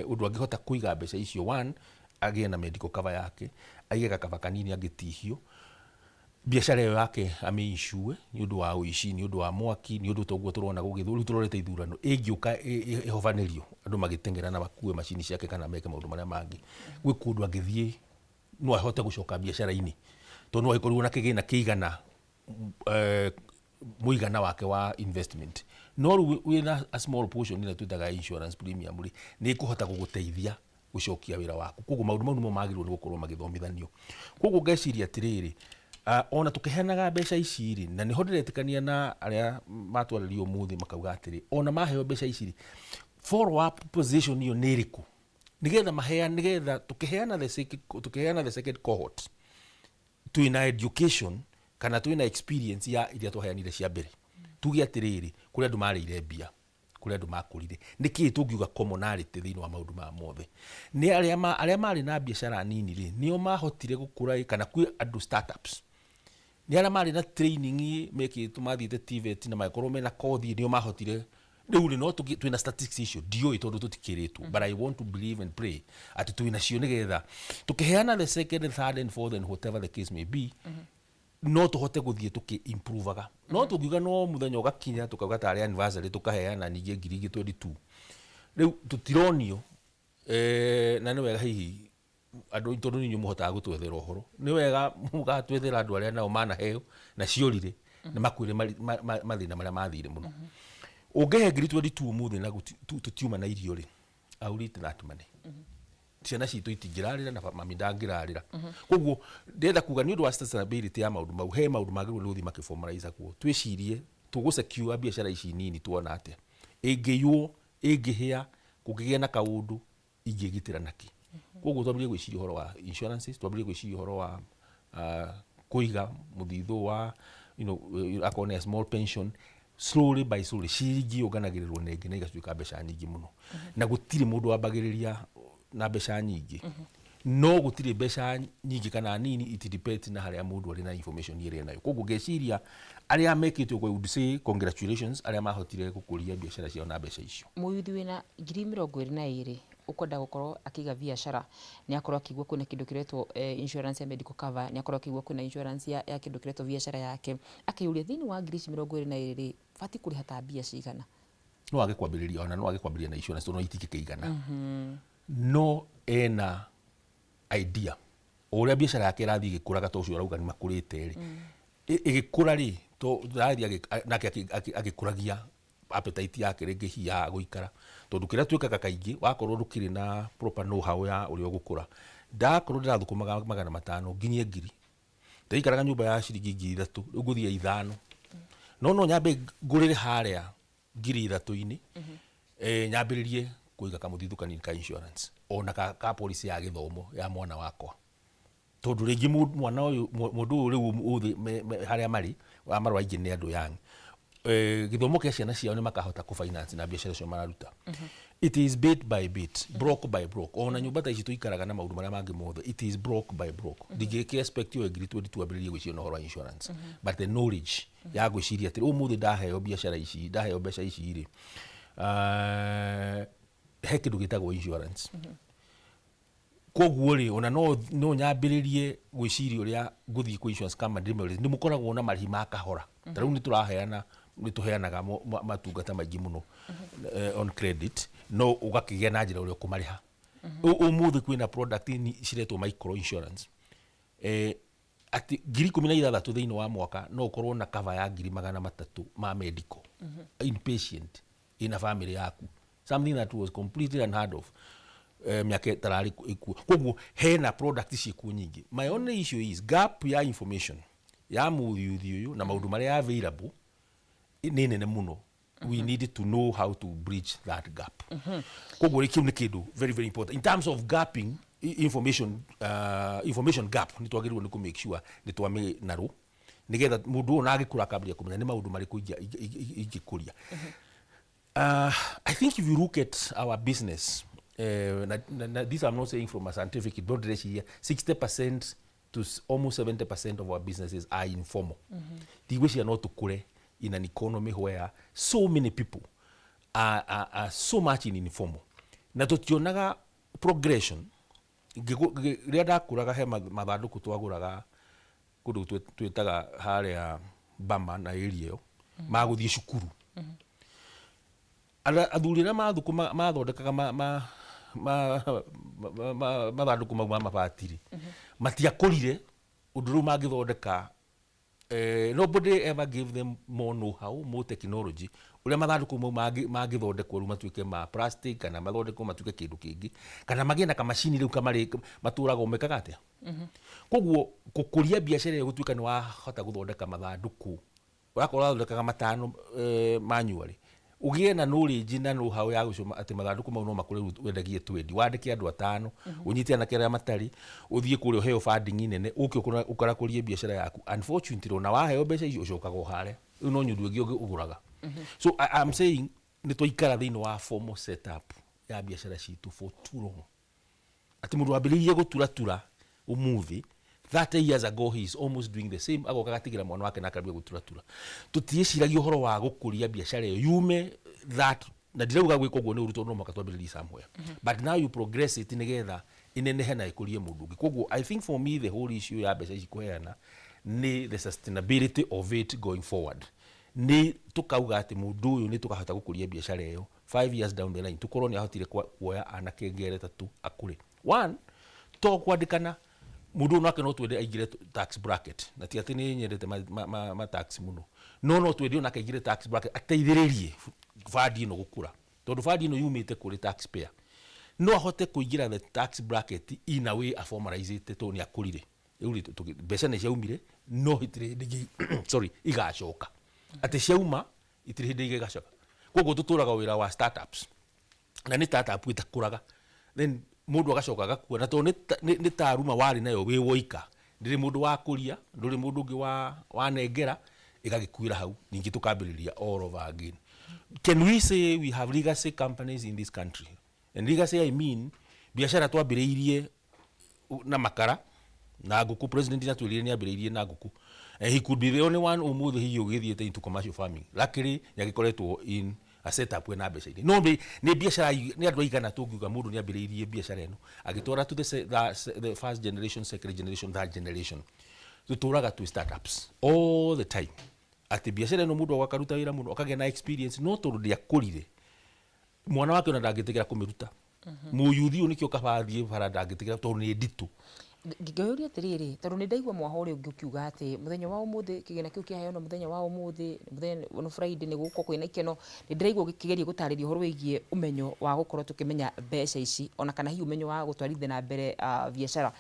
ũndũ angĩhota kũiga mbeca icio. One, agĩe na medical cover yake, aige gakaba kanini angĩtihio, biacara ĩyo yake amĩinsure nĩ ũndũ wa ũici, nĩ ũndũ wa mwaki, nĩ ũndũ toguo tũrona gũgĩthũ rĩu tũrorete ithurano ĩngĩũka ĩhobanĩrio, andũ magĩteng'era na makue macini ciake kana meke maũndũ marĩa mangĩ, gwĩ kũndũ angĩthiĩ no ahote gũcoka biacara-inĩ, tondũ no agĩkorirwo na kĩgĩna kĩigana mũigana wake wa investment. No rĩu wĩna a small portion ĩrĩa twĩtaga insurance premium rĩ, nĩ ĩkũhota gũgũteithia gũcokia wĩra waku. Koguo maũndũ mau nĩmo magĩrĩirwo nĩ gũkorwo magĩthomithanio. Koguo ngeciria atĩrĩrĩ, Ona tũkĩheanaga mbeca ici rĩ, na nĩho ndĩretĩkania na arĩa matwarĩria ũmũthĩ makauga atĩrĩ, ona maheo mbeca ici rĩ, follow up position ĩyo nĩ ĩrĩkũ, nĩgetha maheane, nĩgetha tũkĩheana the second cohort twĩna education kana twĩna experience ya iria twaheanire cia mbere, tuge atĩrĩrĩ, kũrĩ andũ marĩire mbia, kũrĩ andũ makũrire. Nĩkĩĩ tũngiuga commonality thĩinĩ wa maũndũ maya mothe? Nĩ arĩa marĩ na biacara nini rĩ, nĩo mahotire gũkũra ĩ, kana kwĩ andũ startups, nĩ arĩa marĩ na training ĩ, mekĩtwo mathiĩte TVET na magĩkorwo mena kothi, nĩo mahotire. Rĩu rĩ, no twĩna statistics icio? Ndiũĩ tondũ tũtikĩrĩtwo, but I want to believe and pray atĩ twĩna cio, nĩgetha tũkĩheana the second, third and fourth and whatever the case may be, no tũhote gũthiĩ tũkĩ improvaga. No tũngiuga no mũthenya ũgakinya tũkauga tarĩ anniversary tũkaheana ningĩ ngiri ingĩ 22, rĩu tũtironio. Na nĩ wega hihi andũ, tondũ nĩ inyuĩ mũhotaga gũtwethera ũhoro, nĩ wega mũgatwethera andũ arĩa nao manaheo na ciorire na makwĩre mathĩna marĩa mathire mũno. Ũngĩhe ngiri 22 ũmũthĩ na tũtiuma na irio rĩ, I will eat that money. Ciana citũ itingĩrarĩra na mami ndangĩrarĩra. Koguo ndĩrenda kuga, nĩ ũndũ wa sustainability ya maũndũ mau, he maũndũ magĩrĩirwo nĩ gũthiĩ makĩformalizagwo. Twĩcirie tũgũsecure biacara ici nini tuona atĩa, ĩngĩiywo, ĩngĩhĩa, kũngĩgĩa na kaũndũ, ingĩgitĩra naki? Koguo twambĩrĩrie gwĩciria ũhoro wa insurances, twambĩrĩrie gwĩciria ũhoro wa kũiga mũthithũ wa akorwo nĩ a small pension, slowly by slowly ciringi yũnganagĩrĩrwo na ĩngĩ na igatuĩka mbeca nyingĩ mũno. Na gũtirĩ mũndũ wambagĩrĩria na mbeca nyingĩ, no gũtirĩ mbeca nyingĩ kana nini, it depends na harĩa mũndũ arĩ na information ĩrĩa enayo. Koguo ngeciria arĩa mekĩte ũguo, I would say congratulations, arĩa mahotire gũkũria biacara ciao na mbeca icio. Mũyuthi wĩna 22,000 ũkwenda gũkorwo akĩiga biacara, nĩ akorwo akĩigua kwĩna kĩndũ kĩretwo insurance ya medical cover, nĩ akorwo akĩigua kwĩna insurance ya kĩndũ kĩretwo biacara yake, akĩyũria, thĩinĩ wa ngiri ici 22 rĩ, batiĩ kũrĩha ta mbia cigana? No age kwambĩrĩria, ona no age kwambĩrĩria na insurance tondũ no itingĩkĩigana, no ena idea o ũrĩa biacara yake ĩrathiĩ ĩgĩkũraga, to ũcio ũrauga nĩ makũrĩte rĩ, ĩgĩkũra rĩ, to rathiĩ nake agĩkũragia appetite yake rĩngĩ hihi ya gũikara, tondũ kĩrĩa twĩkaga kaingĩ, wakorwo ndũkĩrĩ na proper know how ya ũrĩa ũgũkũra, ndakorwo ndĩrathũkũmaga 500 nginyie 1,000, ndaikaraga nyũmba ya ciringi 3,000, rĩu ngũthiĩ 5,000, no nyambe ngũrĩre harĩa 3,000-inĩ, nyambĩrĩrie kũiga kamũthithũ kanini ka insurance, ona ka policy ya gĩthomo ya mwana wakwa, tondũ rĩngĩ mwana ũyũ, mũndũ ũyũ rĩu ũthĩ harĩa marĩ wa marũa aingĩ nĩ andũ young, gĩthomo kĩa ciana ciao nĩ makahota kũ finance na biacara icio mararuta. It is bit by bit, block by block. Ona nyũmba ta ici tũikaraga na maũndũ marĩa mangĩ mothe, it is block by block. Ndingĩkĩ expect oe ngiri 22 ambĩrĩrie gwĩciria na ũhoro wa insurance, but the knowledge ya gwĩciria atĩ ũmũthĩ ndaheo biacara ici, ndaheo mbeca ici rĩ, he kĩndũ gĩtagwo insurance. Koguo rĩ, ona no nyambĩrĩrie gwĩciria ũrĩa ngũthiĩ kwĩ insurance company, ndĩmere nĩ mũkoragwo na marĩhi ma kahora. Ta rĩu nĩ tũraheana, nĩ tũheanaga matungata maingĩ mũno on credit, no ũgakĩgĩa na njĩra ũrĩa ũkũmarĩha. Ũmũthĩ kwĩna product ciretwo micro insurance, atĩ 16,000 thĩinĩ wa mwaka no ũkorwo na cover ya 300,000 ma medical inpatient ina family yaku, something that was completely unheard of mĩaka ĩtararĩ ĩkuo. Koguo hena product ciĩkuo nyingĩ. My only issue is gap ya information ya mũyuthi ũyũ na maũndũ marĩa available nĩ nene mũno. We need to know how to bridge that gap. Koguo rĩ, kĩu nĩ kĩndũ very very important in terms of gapping information, information gap. Nĩ twagĩrĩirwo nĩ kũ make sure nĩ twamĩ narrow, nĩgetha mũndũ ũyũ ona agĩkũra akambĩrĩria kũmenya nĩ maũndũ marĩkũ ingĩkũria. I think if you look at our business, na this I'm not saying from a scientific, but ndĩreciria 60% to almost 70% of our businesses are informal. Ndigwĩciria no tũkũre in an economy where so many people are so much in informal na tũtionaga progression. Rĩrĩa ndakũraga, he mathandũkũ twagũraga kũndũ twĩtaga harĩa Bama na area ĩyo ma gũthiĩ cukuru. Athuri arĩa mathũkũma mathondekaga mathandũkũ mau ma mabati rĩ, matiakũrire ũndũ rĩu mangĩthondeka. Nobody ever gave them more know-how, more technology, ũrĩa mathandũkũ mau mangĩthondekwo rĩu matuĩke ma plastic kana mathondekwo matuĩke kĩndũ kĩngĩ, kana magĩe na kamacini rĩu kamarĩ matũraga mekaga atĩa. Koguo gũkũria biacara ĩyo gũtuĩka nĩ wahota gũthondeka mathandũkũ, ũrakorwo ũrathondekaga matano manually, ũgĩe na knowledge na know-how ya gũcũma atĩ mathandũkũ mau no makũre rĩu wendagie twendi, wandĩke andũ atano, ũnyite anake arĩa matarĩ, ũthiĩ kũrĩa ũheo funding nene, ũke ũkarakũrie biacara yaku. Unfortunately, ona waheo mbeca icio ũcokaga o harĩa, rĩu no nyũndũ ĩngĩ ũgũraga. So I'm saying nĩ twaikara thĩinĩ wa formal setup ya biacara citũ for too long, atĩ mũndũ wambĩrĩirie gũturatura ũmũthĩ, 30 years ago he is almost doing the same, agoka agatigĩra mwana wake na akambia gũturatura. Tũtiĩciragia ũhoro wa gũkũria biacara ĩyo yume that, na ndirauga gwĩka ũguo nĩ ũru tondũ no mũhaka twambĩrĩrie somewhere, but now you progress it nĩgetha ĩnenehe na ĩkũrie mũndũ ũngĩ. Koguo I think for me the whole issue ya mbeca ici kũheana nĩ the sustainability of it going forward, nĩ tũkauga atĩ mũndũ ũyũ nĩ tũkahota gũkũria biacara ĩyo 5 years down the line, tũkorwo nĩ ahotire kuoya anake ngere tatũ akũre. One, to kwandĩkana mũndũ ũyũ nake no twende aingĩre tax bracket, na ti atĩ nĩ nyendete ma tax mũno, no twende onake aingĩre tax bracket ateithĩrĩrie bandi ĩno gũkũra, tondũ bandi ĩno yumĩte kũrĩ taxpayer, no ahote kũingĩra the tax bracket in a way aformalizĩte tondũ nĩ akũrire. Rĩu rĩ, mbeca nĩ ciaumire, no itirĩ hĩndĩ ingĩ, sorry, igacoka, atĩ ciauma itirĩ hĩndĩ ingĩ igacoka. Koguo tũtũraga wĩra wa startups, na nĩ startup ĩtakũraga, then mũndũ agacoka agakua, na tondũ nĩ taruma warĩ nayo wĩ woika, ndĩrĩ mũndũ wa kũria, ndũrĩ mũndũ ũngĩ wa wanengera, ĩgagĩkuĩra hau, ningĩ tũkambĩrĩria all over again. Can we say we have legacy companies in this country? And legacy, I mean biacara twambĩrĩirie na makara na ngũkũ. President nĩatwĩrire nĩambĩrĩirie na ngũkũ, and he could be the only one ũmũthĩ hihi ũgĩthiĩte into commercial farming. Luckily nĩagĩkoretwo in a setup ĩna mbeca inĩ, no nĩ biacara nĩ andũ aigana tũngiuga mũndũ nĩambĩrĩirie biacara ĩno agĩtwara to the first generation, second generation, third generation? Tũtũraga twĩ startups all the time, atĩ biacara ĩno mũndũ akaruta wĩra mũno akagĩa na experience, no tondũ ndĩakũrire, mwana wake ona ndangĩtĩkĩra kũmĩruta. Mũyuthi ũyũ nĩkĩo kaba athiĩ bara, ndangĩtĩkĩra tondũ nĩ nditũ. Ngĩũria atĩrĩrĩ, tondũ nĩ ndaigua mwaho ũrĩa ũngĩ ũkiuga atĩ mũthenya wa ũmũthĩ kĩgĩna kĩu kĩaheanwo mũthenya wa ũmũthĩ, mũthenya nĩ Friday, nĩ gũgũkorwo kwĩna ikeno. Nĩ ndĩraigua ũkĩgeria gũtarĩria ũhoro wĩgiĩ ũmenyo wa gũkorwo tũkĩmenya mbeca ici, ona kana hihi ũmenyo wa gũtwarithia na mbere biacara.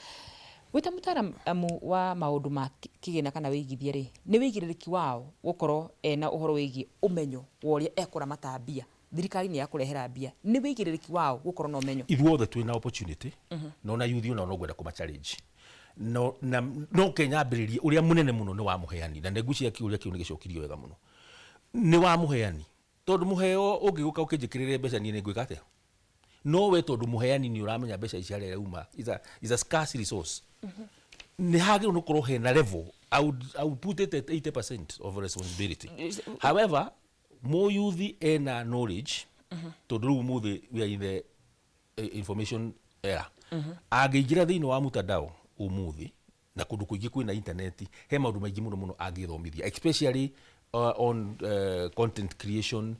Wĩ ta mũtaaramu wa maũndũ ma kĩgĩna kana wĩigithia rĩ, nĩ wĩigĩrĩrĩki wao gũkorwo ena ũhoro wĩgiĩ ũmenyo wa ũrĩa ekũramata mbia? Thirikari nĩ yakũrehera mbia, nĩ wĩigĩrĩrĩki wao gũkorwo na ũmenyo? Ithuothe twĩna opportunity, no na yuthi ona no ngwenda kũma challenge, no na no Kenya ambĩrĩrie ũrĩa mũnene mũno nĩ wa mũheani, na nĩ ngwĩciria kĩũria kĩu nĩ gĩcokirio wega mũno nĩ wa mũheani, tondũ mũheo ũngĩgũka ũkĩnjĩkĩrĩre mbeca, niĩ nĩ ngwĩka atĩa? No we tondũ mũheani nĩ ũramenya mbeca ici harĩa irauma is a scarce resource, nĩ hagĩrĩirwo nĩ gũkorwo hena level. I would put it at 80% of responsibility. However, mũyuthi ena knowledge, tondũ rĩu ũmũthĩ we are in the information era. Angĩingĩra thĩinĩ wa mtandao ũmũthĩ na kũndũ kũingĩ kwĩna intaneti, he maũndũ maingĩ mũno mũno angĩthomithia, especially on content creation,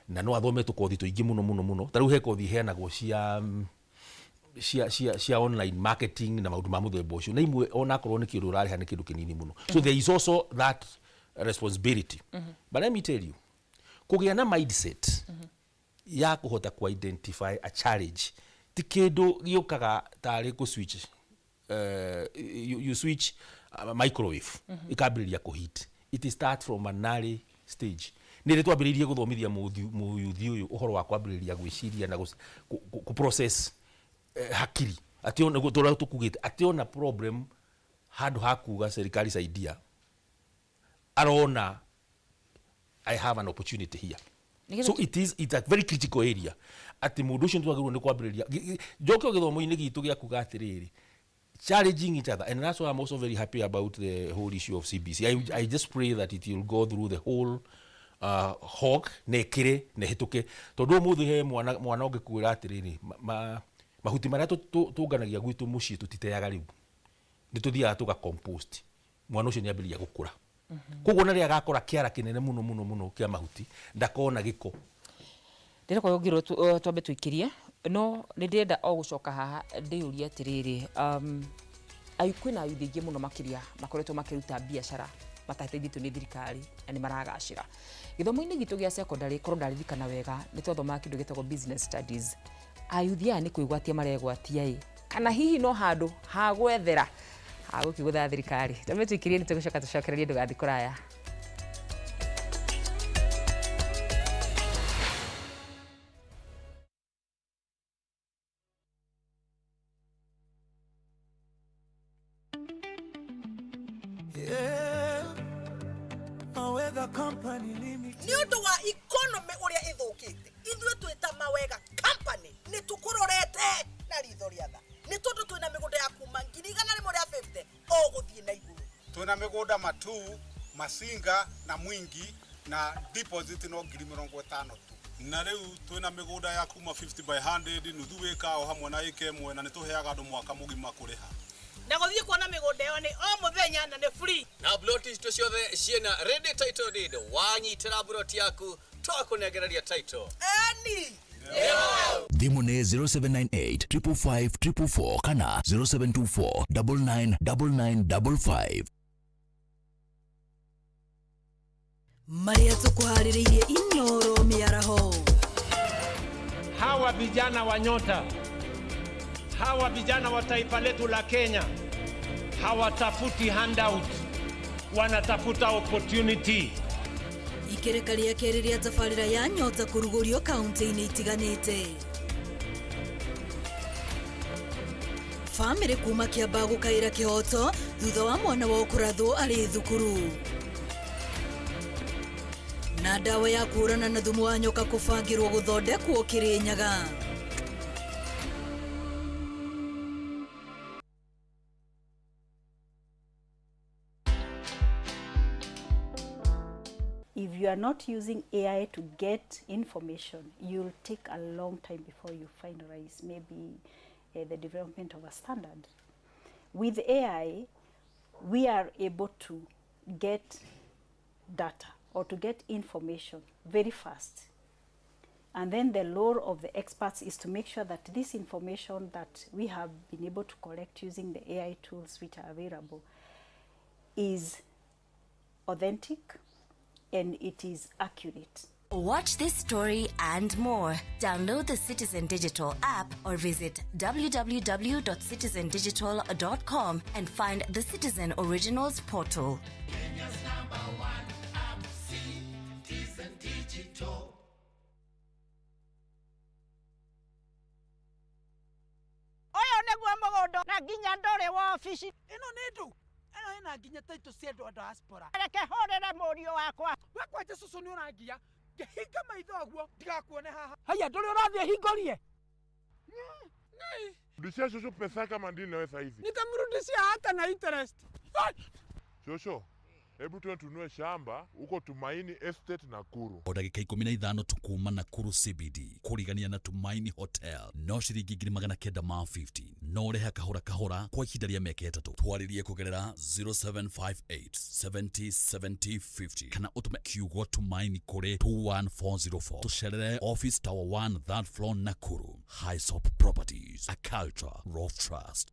na no athome tũkothi tũingĩ mũno mũno mũno. Ta rĩu he kothi iheanagwo cia online marketing na maũndũ ma mũthemba ũcio, na imwe onakorwo nĩ kĩndũ ũrarĩha nĩ kĩndũ kĩnini mũno. So there is also that responsibility. But let me tell you, kũgĩa na mindset ya kũhota ku identify a challenge ti kĩndũ gĩũkaga tarĩ kũ switch, you switch microwave ĩkambĩrĩria kũ heat. It start from an early stage. Nĩ rĩ twambĩrĩirie gũthomithia mũyuthi ũyũ ũhoro wa kwambĩrĩria gwĩciria na kũ process hakiri, atĩ ona tũrĩa tũkugĩte atĩ ona problem, handũ ha kuga "Serikali saidia", arona "I have an opportunity here." So it's a very critical area atĩ mũndũ ũcio nĩtwagĩrĩirwo nĩ kwambĩrĩria njoke gĩthomo-inĩ gitũ gĩa kuga atĩrĩrĩ, challenging each other. And that's why I'm also very happy about the whole issue of CBC. I just pray that it will go through the whole hog na ĩkĩre na ĩhĩtũke, tondũ ũmũthĩ he mwana ũngĩkwĩra atĩrĩrĩ, mahuti marĩa tũnganagia gwitũ mũciĩ tũtiteaga, rĩu nĩ tũthiaga tũga compost. Mwana ũcio nĩ ambĩrĩria gũkũra, koguo na rĩrĩa agakora kĩara kĩnene mũno mũno mũno kĩa mahuti, ndakona gĩko. Ndĩrenda ngĩrwo twambe tũikĩrie, no nĩ ndĩrenda o gũcoka haha ndĩyũrie atĩrĩrĩ, kwĩna ayuthi aingĩ mũno makĩria makoretwo makĩruta biacara. Matateithĩtio nĩ thirikari na nĩ maragacĩra. Gĩthomo-inĩ gitũ gĩa secondary, korwo ndaririkana wega, nĩ twathomaga kĩndũ gĩtagwo business studies. Ayuthi aya nĩ kwĩgwatia maregwatia ĩ, kana hihi no handũ ha gwethera ha gũkĩgũtha thirikari? Tambe tũikĩrie, nĩ tũgũcoka tũcokererie, ndũgathiĩ kũraya. Yeah. Mawega Company Limited. Nĩ ũndũ wa economy ũrĩa ĩthũkĩte, ithuĩ twĩ ta Mawega Company nĩ tũkũrorete na ritho rĩa tha, nĩ tondũ twĩna mĩgũnda ya kuma 150,000 o gũthiĩ na igũrũ. Twina migunda Matuu, Masinga na Mwingi, na deposit no 50,000 tu. Na rĩu twĩna mĩgũnda ya kuma 50 by 100, nuthu ĩka o hamwe na ĩka ĩmwe, na nĩ tũheaga andũ mwaka mũgima kũrĩha. Na gũthiĩ kuona mĩgũnda ĩyo nĩ o mũthenya na nĩ free. Na bloti citũ ciothe ciĩna ready title deed. Wanyitĩra buroti yaku, twakũnengereria title. Eni. Thimũ nĩ 0798 555 444 kana 0724 999955. Marĩa tũkũharĩrĩirie Inoro mĩaraho. Hawa vijana wa Nyota, hawa vijana wa taifa letu la Kenya hawatafuti handout, wanatafuta opportunity. Ikereka rĩa kerĩ rĩa tabarĩra ya Nyota kũrugũrio kaunti-inĩ itiganĩte. Bamĩrĩ kuma Kĩambaa gũkaĩra kĩhoto thutha wa mwana wao kũrathwo arĩ thukuru. Na ndawa ya kũhũrana na thumu wa nyoka kũbangĩrwo gũthondekwo Kĩrĩnyaga. If you are not using AI to get information, you'll take a long time before you finalize maybe the development of a standard. With AI, we are able to get data or to get information very fast. And then the role of the experts is to make sure that this information that we have been able to collect using the AI tools which are available is authentic and it is accurate. Watch this story and more. Download the Citizen Digital app or visit www.citizendigital.com and find the Citizen Originals portal. Kenya's number one app, Citizen Digital. Ũyũ nĩguo mũgũnda na nginya ndũrĩ wa obici. Ĩno nĩ ndũ ĩno ĩna nginya taitũ cia andũ a diaspora. Reke hũrĩre mũriũ wakwa. We kwanja cũcũ nĩ ũrangia ngĩhinga maitho ũguo ndigakuone haha. Haya, ndũrĩ ũrathiĩ hingũrie. Rudishia shosho pesa kama ndini nawe saizi. Nitamrudishia hata na interest. Shosho, hebu tuende tununue shamba huko Tumaini Estate Nakuru. O ndagĩka 15 tu kuma Nakuru CBD kũrigania na Tumaini Hotel, no ciringi 950,000, no ũrĩhe kahora kahora kwa ihinda rĩa mĩaka 3. Twarĩrie kũgerera 0758 70 70 50 kana ũtũme kiugo Tumaini kũrĩ 21404. Tũcerere office tower 1, third floor, Nakuru. Hisop Properties, a culture of trust.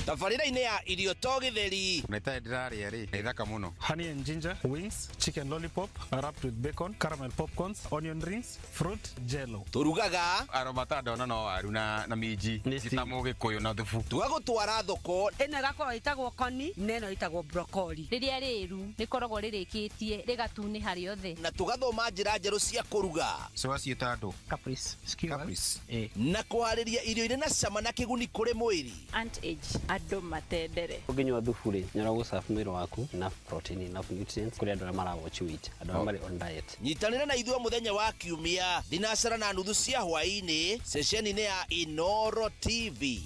Tabarĩra-inĩ ya irio to gĩtheri. Na itarĩ ndĩrarĩa rĩ, nĩ thaka mũno. Honey and ginger wings, chicken lollipop wrapped with bacon, caramel popcorns, onion rings, fruit jello. Tũrugaga Aromata ndona no waru na minji ta mũgĩkũyũ na thubu. Tũgagũtwara thoko. Ĩno ĩgakorwo ĩtagwo koni na ĩno ĩtagwo brokoli. Rĩrĩa rĩru rĩkoragwo rĩrĩkĩtie rĩgatunĩha rĩothe. Na tũgathoma njĩra njerũ cia kũruga. Coa ciĩta andũ. Caprice. Caprice. Na kũharĩria irio irĩ na cama na kĩguni kũrĩ mwĩrĩ. Ant age andũ matendere. Ũngĩnyua thubu rĩ, nĩ ũragũ mwĩrĩ waku enough protein, enough nutrients kũrĩ andũ arĩa mara watch weight, andũ arĩa marĩ on diet. Nyitanĩra na ithuĩ mũthenya wa kiumia 3:30 cia hwaĩ-inĩ ceceni-inĩ ya Inoro TV.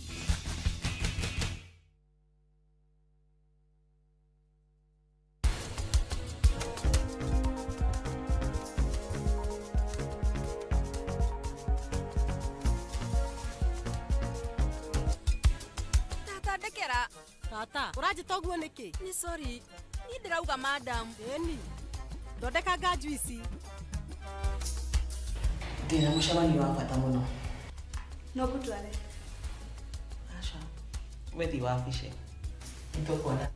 Tata ndekera. Tata, ũranjĩta ũguo nĩkĩ? Nĩ sorry, niĩ ndĩrauga madam. Ĩni, thondeka nga juici. Ndĩna mũcemanio wa bata mũno. No ngũtware? Aca, we thiĩ wabici. Nĩ tũkuona.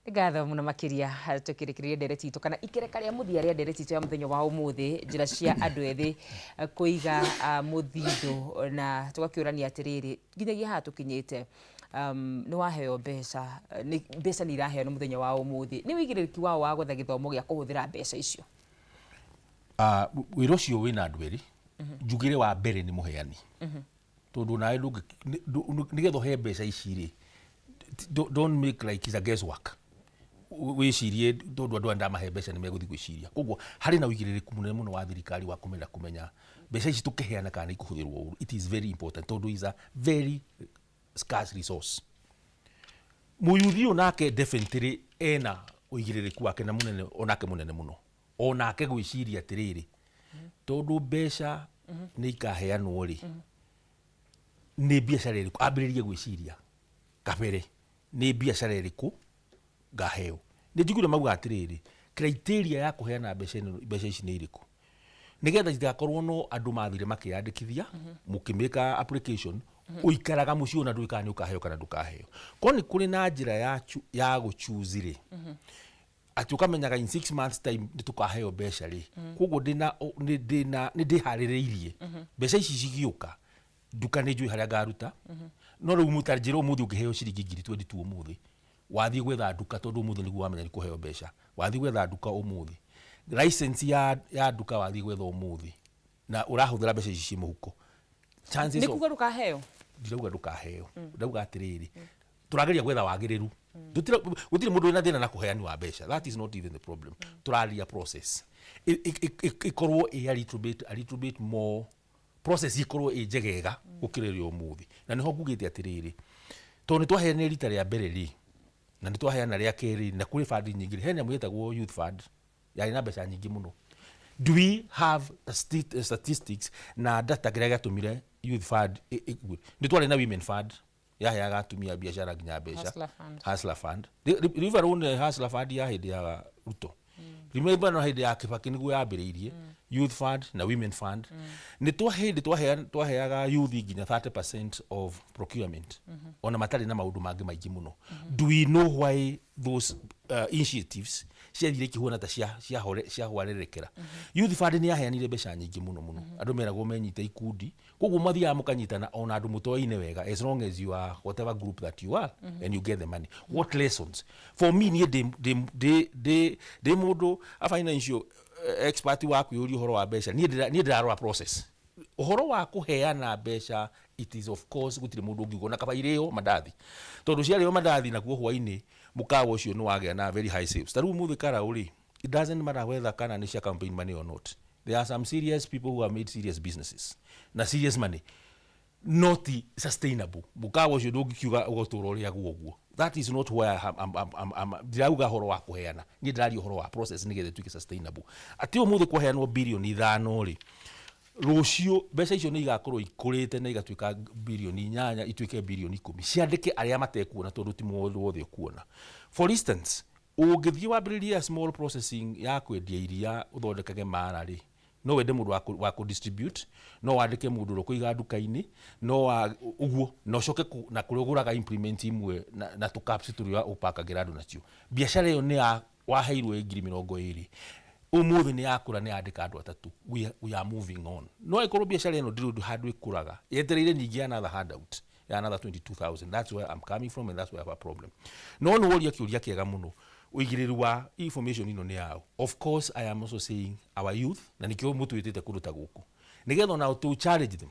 Nĩ ngatho mũno makĩria. Tũkĩrĩkĩrĩria ndereti itũ kana ikereka rĩa mũthia rĩa ndereti itũ ya mũthenya wa ũmũthĩ, njĩra cia andũ ethĩ kũiga mũthithũ, na tũgakĩũrania atĩrĩrĩ, nginyagia haha tũkinyĩte, nĩ waheo mbeca, nĩ mbeca nĩ iraheanwo mũthenya wa ũmũthĩ, nĩ wĩigĩrĩrĩki wao wa gwetha gĩthomo gĩa kũhũthĩra mbeca icio? Wĩra ũcio wĩna andũ erĩ. Njugĩre wa mbere nĩ mũheani, tondũ nawe nĩgetha ũhe mbeca ici rĩ, don't make like it's a guesswork. Wĩcirie tondũ andũ aya ndamahe mbeca nĩ megũthiĩ gwĩciria. Koguo harĩ na ũigĩrĩrĩku mũnene mũno wa thirikari wa kũmenya mbeca ici tũkĩheana kana nĩ ikũhũthĩrwo ũru. It is very important tondũ is a very scarce resource. Mũyuthi ũyũ nake definitely ena ũigĩrĩrĩku wake na mũnene, onake mũnene mũno, onake gwĩciria atĩrĩrĩ, tondũ mbeca nĩ ikaheanwo rĩ, nĩ biacara ĩrĩkũ ambĩrĩrie gwĩciria kabere, nĩ biacara ĩrĩkũ ngaheo. Nĩ njiguire mauga atĩrĩrĩ, criteria ya kũheana mbeca ĩno, mbeca ici nĩ irĩkũ, nĩgetha citigakorwo no andũ mathire makĩyandĩkithia mũkĩmĩka application, ũikaraga mũciĩ ona ndũĩ kana nĩ ũkaheo kana ndũkaheo. Korwo nĩ kũrĩ na njĩra ya gũchoose rĩ, atĩ ũkamenyaga in 6 months time nĩ tũkaheo mbeca rĩ, koguo ndĩna nĩ ndĩna nĩ ndĩharĩrĩirie mbeca ici cigĩũka, nduka nĩ njũĩ harĩa ngaruta. No rĩu mũtanjĩra ũmũthĩ ũngĩheo ciringi 22,000 ũmũthĩ, wathiĩ gwetha nduka, tondũ ũmũthĩ nĩguo wamenya nĩ kũheo mbeca, wathiĩ gwetha nduka ũmũthĩ, license ya nduka wathiĩ gwetha ũmũthĩ, na ũrahũthĩra mbeca ici ciĩ mũhuko, chances Nĩ kuga ndũkaheo? Ndirauga ndũkaheo, ndauga atĩrĩrĩ, tũrageria gwetha wagĩrĩru. Gũtirĩ mũndũ wĩna thĩna na kũheani wa mbeca, that is not even the problem. Tũraria process ĩkorwo ĩ a little bit more, process ikorwo ĩ njegega gũkĩra ĩrĩa ũmũthĩ. Na nĩho ngugĩte atĩrĩrĩ, tondũ nĩ twaheanire rita rĩa mbere rĩ, na nĩ twaheana rĩa kerĩ, na kũrĩ fund nyingĩ rĩ, he nyamũ ĩtagwo youth fund yarĩ na mbeca nyingĩ mũno. Do we have a statistics na data kĩrĩa gĩatũmire youth fund nĩ twarĩ na women fund yaheaga atumia biacara nginya mbeca? Hustler Fund. Hustler Fund. River Road, Hustler Fund ya hĩndĩ ya Ruto. Remember, no hĩndĩ ya Kibaki nĩguo yambĩrĩirie youth fund na women fund. Nĩ twa hĩndĩ twaheaga youth nginya 30% of procurement, ona matarĩ na maũndũ mangĩ maingĩ mũno. Do we know why those initiatives ciathire ikĩhuana ta ciahwarerekera? Youth fund nĩ yaheanire mbeca nyingĩ mũno mũno. Andũ meragwo menyite ikundi, koguo mathiaga mũkanyitana ona andũ mũtoaine wega, as long as you are whatever group that you are, and you get the money. What lessons for me, niĩ ndĩ mũndũ a financial expert wa kwĩyũria ũhoro wa mbeca, niĩ ndĩrarora process. Ũhoro wa kũheana mbeca, it is of course gũtirĩ mũndũ ũngiuga ona kaba irĩo mandathi, tondũ ciarĩo mandathi nakuo hwainĩ mũkawa ũcio nĩ wagĩa na very high sales. Ta rĩu ũmũthĩ karaũ rĩ, it doesn't matter whether kana nĩ cia campaign money or not, there are some serious people who have made serious businesses na serious money. Not sustainable. Mũkawa ũcio ndũngĩkiuga ũgũtũra ũrĩagwo ũguo. That is not where I'm, ndirauga ũhoro wa kũheana, niĩ ndĩraria ũhoro wa process nĩgetha ĩtuĩke sustainable, atĩ ũmũthĩ kwaheanwo 5 birioni rĩ, rũciũ mbeca icio nĩ igakorwo ikũrĩte na igatuĩka 8 birioni, ituĩke 10 birioni, ciandĩke arĩa matekuona, tondũ ti mũndũ wothe ũkuona. For instance, ũngĩthiĩ wambĩrĩrie a small processing ya kwendia iria ũthondekage mara rĩ, no wende mũndũ wa kũ distribute, no wandĩke mũndũ ũrĩa ũkũiga nduka-inĩ, no wa ũguo, na ũcoke na kũrĩa ũgũraga implement imwe na tũcaps tũrĩa ũpakagĩra andũ nacio. Biacara ĩyo nĩ ya waheirwo ĩ 20,000, ũmũthĩ nĩ yakũra, nĩ yandĩka andũ atatũ. We are moving on. No ĩkorwo biacara ĩno ndĩrĩ ũndũ handũ ĩkũraga, yetereire ningĩ another handout ya another 22,000. That's where I'm coming from and that's where I have a problem. No nĩ woria kĩũria kĩega mũno, ũigĩrĩru wa information ĩno nĩ yao. Of course I am also saying our youth, na nĩkĩo mũtwĩtĩte kũndũ ta gũkũ, nĩgetha onao tũ challenge them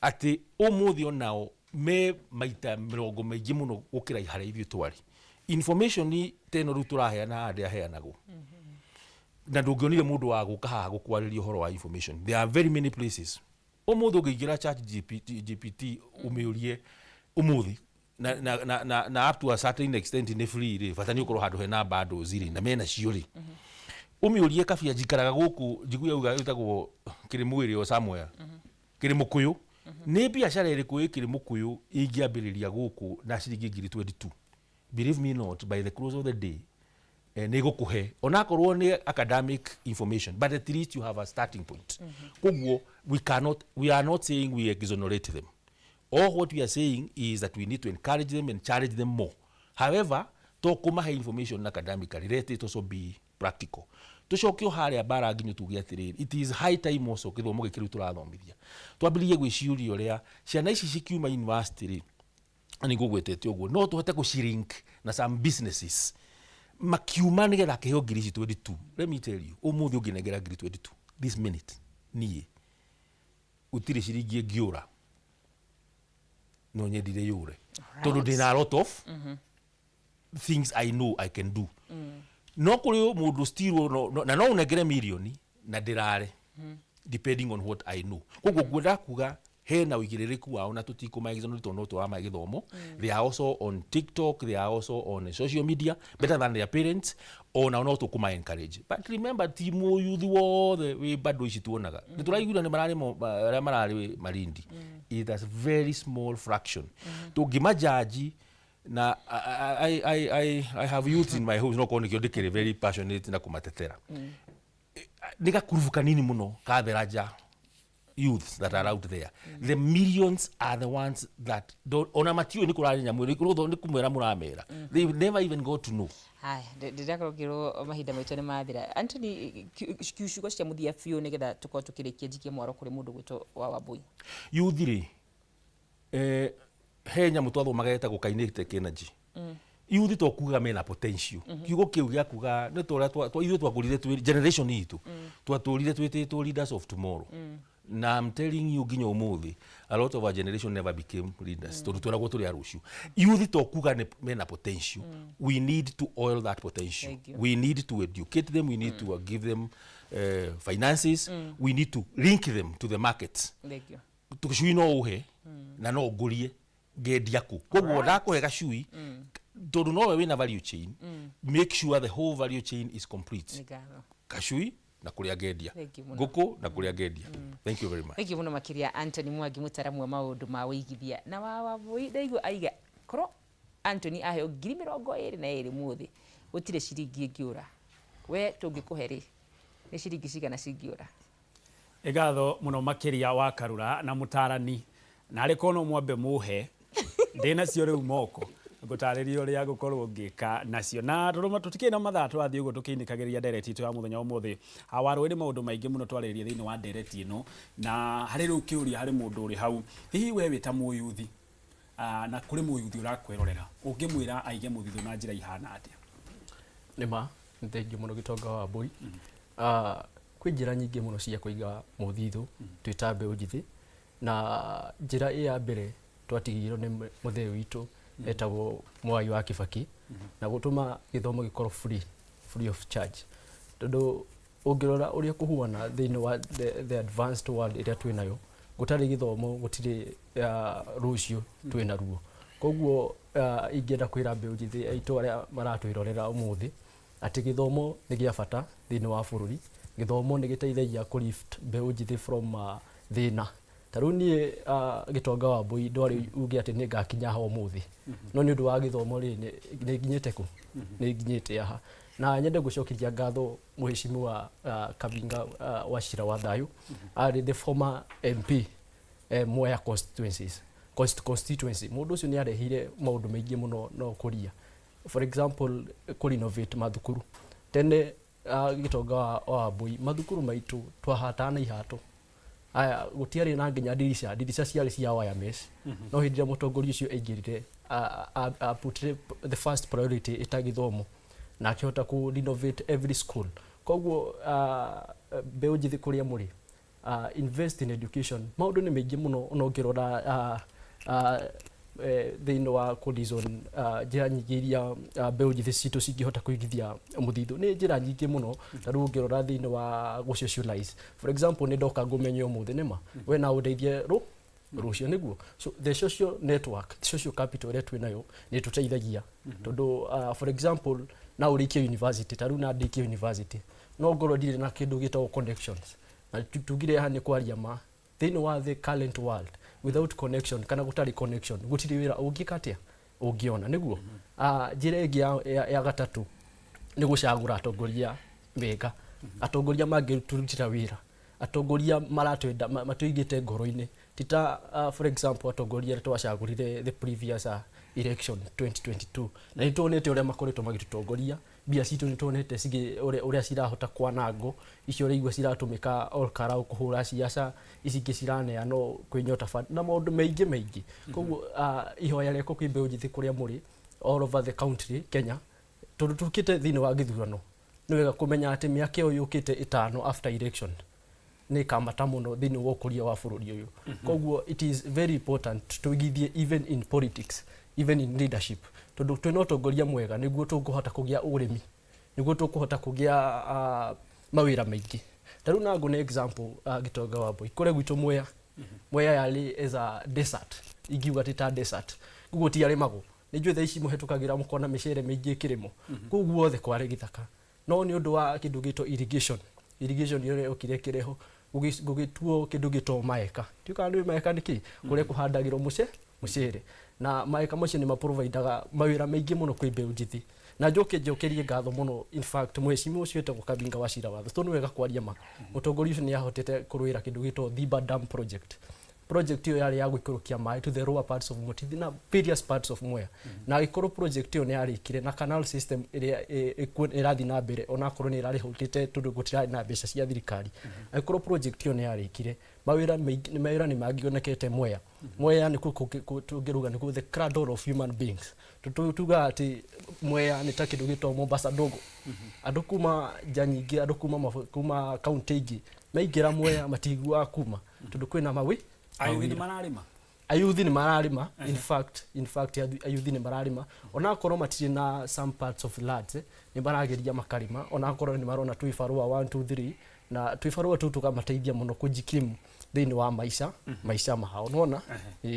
atĩ ũmũthĩ onao me maita mĩrongo maingĩ mũno gũkĩra harĩa ithuĩ twarĩ. Information ta ĩno rĩu tũraheana haha ndĩaheanagwo, na ndũngĩonire mũndũ wa gũka haha gũkwarĩria ũhoro wa information. There are very many places ũmũthĩ ũngĩingĩra Chat GPT, GPT ũmĩũrie ũmũthĩ na up to a certain extent nĩ free rĩ, bata nĩ ũkorwo handũ hena bundles rĩ, na mena cio rĩ, ũmĩũrie kabia njikaraga gũkũ, njigu yauga ĩtagwo Kĩrĩmwĩrĩ o somewhere Kĩrĩmũkũyũ. Nĩ biacara ĩrĩkũ ĩkĩrĩ mũkũyũ ingĩambĩrĩria gũkũ na ciringi ngiri 22? Believe me not, by the close of the day nĩ gũkũhe onakorwo nĩ academic information, but at least you have a starting point. Koguo we cannot, we are not saying we exonerate them. All what we are saying is that we need to encourage them and challenge them more. However, to kũmahe information academically, let it also be practical. Tũcoke o harĩa mbara nginyo tuge atĩrĩrĩ, it is high time also gĩthomo gĩkĩ rĩu tũrathomithia twambĩrĩrie gwĩciũria ũrĩa ciana ici cikiuma university rĩ, na nĩ ngũgwetete ũguo, no tũhote gũcilink na some businesses makiuma nĩgetha akĩheo ngiri ici 22. Let me tell you, ũmũthĩ ũngĩnengera ngiri 22 this minute, niĩ gũtirĩ ciringi ĩngĩũra, no nyendire yũre tondũ ndĩna a lot of things I know I can do. No kũrĩ mũndũ still na no ũnengere mirioni na ndĩrare, depending on what I know. Koguo ngwenda kuga hena ũigĩrĩrĩku wao na tũtikũmaexonerate tondũ no tũramahe gĩthomo. They are also on TikTok, they are also on social media better than their parents. Onao no tũkũma encourage, but remember, ti mũyuthi wothe wĩ bado ici tuonaga nĩ tũraiguire nĩ mararĩ arĩa mararĩ Malindi. It is a very small fraction tũngĩmajaji na I have youth in my house, no korwo nĩkĩo ndĩkĩrĩ very passionate na kũmatetera. Nĩ gakurubu kanini mũno ka theraja youths that are out there. The millions are the ones that don't, ona matiũĩ nĩ kũrarĩ nyamũ nĩ kũmwĩra mũramera. They never even got to know. Haya, ndĩrakorwo ngĩrwo mahinda maitũ nĩ mathira. Anthony, ciugo cia mũthia biũ nĩgetha tũkorwo tũkĩrĩkia, njikie mwaro kũrĩ mũndũ gwĩtwo wa Wambui. Youth rĩ, he nyamũ twathomaga ĩtagwo kinetic energy. Youth to kuga mena potential. Kiugo kĩu gĩa kuga nĩ ta ũrĩa ithuĩ twakũrire twĩ generation itũ, twatũrire twĩtĩtwo leaders of tomorrow. Na I'm telling you, nginya ũmũthĩ a lot of our generation never became leaders tondũ tweragwo tũrĩ a rũciũ. Youth to kuga nĩ mena potential. We need to oil that potential. Thank you. We need to educate them, we need to give them finances, we need to link them to the markets. Thank you. Tũcui no ũhe na no ngũrie ngendia kũ. Koguo ndakũhe gacui tondũ nowe wĩna value chain, make sure the whole value chain is complete. Nĩ ngatho. Gacui na kũrĩa ngendia, Thank you mũno. ngũkũ na kũrĩa ngendia. Thank you very much. Thank you mũno makĩria, Anthony Mwangi, mũtaramu wa maũndũ ma wĩigithia. Na wa Wambui ndaigua aiga korwo Anthony aheo 22,000 mũthĩ, gũtirĩ ciringi ĩngĩũra. We tũngĩkũhe rĩ, nĩ ciringi cigana cingĩũra? Ĩgatho mũno makĩria wa Karura na mũtarani, na arĩ korwo no mwambe mũhe ndĩnacio rĩu moko ngũtarĩria ũrĩa ngũkorwo ngĩka nacio, na tũrũma tũtikĩrĩ na mathaa, tũrathiĩ ũguo tũkĩinĩkagĩrĩria ndereti itũ ya mũthenya wa ũmũthĩ. Warũĩ, nĩ maũndũ maingĩ mũno twarĩrĩria thĩinĩ wa ndereti ĩno, na harĩ rĩu kĩũria harĩ mũndũ ũrĩ hau, hihi we wĩ ta mũyuthi, na kũrĩ mũyuthi ũrakwĩrorera, ũngĩmwĩra aige mũthithũ na njĩra ihana atĩa? Nĩ ma nĩ thengiũ mũno, Gĩtonga wa Mbũi. Kwĩ njĩra nyingĩ mũno cia kũiga mũthithũ twĩ ta mbeũ njĩthĩ, na njĩra ĩ ya mbere twatigĩirwo nĩ mũthee witũ etagwo Mwai wa Kibaki, na gũtũma gĩthomo gĩkorwo free of charge, tondũ ũngĩrora ũrĩa kũhuana thĩinĩ wa the advanced world ĩrĩa twĩ nayo, gũtarĩ gĩthomo gũtirĩ rũciũ twĩ naruo. Koguo ingĩenda kwĩra mbeũ njĩthĩ aitũ arĩa maratwĩrorera ũmũthĩ atĩ gĩthomo nĩ gĩa bata thĩinĩ wa bũrũri. Gĩthomo nĩ gĩteithagia kũ lift mbeũ njĩthĩ from thĩna. Ta rĩu niĩ, Gĩtonga wa Mbũi, ndwarĩ uge atĩ nĩ ngakinya haha ũmũthĩ, no nĩ ũndũ wa gĩthomo rĩ, nĩ nginyĩte kũ nĩ nginyĩte haha. Na nyende gũcokeria ngatho mũheshimiwa Kabinga Wachira wa Thayũ, arĩ the former MP, Mwea constituency. Mũndũ ũcio nĩ arehire maũndũ maingĩ mũno no kũria, for example, kũ renovate mathukuru. Tene, Gĩtonga wa Mbũi, mathukuru maitũ twahataga na ihato aya, gũtiarĩ na nginya ndirica, ndirica ciarĩ cia wire mesh. No hĩndĩ ĩrĩa mũtongoria ũcio aingĩrire, put the first priority ĩta gĩthomo na akĩhota kũ renovate every school. Koguo mbeũ njĩthĩ kũrĩa mũrĩ, invest in education. Maũndũ nĩ maingĩ mũno ona ũngĩrora thĩinĩ wa kũ-reason, njĩra nyingĩ iria mbeũ njĩthĩ citũ cingĩhota kũigithia mũthithũ nĩ njĩra nyingĩ mũno. Ta rĩu ũngĩrora thĩinĩ wa gũ-socialize, for example, nĩ ndoka ngũmenye ũmũthĩ, nĩma we na ũndeithie rũciũ nĩguo. So the social network, social capital ĩrĩa twĩ nayo nĩ tũteithagia, tondũ for example, na ũrĩkie university, ta rĩu na ndĩkie university, no ngorwo ndirĩ na kĩndũ gĩtagwo connections, na tugire haha nĩ kwaria ma. Thĩinĩ wa the current world, without connection kana gũtarĩ connection, gũtirĩ wĩra ũngĩka atĩa ũngĩona nĩguo. Njĩra ĩngĩ ya gatatũ nĩ gũcagũra atongoria mega, atongoria mangĩtũrutĩra wĩra, atongoria maratwenda, matũigĩte ngoro-inĩ, ti ta for example atongoria arĩa twacagũrire the previous election 2022, na nĩ tuonete ũrĩa makoretwo magĩtũtongoria. Mbia citũ nĩ tuonete ũrĩa cirahota kwanangwo, icio ũraigua ciratũmĩka Ol Kalou kũhũra ciaca, ici ingĩ ciraneanwo kwĩ Nyota Fund na maũndũ maingĩ maingĩ. Koguo ihoya rĩakwa kwĩ mbeũ njĩthĩ kũrĩa mũrĩ all over the country Kenya, tondũ tũkĩte thĩinĩ wa gĩthurano, nĩ wega kũmenya atĩ mĩaka ĩyo yũkĩte 5 after election nĩ ĩkamata mũno thĩinĩ wa ũkũria wa bũrũri ũyũ. Koguo it is very important tũigithie even in politics, even in leadership, tondũ twĩna ũtongoria mwega nĩguo tũkũhota kũgĩa ũrĩmi, nĩguo tũkũhota kũgĩa mawĩra maingĩ. Ta rĩu na ngũne example, Gĩtonga wa Mbui, kũrĩa gwitũ Mwea, Mwea yarĩ as a desert, ingiuga ti ta desert, koguo tiarĩmagwo. Nĩ njũĩ thaa ici mũhetũkagĩra mũkona mĩcere mĩingĩ ĩkĩrĩmwo, kũu guothe kwarĩ gĩthaka, no nĩ ũndũ wa kĩndũ gĩtwo irrigation, irrigation ĩrĩa yokire ĩkĩrehwo, gũgĩtuo kĩndũ gĩtwo maeka. Ndiũĩ kana nĩũĩ maeka nĩ kĩ, kũrĩa kũhandagĩrwo mũcere, na maeka macio nĩ maprovidaga mawĩra maingĩ mũno kwĩ mbeũ njĩthĩ. Na njoke njokerie ngatho mũno, in fact, mheshimiwa ũcio wĩtagwo Kabinga wa Cira Watho, tondũ nĩ wega kwaria ma, mũtongoria ũcio nĩ ahotete kũrũĩra kĩndũ gĩtwo Thiba Dam Project. Project ĩyo yarĩ ya gũikũrũkia maĩ to the lower parts of Mutithi na various parts of Mwea, na agĩkorwo project ĩyo nĩ yarĩkire na canal system ĩrĩa ĩrathiĩ na mbere, onakorwo nĩ ĩrarĩhũtĩte tondũ gũtirarĩ na mbeca cia thirikari. Angĩkorwo project ĩyo nĩ yarĩkire, mawĩra maingĩ, mawĩra nĩ mangĩonekete Mwea. Mwea nĩkuo tũngĩruga nĩkuo the cradle of human beings. Tugaga atĩ Mwea nĩ ta kĩndũ gĩtagwo Mombasa ndogo. Andũ kuma nja nyingĩ, andũ kuma kaunti ingĩ maingĩra Mwea matiguaga kuma, tondũ kwĩna Ayuthi nĩ mawĩra. Mararĩma. Ayuthi nĩ mararĩma, in fact ayuthi nĩ mararĩma, onakorwo matirĩ na some parts of lands, nĩ marageria makarĩma, onakorwo nĩ marona twĩ barũa 1 2 3, na twĩ barũa tũu tũkamateithia mũno kũjikimu thĩinĩ wa maica mao, nĩwona.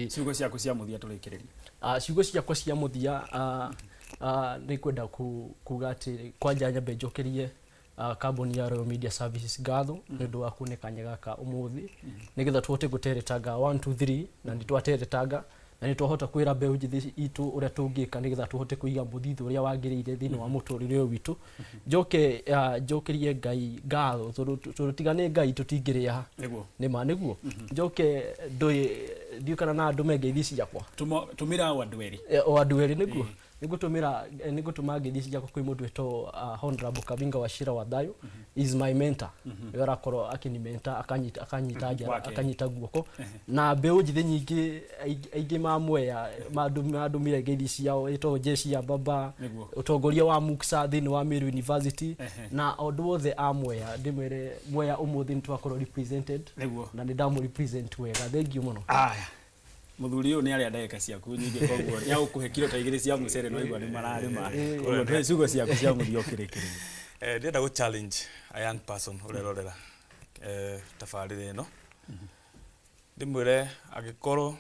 Ciugo ciaku cia mũthia tũrĩkĩrĩrie. Ciugo ciakwa cia mũthia, nĩ kwenda kuga atĩ kwanja nyambe njokerie kambuni ya Royal Media Services ngatho nĩ ũndũ wa kũne kanya gaka ũmũthĩ, nĩgetha tũhote gũteretanga 1 2 3, na nĩ twateretanga na nĩ twahota kwĩra mbeũ njĩthĩ itũ ũrĩa tũngĩka nĩgetha tũhote kũiga mũthithũ ũrĩa wagĩrĩire thĩinĩ wa mũtũrĩre ũyũ witũ. Njoke njokerie Ngai ngatho, tondũ tiga nĩ Ngai tũtingĩrĩ haha. Nĩ ma nĩguo njoke ndũĩ ndiũĩ kana na ndũme ngeithi ciakwa. Tũmĩra o andũ erĩ. O andũ erĩ nĩguo nĩngũtũmĩra, nĩngũtũma ngeithi ciakwa kwĩ mũndũ wĩtwo Honorable Kabinga wa Shira wa Thayo, is my mentor, nĩwe arakorwo akĩni mentor, akanyita njara, Wake. Akanyita guoko, na mbeũ njĩthĩ nyingĩ aingĩ ma Mwea mandũmire ngeithi ciao, ĩtagwo jeshi ya baba, ũtongoria wa MUCSA thĩinĩ wa Meru University, na andũ othe a Mwea. Ndĩmwĩre Mwea ũmũthĩ nĩ twakorwo represented, na nĩ ndamũ represent wega. Thank you mũno. Aya, mũthuri ũyũ nĩ arĩa ndagĩka ciaku nyingĩ, koguo nĩ agũkũhe kiro ta 2 cia mũcere, no igua nĩ mararĩma. Koguo tũhe ciugo ciaku cia mũthia ũkĩrĩkĩrĩria. Ndĩrenda gũ challenge a young person ũrerorera tabarĩra ĩno, ndĩmwĩre angĩkorwo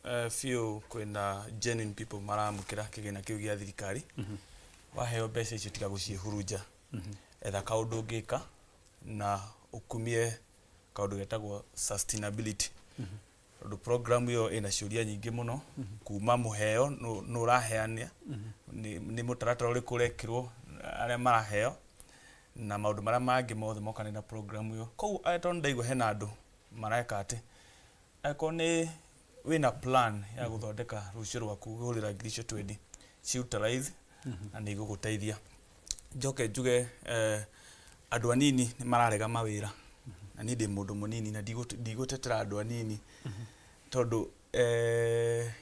biũ kwĩna genuine people maramũkĩra kĩgĩna kĩu gĩa thirikari, waheo mbeca icio tiga gũciĩhurunja, etha kaũndũ ũngĩka na ũkumie kaũndũ getagwo sustainability, tondũ program ĩyo ĩna ciũria nyingĩ mũno kuma mũheo nũ ũraheania, nĩ mũtaratara ũrĩkũ ũrekĩrwo arĩa maraheo, na maũndũ marĩa mangĩ mothe mokanĩte na program ĩyo. Koguo tondũ ndaigua hena andũ mareka atĩ angĩkorwo nĩ wĩna plan ya gũthondeka rũciũ rwaku kũhũthĩra ngiri icio 20, ci utilize na nĩ igũgũteithia. Njoke njuge andũ anini nĩ mararega mawĩra, na niĩ ndĩ mũndũ mũnini na ndigũtetera andũ anini, tondũ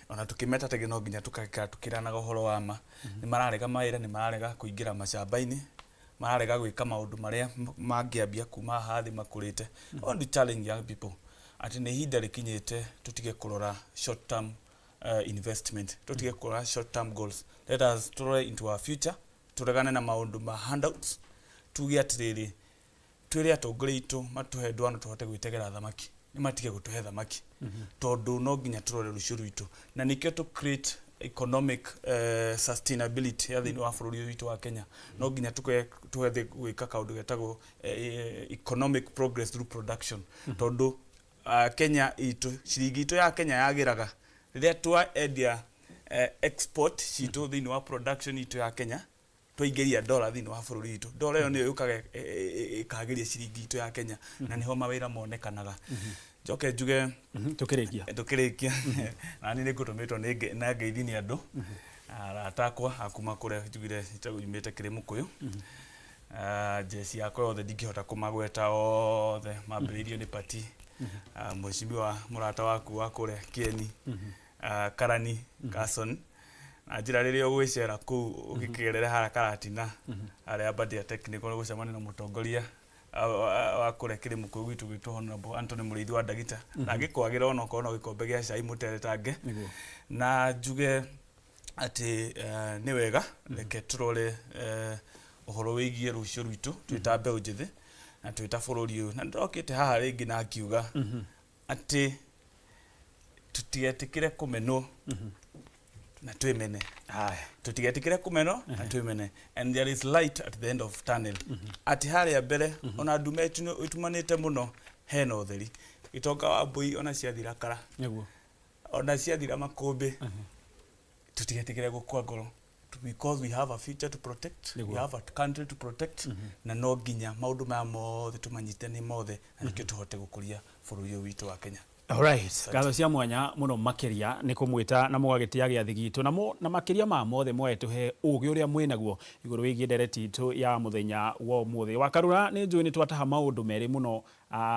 ona tũkĩmeta tenge no nginya tũgaikara tũkĩranaga ũhoro wa ma. Nĩ mararega mawĩra, nĩ mararega kũingĩra macamba-inĩ, mararega gwĩka maũndũ marĩa mangĩambia kuma haha thĩ makũrĩte. I want to challenge young people atĩ nĩ ihinda rĩkinyĩte tũtige kũrora short term investment, tũtige kũrora short term goals. Let us tũrore into our future, tũregane na maũndũ ma handouts, tuge atĩrĩrĩ, twĩre atongoria aitũ matũhe ndwano tũhote gwĩtegera thamaki, nĩ matige gũtũhe thamaki, tondũ no nginya tũrore rũciũ rwitũ, na nĩkĩo tũ create economic sustainability ya thĩinĩ wa bũrũri ũyũ witũ wa Kenya. No nginya tũgethe gwĩka kaũndũ getagwo economic progress through production, tondũ Kenya itũ, ciringi itũ ya Kenya yagĩraga rĩrĩa twaendia export citũ thĩinĩ wa production itũ ya Kenya, twaingĩria dollar thĩinĩ wa bũrũri witũ. Dollar ĩyo nĩyo yũkaga ĩkagĩria ciringi itũ ya Kenya, na nĩho mawĩra monekanaga. Njoke njuge Tukĩrĩkia. Tukĩrĩkia, na niĩ nĩ ngũtũmĩtwo na ngeithi nĩ andũ arata akwa a kuma kũrĩa njugire njĩtagwo nyumĩte Kĩrĩmũkũyũ. Njeci yakwa yothe ndingĩhota kũmagweta othe, mambĩrĩirio nĩ pati mheshimiwa mũrata waku wa kũrĩa Kieni, Karani Carson, na njĩra rĩrĩa ũgwĩcera kũu ũgĩkĩgerera harĩa Karatina, harĩa Aberdare Technical, gũcemania na mũtongoria wa kũrĩa Kĩrĩmũkũyũ gwitũ gwitũ Honorable Anthony Mũrĩithi wa Ndagita, na ngĩkwagĩra onokorwo no gĩkombe gĩa cai mũteretange. Na njuge atĩ nĩ wega reke tũrore ũhoro wĩgiĩ rũciũ rwitũ twĩ ta mbeũ njĩthĩ na twĩ ta bũrũri ũyũ, na nĩndokĩte haha rĩngĩ na ngiuga atĩ tũtigetĩkĩre kũmenwo na twĩmene. Tũtigetĩkĩre kũmenwo na twĩmene, and there is light at the end of tunnel, atĩ harĩa mbere ona ndume ĩtumanĩte mũno hena ũtheri. Gĩtonga wa mbũi, ona ciathira kara, ona ciathira makũmbĩ, tũtigetĩkĩre gũkua ngoro, because we have a future to protect, we have a country to protect, na no nginya maũndũ maya mothe tũmanyitane mothe na nĩkĩo tũhote gũkũria bũrũri ũyũ witũ wa Kenya. Alright, ngatho cia mwanya mũno makĩria nĩ kũmwĩta na mũgagĩtĩa gĩathĩ gitũ na, na makĩria ma mothe mũgagĩtũhe ũgĩ ũrĩa mwĩnaguo igũrũ wĩgiĩ ndereti itũ ya mũthenya wa ũmũthĩ. Wakarura, nĩ njũĩ nĩ twataha maũndũ merĩ mũno,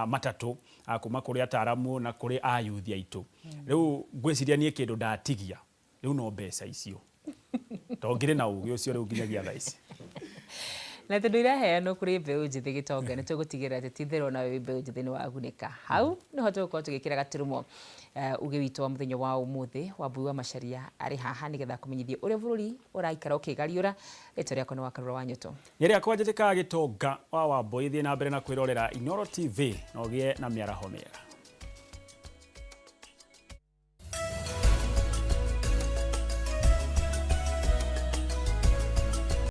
matatũ, kuma kũrĩ ataramu na kũrĩ ayuthi aitũ. Rĩu ngwĩciria niĩ kĩndũ ndatigia rĩu no mbeca icio, tondũ ngĩrĩ na ũgĩ ũcio rĩu nginyagia thaa ici. Na tondũ iraheanwo kũrĩ mbeũ njĩthĩ, gĩtonga, nĩ tũgũtigĩrĩra atĩ ti-itherũ onawe wĩ mbeũ njĩthĩ nĩ wagunĩka. Hau nĩho tũgũkorwo tũgĩkĩra gaturumo uge witũ wa mũthenya wa ũmũthĩ. Wambui wa Macharia arĩ haha nĩgetha kũmenyithie ũrĩa bũrũri ũraikara ũkĩgariũra. Rĩtwa rĩakwa nĩ Wakarura wa Nyoto. Nĩ rĩakwa njĩtĩkaga Gĩtonga wa Wambui. Thiĩ na mbere na kwĩrorera Inooro TV na ũgĩe na mĩaraho mĩega.